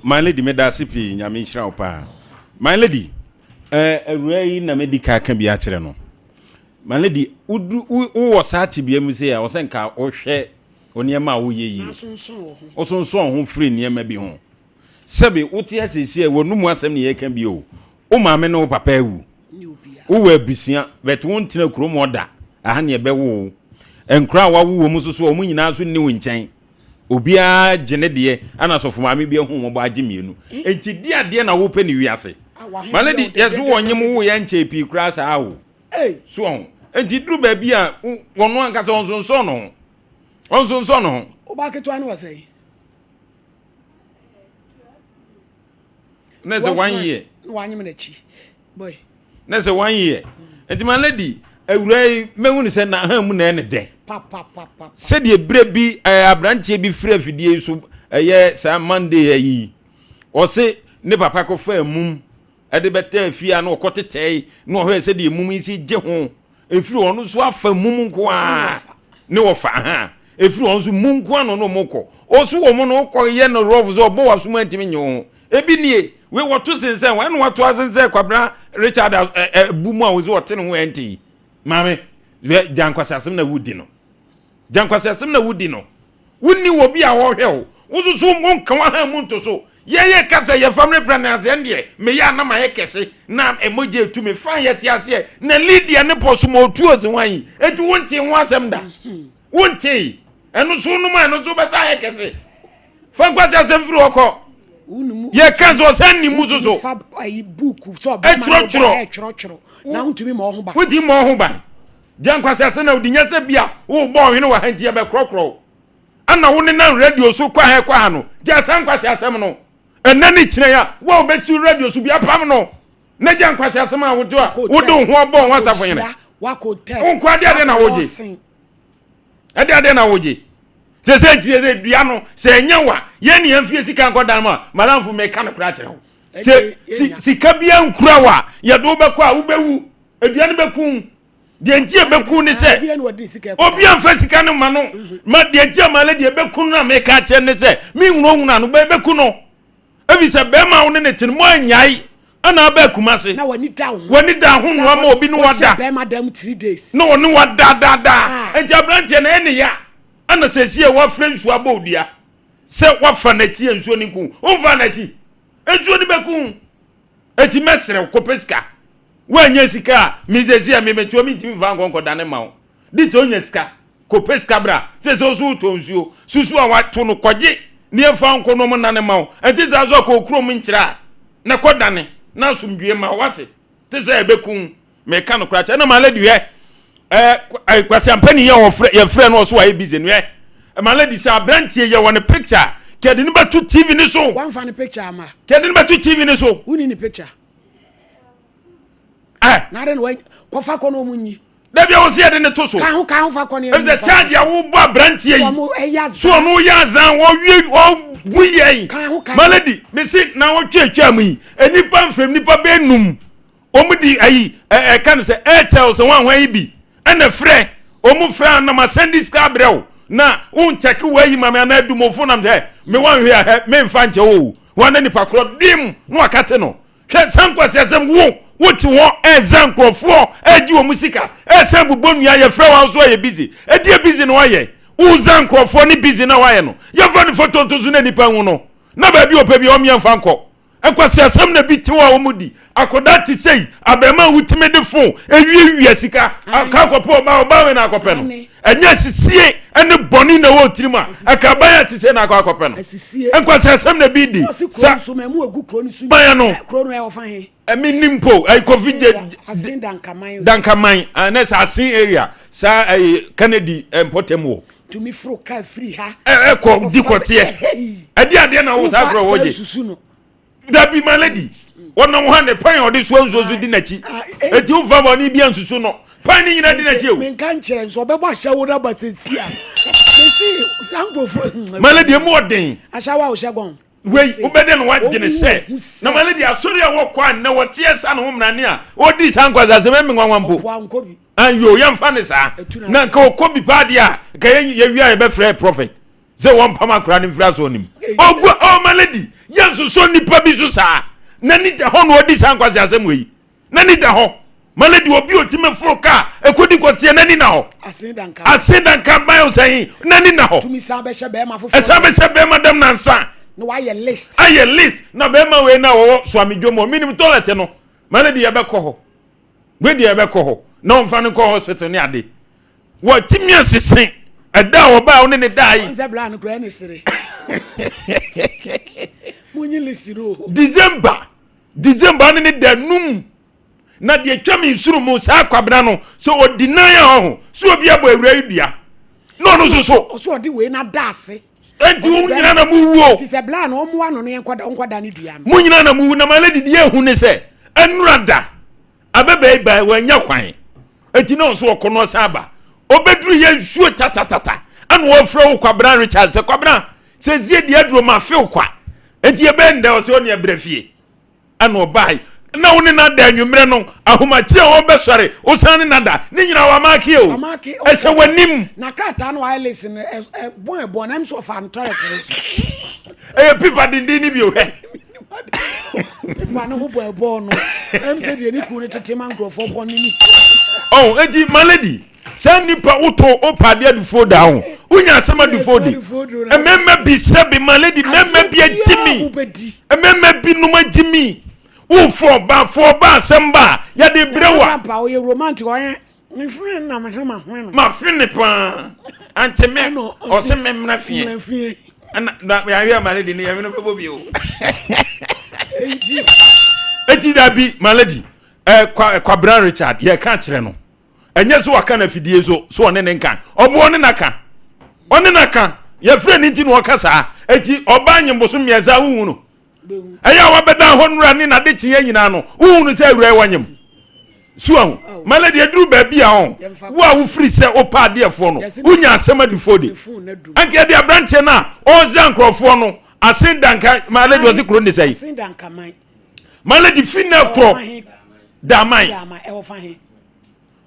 My lady meda ase pii nyame nhyira wo paa my lady eh, awura yi na medi ka ka bi akyerɛ no my lady wowɔ saa tebea mu sɛ a ɔsɛ nka wohwɛ Wo nneɛma a woyɛ yie. Wosonsɔn wo ho firi nneɛma bi ho. Sɛbe wote ha seesei a, w'anomu asɛm na yɛreka bi o. Wo maame ne wo papa awu. Wowɔ abusua, but wontena kurom hɔ da. Aha na yɛbɛwo wo. Nkwadaa a woawo wɔn nso so, wɔn nyinaa nso nni wo nkyɛn. Obiara gye ne deɛ, ɛna sɔfo maame bi ahu mmɔbɔ agye mmienu. Enti di adeɛ na wopɛ ne wiase. My lady, yɛso wɔnyem wo yɛ nkyɛe pii koraa saa o. So wɔn. Enti duru baabi a, wɔn ankasa wɔnsonsɔn ne ho. Ɔnsonsɔn ne ho. Wo ba ketewa no wɔ sɛn? Na sɛ one year. Na wanyem n'akyi. Boy. Na sɛ one year. Nti my lady, awura yi mɛhu ne sɛ na ha mu na ɛne dɛ. Sɛdeɛ berɛ bi ɛɛ aberanteɛ bi firi afidie yi so ɛyɛ saa Monday ayi. Ɔse ne papa kɔfa mum ɛde bɛtaa fie a na ɔkɔ tetɛe na ɔhwɛ sɛdeɛ mum yi si gye ho. Ɛfiri ɔno nso afa mum nko ara ne wɔfa ha. Ɛfiri ɔno nso mu nko ara na ɔne wɔn kɔ. Ɔso wɔn no wokɔ yɛ no rough sɛ ɔbɔ w'asom antumi nye wo ho. Ebi nie, wei wɔto sensɛn wɔn ɛna wɔato asensɛn Kwabena Richard bu mu a wɔsi ɔte ne ho ɛnte yi. Maame, hwɛ gya nkwaseasɛm na wodi no. Gya nkwaseasɛm na wodi no. Wonni obi a ɔrehwɛ wo. Wo nso so wonka w'ahan mu nto so. Yɛn yɛka sɛ yɛ family planning ase ɛndeɛ meyɛ a na mayɛ kɛse na mogya etu me fine yɛte aseɛ na Lydia ne pɔ so ma otu ose hwan yi eti wontee ho asɛm da wontee ɛno so nom a ɛno so bɛsa ayɛ kɛse fa nkwasi asɛm firi hɔ kɔ yɛka sɛ ɔsan ni mu soso ɛtwerɛtwerɛ wontumi ma ɔho ban Gya nkwaseasɛm na wodi nyɛ sɛ bia wobɔ ɔhene wɔ ha nti yɛbɛkorɔkorɔ wo ɛna wo nenam radio so kɔ ha kɔ ha no gya saa nkwaseasɛm no ɛnɛ ne kyerɛ a wo a wobɛsi radio so bi apam no na gya nkwaseasɛm a wode a wode wo ho abɔ ho asafo hene wo nko adeɛ adeɛ na wogye ɛde adeɛ na wogye sɛ sɛ nti sɛ dua no sɛ ɛnyɛ wa yɛn ne yɛn fie sika nkɔ dan mu a madamfo meka no koraa kyerɛ wo sɛ sika bia nkura wa yɛde wobɛkɔ a wobɛwu Dua no bɛku. Deɛ nti a ɛbɛku ne sɛ obi amfa sika no ma no. Ma deɛ nti a maale deɛ ɛbɛku no na meka akyerɛ ne sɛ menhunahuna no bɛku no. Ebi sɛ bɛrima a wo ne ne te no mo anyae ɛna aba akuma ase. Na w'ani da ho. W'ani da ho no ama obi ne wada. Bɛrima da mu 3 days. Na ɔne wada da da. Nti aberanteɛ no ɛne ya. Ɛna sɛsi a wafrɛ nsuo abɔ odua sɛ wafa n'akyi a nsuo no nku. Womfa n'akyi. Nsuo no bɛku. Enti mɛsrɛ wo, kɔpɛ sika. Woannya sika a, me seesei a memeteɔ mentumi mfa nkɔ nkɔdane mma wo. Gye sɛ wonya sika. Kɔpɛ sika bra. Seesei wo nso wotɔ nsuo. Susu a wɔato no, kɔgye na yɛmfa nkɔ na wɔnnane mma wo. Ɛnte saa nso a, kɔ wo kurom nkyerɛ a, na kɔdane. Na asomdwie ma wate. Te sɛ ɛbɛku meka no koraa kyɛ na my lady hwɛ ɛɛ kwasi ampani yɛ wɔfrɛ yɛfrɛ no ɔso wayɛ busy no ɛ my lady sɛ aberanteɛ yɛ wɔ ne picture kɛde no bɛto tv ne so. Wamfa ne picture ama. Kɛde no bɛto tv ne so. Wonni ne picture. Ɛ. Na adɛn na kɔfa kɔ na ɔmo nyi. Dabi a wɔsi yɛde ne to so. Ka ho ka ho fa kɔ ne ɛmu. Ɛfisɛ charge a wobɔ aberanteɛ yi. So ɔno yɛ azan wɔwie wɔbu yɛn. My lady mesi na wɔtwe atwa mu yi nnipa mfam nipa bɛyɛ num wɔn di ayi ɛka no sɛ airtel sɛ wɔn ahɔn yi bi ɛna frɛ wɔn frɛ anam asɛn sika abrɛ o na wɔn nkyɛke wɔ ayi maame anaa dumofo nam sɛ me wɔn hwɛ ahɛ me nfa nkyɛ o wɔn ne nipa korɔ dim na wakate no. Hwɛ saa nkwaseasɛm wo wote hɔ ɛza nkurɔfoɔ ɛgye wɔn sika ɛsan bobɔ nnua yɛfrɛ wɔn nso ayɛ busy ɛdeɛ busy na wayɛ woza nkurɔfoɔ ne busy na wayɛ no yɛmfa ne foto nto so na nipa hu no na baabi ɔpɛ bi ɔmeɛ mfa nkɔ nkwaseasɛm na bi te hɔ a wɔn di akɔda te sɛyi abɛɛma a wotumi de fon ewiawia sika aka akɔpɛ ɔbaa ɔbaa wei na akɔpɛ no ɛnyɛ sisie ɛne bɔne na ɛwɔ tirim a ɛka aban a te sɛ na akɔ akɔpɛ no nkwaseasɛm na bi di sa ban no ɛmi ni mpo ɛyi kofi gye dankaman ɛnɛ sɛ asen area saa ɛyi kennedy mpɔtam wɔ tumi foro kaa firi ha ɛkɔ di kɔteɛ ɛdi adeɛ na wo saa korɔ wɔ gye Dabi my lady, wɔnam hɔ a ne pan a ɔde soa nsuo so di n'akyi. Eti wofa bɔne bi ansusu no, pan ne nyinaa di n'akyi o. Menka nkyerɛ nso ɔbɛbɔ ahyɛwo no aba sɛsi a. Mesi saa nkurɔfoɔ. My lady emu ɔden. Ahyɛwo a wohyɛ gɔn. Wei wobɛdɛ no wadwene sɛ na my lady asɔre a wɔkɔ a nnɛ wɔteɛ sa ne ho mmerane a ɔdi saa nkwasasɛm ɛmi nwanwa mpo. Ɔboa nkɔ bi. Ayo yɛmfa ne saa. Na nka ɔkɔ bi paa deɛ a nka yɛwie a yɛbɛfrɛ prophet. Sɛ wɔmpam akora no mfiri asɔr no mu. Ɔgu ɔma lady yɛnsosɔ nnipa bi so saa. N'ani da hɔ na ɔdi saa nkwasi asɛm wei. N'ani da hɔ. Ma lady obi otumi foro kaa ekodi kɔteɛ n'ani na hɔ. Asen danka ban ɔsɛn n'ani na hɔ. Tumi san bɛhyɛ bɛrima foforɔ. Ɛsan bɛhyɛ bɛrima dɛm nansa. Na wayɛ list. Ayɛ list na bɛrima wei na wɔwɔ soame dwom hɔ minim toilet no. Ma lady yɛbɛkɔ hɔ. Wei deɛ yɛbɛkɔ hɔ na ɔmfa no nkɔ hospital ne ade. Watumi asese ɛda a ɔbaa wo ne ne daa yi. Ɔnsɛ bla no koraa ne sere. Munyi list no o. December December ne ne da num na deɛ twa me nsuru mu saa kwabena no sɛ ɔdi nan a ɔho sɛ obi abɔ awura yi dua na ɔno nso so. Ɔsɛ ɔde wei na da ase. Enti wɔn nyinaa na mo wuo. Ti sɛ bla no ɔmoa no no yɛn nkɔda ɔnkɔda ne dua no. Mo nyinaa na mo wu na ma lady deɛ ehu ne sɛ ɛnura da abɛbɛɛ yi bae wanya kwan eti na ɔso ɔkɔ no ɔsan aba ɔbɛduru yɛ nsuo tatatata ɛna ɔfrɛ wo kwabena Richard sɛ kwabena sɛ zie deɛ aduro ma few kwa eti yɛbɛyɛ ndɛ ɔsɛ ɔne ɛbrɛ fie ɛna ɔbae na wo ne no ada anwummerɛ no ahomakye a ɔbɛsɔre wosan ne nada ne nyinaa wamaake o ɛhyɛ w'anim na krataa no wayɛ list no ɛbɔn ɛbɔn na ɛm so ɔfa no toilet no so ɛyɛ pipa denden ne bio hwɛ Pepa ne ho bɔ ɛbɔɔ no. Ɛm sɛ deɛ ne kunu no tete ma nkurɔfoɔ bɔ ne ni. Oh, eti my lady, sɛ nipa wotɔ opa adeɛ adufoɔ da ho, wonya asɛm adufoɔ di. Mmarima bi sɛbi my lady, mmarima bi agyi mi. Mmarima bi nom agyi mi. Wofɔ ɔba, fɔ ɔba asɛm ba, yɛde brɛ wa. Papa, ɔyɛ romantic, ɔyɛ Me fene na me se ma hwene no. Ma fene paa. Ante me ɔse me mmra fie. Mmra fie. Ɛna na yɛahwɛ ma lady no yɛhwene bɛbɔ bi o. Enti. Eti dabi ma lady ɛ kwa Kwabena Richard yɛka kyerɛ no. Ɛnyɛ so waka na fidie so so ɔne ne nka. Ɔbo ɔne na ka. Ɔne na ka. Yɛfrɛ ne nti na ɔka saa. Eti ɔbaa nyemboso mmiɛnsa wohu no. Ɛyɛ a wabɛdan hɔ nnora ne n'adekyeeɛ nyinaa no, wohunu sɛ awura yi wanyem. So ahu? Mala deɛ duru baabi a ɔn, wo a wofiri sɛ wopɛ adeɛfoɔ no, wonya asɛm adufoɔ de. Anka yɛde aberanteɛ no a ɔreza nkurɔfoɔ no, asen danka, Mala deɛ ɔse kuro ne sɛe. Mala de fi na korɔ daman.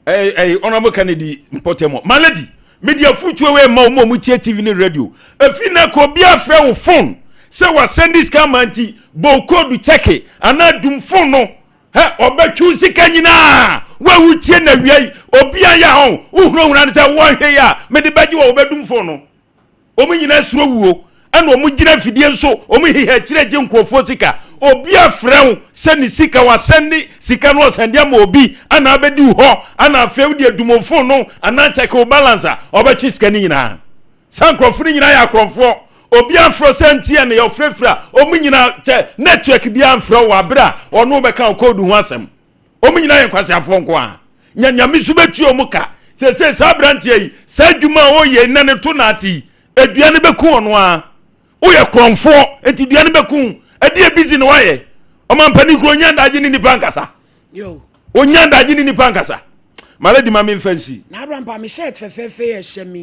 Ɛɛ ɛɛ Honourable Kennedy mpɔtam my lady me de afutuo wei ma wɔn a wɔtie TV ne radio efi na ka obi afrɛ wo phone sɛ wasɛnde sika ama nti bɔ koodu kyɛke anaa dum phone no hɛ ɔbɛtwe sika nyinaa wo a wotie na wia yi obi ayɛ a ɔn wohunahuna no sɛ wɔnhwɛ yi a mede bɛgye wɔ wɔbɛdum phone no. Wɔn nyinaa suro wuo, ɛna wɔn gyina afidie nso, wɔn hehe akyire gye nkurɔfoɔ sika. Obi afrɛ wo sɛ ne sika, wasɛnde sika no ɔsɛnde ama obi, ana abɛdi wo hɔ, ana afei wode adum wo phone no, anaa kyɛke wo balance a, ɔbɛtwe sika no nyinaa. Saa nkurɔfoɔ no nyinaa yɛ akorɔmfoɔ. Obi amfrɛ sɛ MTN yɛ ɔfrɛfrɛ a ɔmo nyinaa kyɛ network biara mfrɛ wɔ abere a ɔno bɛka wo code ho asɛm. Ɔmo nyinaa yɛ nkwaseafoɔ nko ara. Nya Nyame so bɛtua ɔmo ka. Seesei saa aberanteɛ yi, saa adwuma a ɔyɛ yi na ne to na ate yi, dua no bɛku ɔno ara. Woyɛ korɔmfoɔ, nti dua no bɛku wo. Ɛdeɛ busy na woayɛ. Ɔmampanin kuro ɔnya adagye ne nipa nkasa. Ɔnya adagye ne nipa nkasa. Malady ma memfa nsi. Na Abraham me shirt fɛfɛɛfɛ yɛ hyɛ me.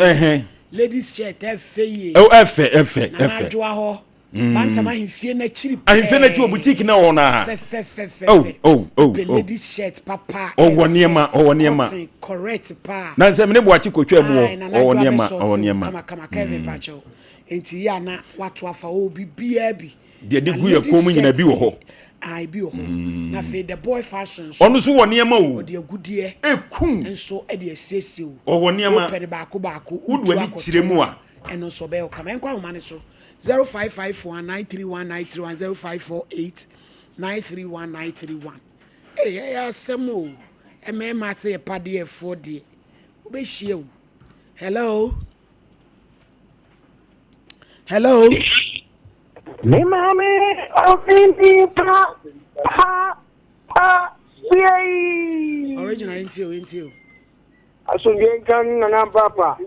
Ladies shirt ɛfɛ yie. Ɛfɛ ɛfɛ ɛfɛ. Nana adwoa hɔ. Mm. Bantam ahemfie n'akyiri pɛɛ. Ahemfie n'akyi wɔ boutique na wɔ na. Fɛfɛfɛfɛ. Oh oh oh. Pɛ ladies shirt papa. Ɔwɔ nneɛma ɔwɔ nneɛma. Cotton correct paa. Na nsɛm ne buakye kotwa mu wɔ. Ɔwɔ nneɛma ɔwɔ nneɛma. Kama kama Kevin mm. Pakyɛw. Nti yɛ ana wato afa o bibiara bi. Deɛ de gu yɛ kɔn mu nyina bi wɔ hɔ. Ah ebi wɔ hɔ. Mm. Na afei the boy fashion so. Ɔno nso wɔ nneɛma o. Ɔde agudeɛ. Ekum. Nso ɛde asiesie o. Ɔwɔ nneɛma. Wopɛ de baako baako. Wodu ani kyerɛ mu a. Ɛno nso ɔbɛyɛ ɔkama. Ɛnkɔ ahoma no so. 0551 931 931 0548 931 931. Ee ɛyɛ asɛm o. Mmarima sɛ yɛ padeɛfoɔ deɛ. Wobɛhyia o. Hello. Hello. Me maame ɔfindi pa pa pa siei. Original nti o nti o. Asomdwe nka nana papa.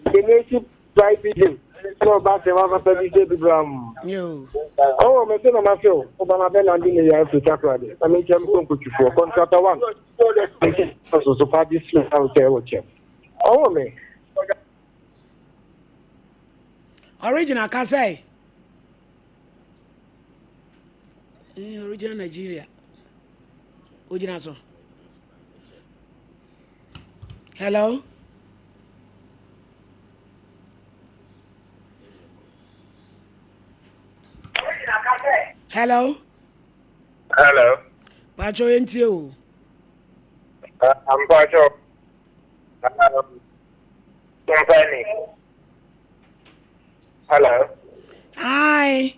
Kenesi private gym. Ɛna ɔba sɛ wa papa bi sɛ bibram. Oh, me se na ma feel. Oba ma bɛ landi ne ya afiri takoradi. Na me nkyɛn ko nkotwifoɔ. Contractor one. So so pa di sɛ sɛ ɛwɔ kyɛm. Ɔwɔ me. Original kasa yi. Eh, original Nigeria. Ogyina so. Hello. Hello. Hello. Pacho yentie o. Uh, Pacho. Company. Hello. Hi.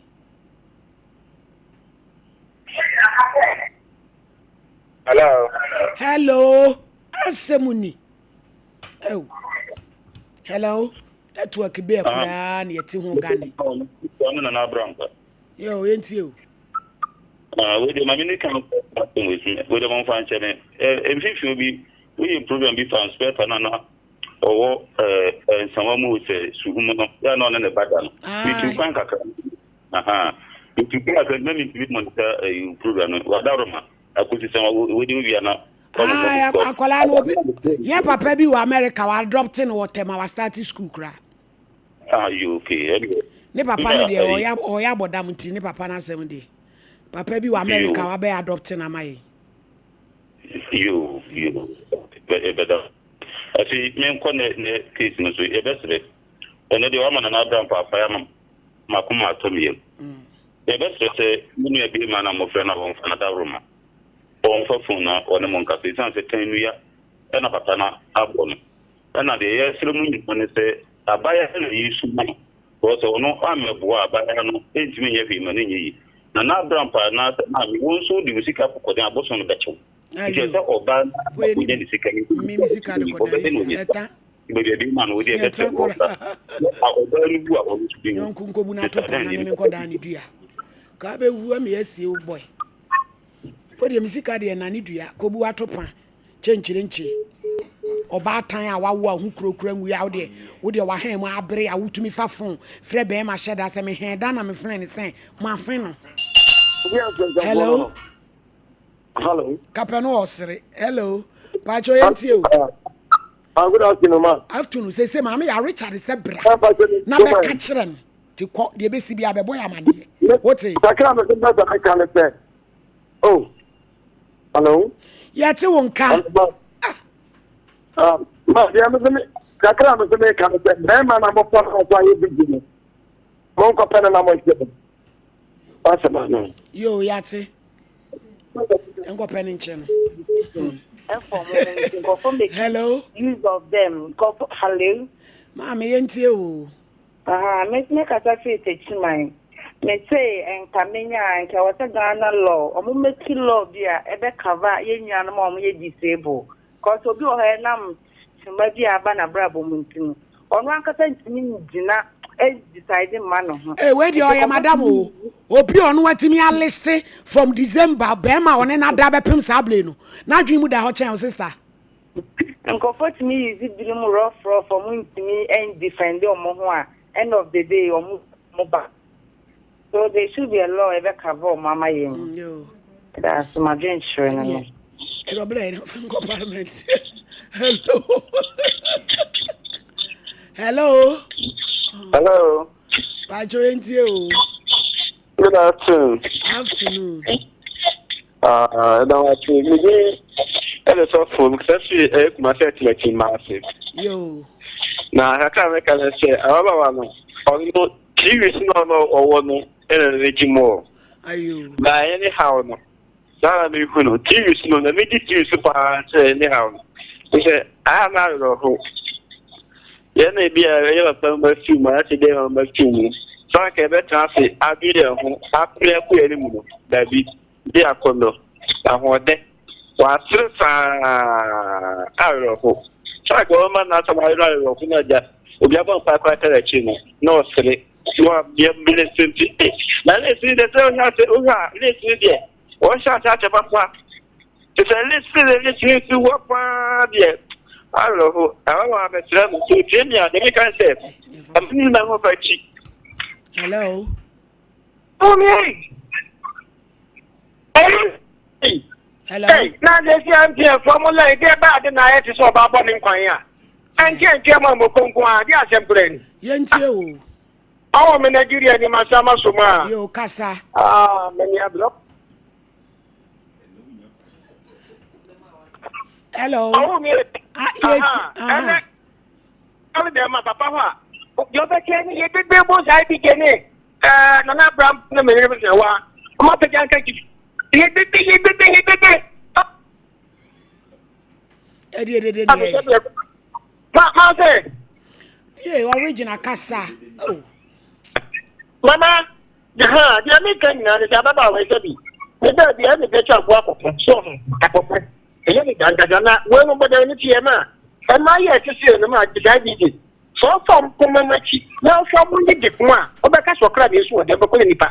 Hello. Hello. Asɛm ni. Oh. Hello. Network bɛɛ koraa na yɛte ho gane. Ɔno nana abrampa. Yo, yɛntie o. Ah, wei deɛ ma me ne kan asɛm wei so wei deɛ momfa nkyɛ me. Mfimfini bi woyɛ program bi fa inspector no na ɔwɔ nsawa mu sɛ suhum no yɛ na ɔne ne ba da no. Metu kwan kakra. Aha. Metu kwan kakra na mentumi monitor program no. Wadaroma akosi sɛ wei deɛ wowia na akwadaa no obi yɛ papa bi wɔ America wa adopt no wɔ tɛm a wa start school koraa. Ah, you okay? Ne papa no deɛ ɔyɛ ɔyɛ abɔdam nti ne papa no asɛm deɛ papa bi wɔ America wa bɛ adopt no ama yɛn. Yo yo bɛda afei menkɔ ne ne case no so yɛbɛsrɛ ɛnɛ deɛ wama nana abra mpaapa ama makoma atɔ me yam yɛbɛsrɛ sɛ me nua bi ma na mmɔfra no a wɔmfa no adaworoma Ɔmfa phone na ɔne mo nkasa esiane sɛ kan nua na papa no abɔ no. Ɛna deɛ yɛsrɛ mo nyinaa ne sɛ abaayewa na yɛsu ma no because sɛ ɔno ammɛboa a abaayewa no ntumi nyɛ hwee ma no nyɛ yie. Nana Abrampah anaasɛ maame wo nso wode wo sika kɔkɔden abosom no bɛkye wo. Nti ɛsɛ sɛ ɔbaa no ara kɔnya ne sika no nti ɔbɛdɛ na ɔnya sika. Nti baabi a ɛde ma no wodeɛ ɛbɛsrɛ no ɔbra. Na ɔbaa no wu a ɔno nso bɛwu. Yɔnko nkɔbu no ato paa na me menkɔdan ne dua. Ka bɛwu ama yɛasie wo boy. Wo deɛ me sika deɛ nane dua kɔbu ato pa kyenkyerenkye ɔbaatan a wawo a ho kurakura ngu a wo deɛ wo deɛ wahɛn mu abere a wotumi fa fon frɛ bɛrima hyɛ da sɛ mehɛn da na mefrɛ no sɛ mafe no. Hello. Hello. Kapɛ no ɔsere. Hello. Pacho yɛntie o. Ah, good afternoon, ma. Afternoon. Sɛ sɛ maame yɛ Richard sɛ bra na bɛka kyerɛ no. Ti kɔ deɛ bɛsi bi abɛbɔ yɛ amaneɛ. Wote. Kakra me sɛ bɛsɛ meka ne sɛ. Oh. Hello. Yɛte wo nka. Ah. Ah, ma deɛ me sɛ me kakra me sɛ meka ne sɛ bɛrima na mɔfɔ no nso ayɛ bigi no. Monkɔpɛ no na monhyɛ no. Wasɛm ano. Yo, yɛate. Nkɔpɛ no nkyɛ no. Hello. Use of them. Hello. Maame yɛntie o. Ahaa me me kasa firi Techiman. Me se nka menya a nka ɛwɔ sɛ Ghana law ɔmo meki law bi a ɛbɛ cover yɛn nuanom a ɔmo yɛ disable cause obi wɔ hɔ ɛnam kyima bi a aba n'abrabɔ mu nti no ɔno ankasa ntumi ngyina. decide mma ne ho. Ee wei deɛ ɔyɛ madam o. Obi a ɔno atumi aliste from December bɛrima a ɔne no ada bɛpem saa bere no n'adwene mu da hɔ kyɛn wo sister. Nkurɔfoɔ tumi use binom rough rough ɔmo ntumi ndefend ɔmo ho a end of the day ɔmo ɔmo ba. So there should be a law ɛbɛ cover ɔmo ama yɛn. Ɛda ase m'adwenkyerɛ no no. Twerɛ berɛ yɛ fa nkɔ parliament. Hello. Hello. Hello. Pacho entie o. Good afternoon. Afternoon. Ah, ɛda wa ase. Me din ɛna sɔfo mekasa firi ɛyɛ Kumasi Atimakyi Maase. Yo. Na kakra a mɛka ne sɛ ababaawa no ɔno no TV so na ɔno ɔwɔ no ɛna n'ani gye mu ɔ. Ayo. Na ɛyɛ ne haw no. Saa na mehu no. TV so no na megye TV so paa sɛ ɛne haw no. Sɛ aha na awerɛho. Yɛn na ebi a ɛyɛ papa mu afi mu anaasɛ ebi a ɛyɛ mama afi mu. Sɛ anka yɛbɛtena ase adwene yɛn ho apere akɔ yɛn anim no, dabi, de akɔnnɔ, ahoɔdɛ, wɔasere saa awerɛho. Sɛ anka wɔbɛma n'asɛm ayɛ no awerɛho na agya obi abɔ mpae koraa tare akyiri no, na ɔsere. Na wabea lesi nti, na lesi deɛ sɛ wohwɛ ase wohwɛ a lesi deɛ wɔhyɛ ase akyɛ papa. Te sɛ lesi ne lesi nsi hɔ paa deɛ awerɛho. Ɛhɔ na wɔabɛsrɛ no sɛ otie mi a deɛ meka ne sɛ ɛma ne nyinaa ho fa akyi. Hello. Hello. Na sɛ si anteɛ fam lɛ deɛ baa de na ayɛ te sɛ ɔbaa bɔ ne nkwan a ɛnkyɛ nkyɛ ma mmɔkɔ nko a deɛ asɛm korɛ ni. Yɛntie o. Ɔwɔ me Nigeria ni ma sa ma so ma. Yo kasa. Ah, mani abirɛ. Hello. Ɔwɔ mi. Ah, yɛti. Ɛnɛ, ɔne dɛm ma papa hɔ a, deɛ ɔbɛkyɛ ne yɛ bebe bo saa bi gye ne ɛɛ nana abram ne me yere sɛ wa ɔmo apagya nka kyi yɛ bebe yɛ bebe yɛ bebe. Ɛdi ɛdi ɛdi ɛdi ɛyɛ. Ma ma sɛ. Yee original kasa. Oh. Mama. Ahaa, deɛ meka nyinaa ne sɛ ababaawa yi sɛbi ne baabi a ɛne bɛtwa aboa akɔko so ho akɔko ɛyɛ ne dankasa na wei no bɔdɛn ne teɛ ma ɛma yɛ ɛte sɛ no ma saa dj sɛ ɔfa mpoma mu akyi na ɔfa mo ne de ko a ɔbɛka sɛ ɔkra deɛ so wɔ dɛm bɛkɔ ne nipa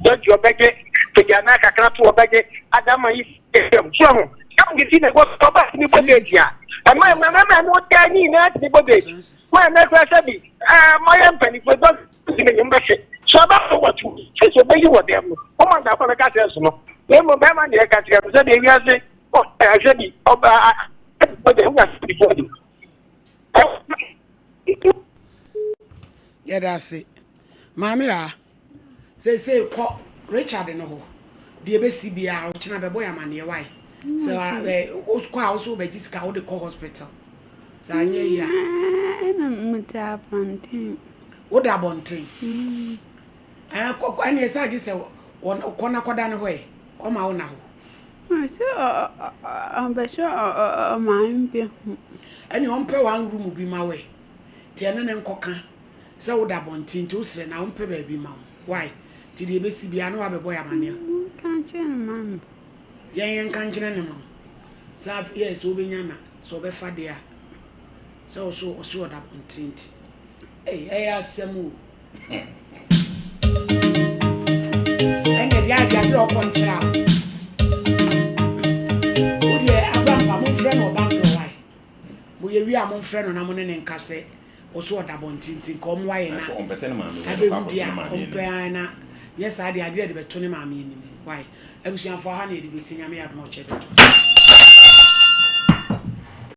dɔgye ɔbɛgye pagya na kakra to ɔbɛgye adama yi fam so ho ɛm de ti na ɛbɔ ɔba tumi bɔ deeti a ɛma ɛma ɛma ɛma ɔdaa ne nyinaa tumi bɔ deeti ma ɛma ɛkura sɛ bi ɛɛ mayɛ mpanimfoɔ dɔ Nti ne nwom bɛhye. Sɛ ɔba so wɔ tu, sɛ sɛ ɔbɛyi wɔ dɛm no, ɔma ntafoɔ bɛka kyerɛ so no. Na mmom bɛrima deɛ ɛka kyerɛ no sɛ deɛ wiase ɛhwɛ bi ɔba ɔde wonya sɛbifoɔ de. Yɛda ase. Maame a, seesei kɔ Richard no hɔ. Deɛ ɛbɛsi biara, ɔkyena bɛbɔ yɛ amaneɛ wae. Sɛ wokɔ a, wo so wobɛgye sika wode kɔ hospital. Sɛ anyɛ yie a. Ɛna meda abɔnten. Woda abɔnten? Ɛɛ kɔ kɔ ɛnneɛ sɛ agye sɛ wɔn kɔ na kɔda ne hɔ ɛ, ɔma wo na hɔ. Sɛ ɔbɛ sɛ ɔmaame bɛ hu. Ɛnneɛ ɔmpɛ one room bi ma wo ɛ, nti ɛne ne nkɔka sɛ woda abɔnten nti wosrɛ no a ɔmpɛ baabi ma wo. Why? Nti deɛ ɛbɛsi biara na wabɛbɔ yɛ amaneɛ. Monka nkyerɛ no ma me. Yɛn yɛnka nkyerɛ no ma wo. Sɛ afei yɛ sɛ wobɛnya na sɛ ɔbɛfa deɛ a sɛ ɔso ɔse ɔda abɔnten nti. Ei ɛyɛ asɛm o. Ɛnna deɛ agye adeɛ ɔkɔ nkyerɛ a. Wo deɛ abrampa momfrɛ no ɔba ndɔ wae. Moyɛ wie a momfrɛ no na mo ne ne nka sɛ ɔso ɔda abɔnten nti nka ɔmmoa yɛn na ɛbɛhu deɛ a ɔmpɛ ara na nyɛ saa deɛ adeɛ de bɛto ne maame anim wae. Abusuafoɔ ha na yɛde bɛsi Nyame adom a ɔkyɛ bɛto.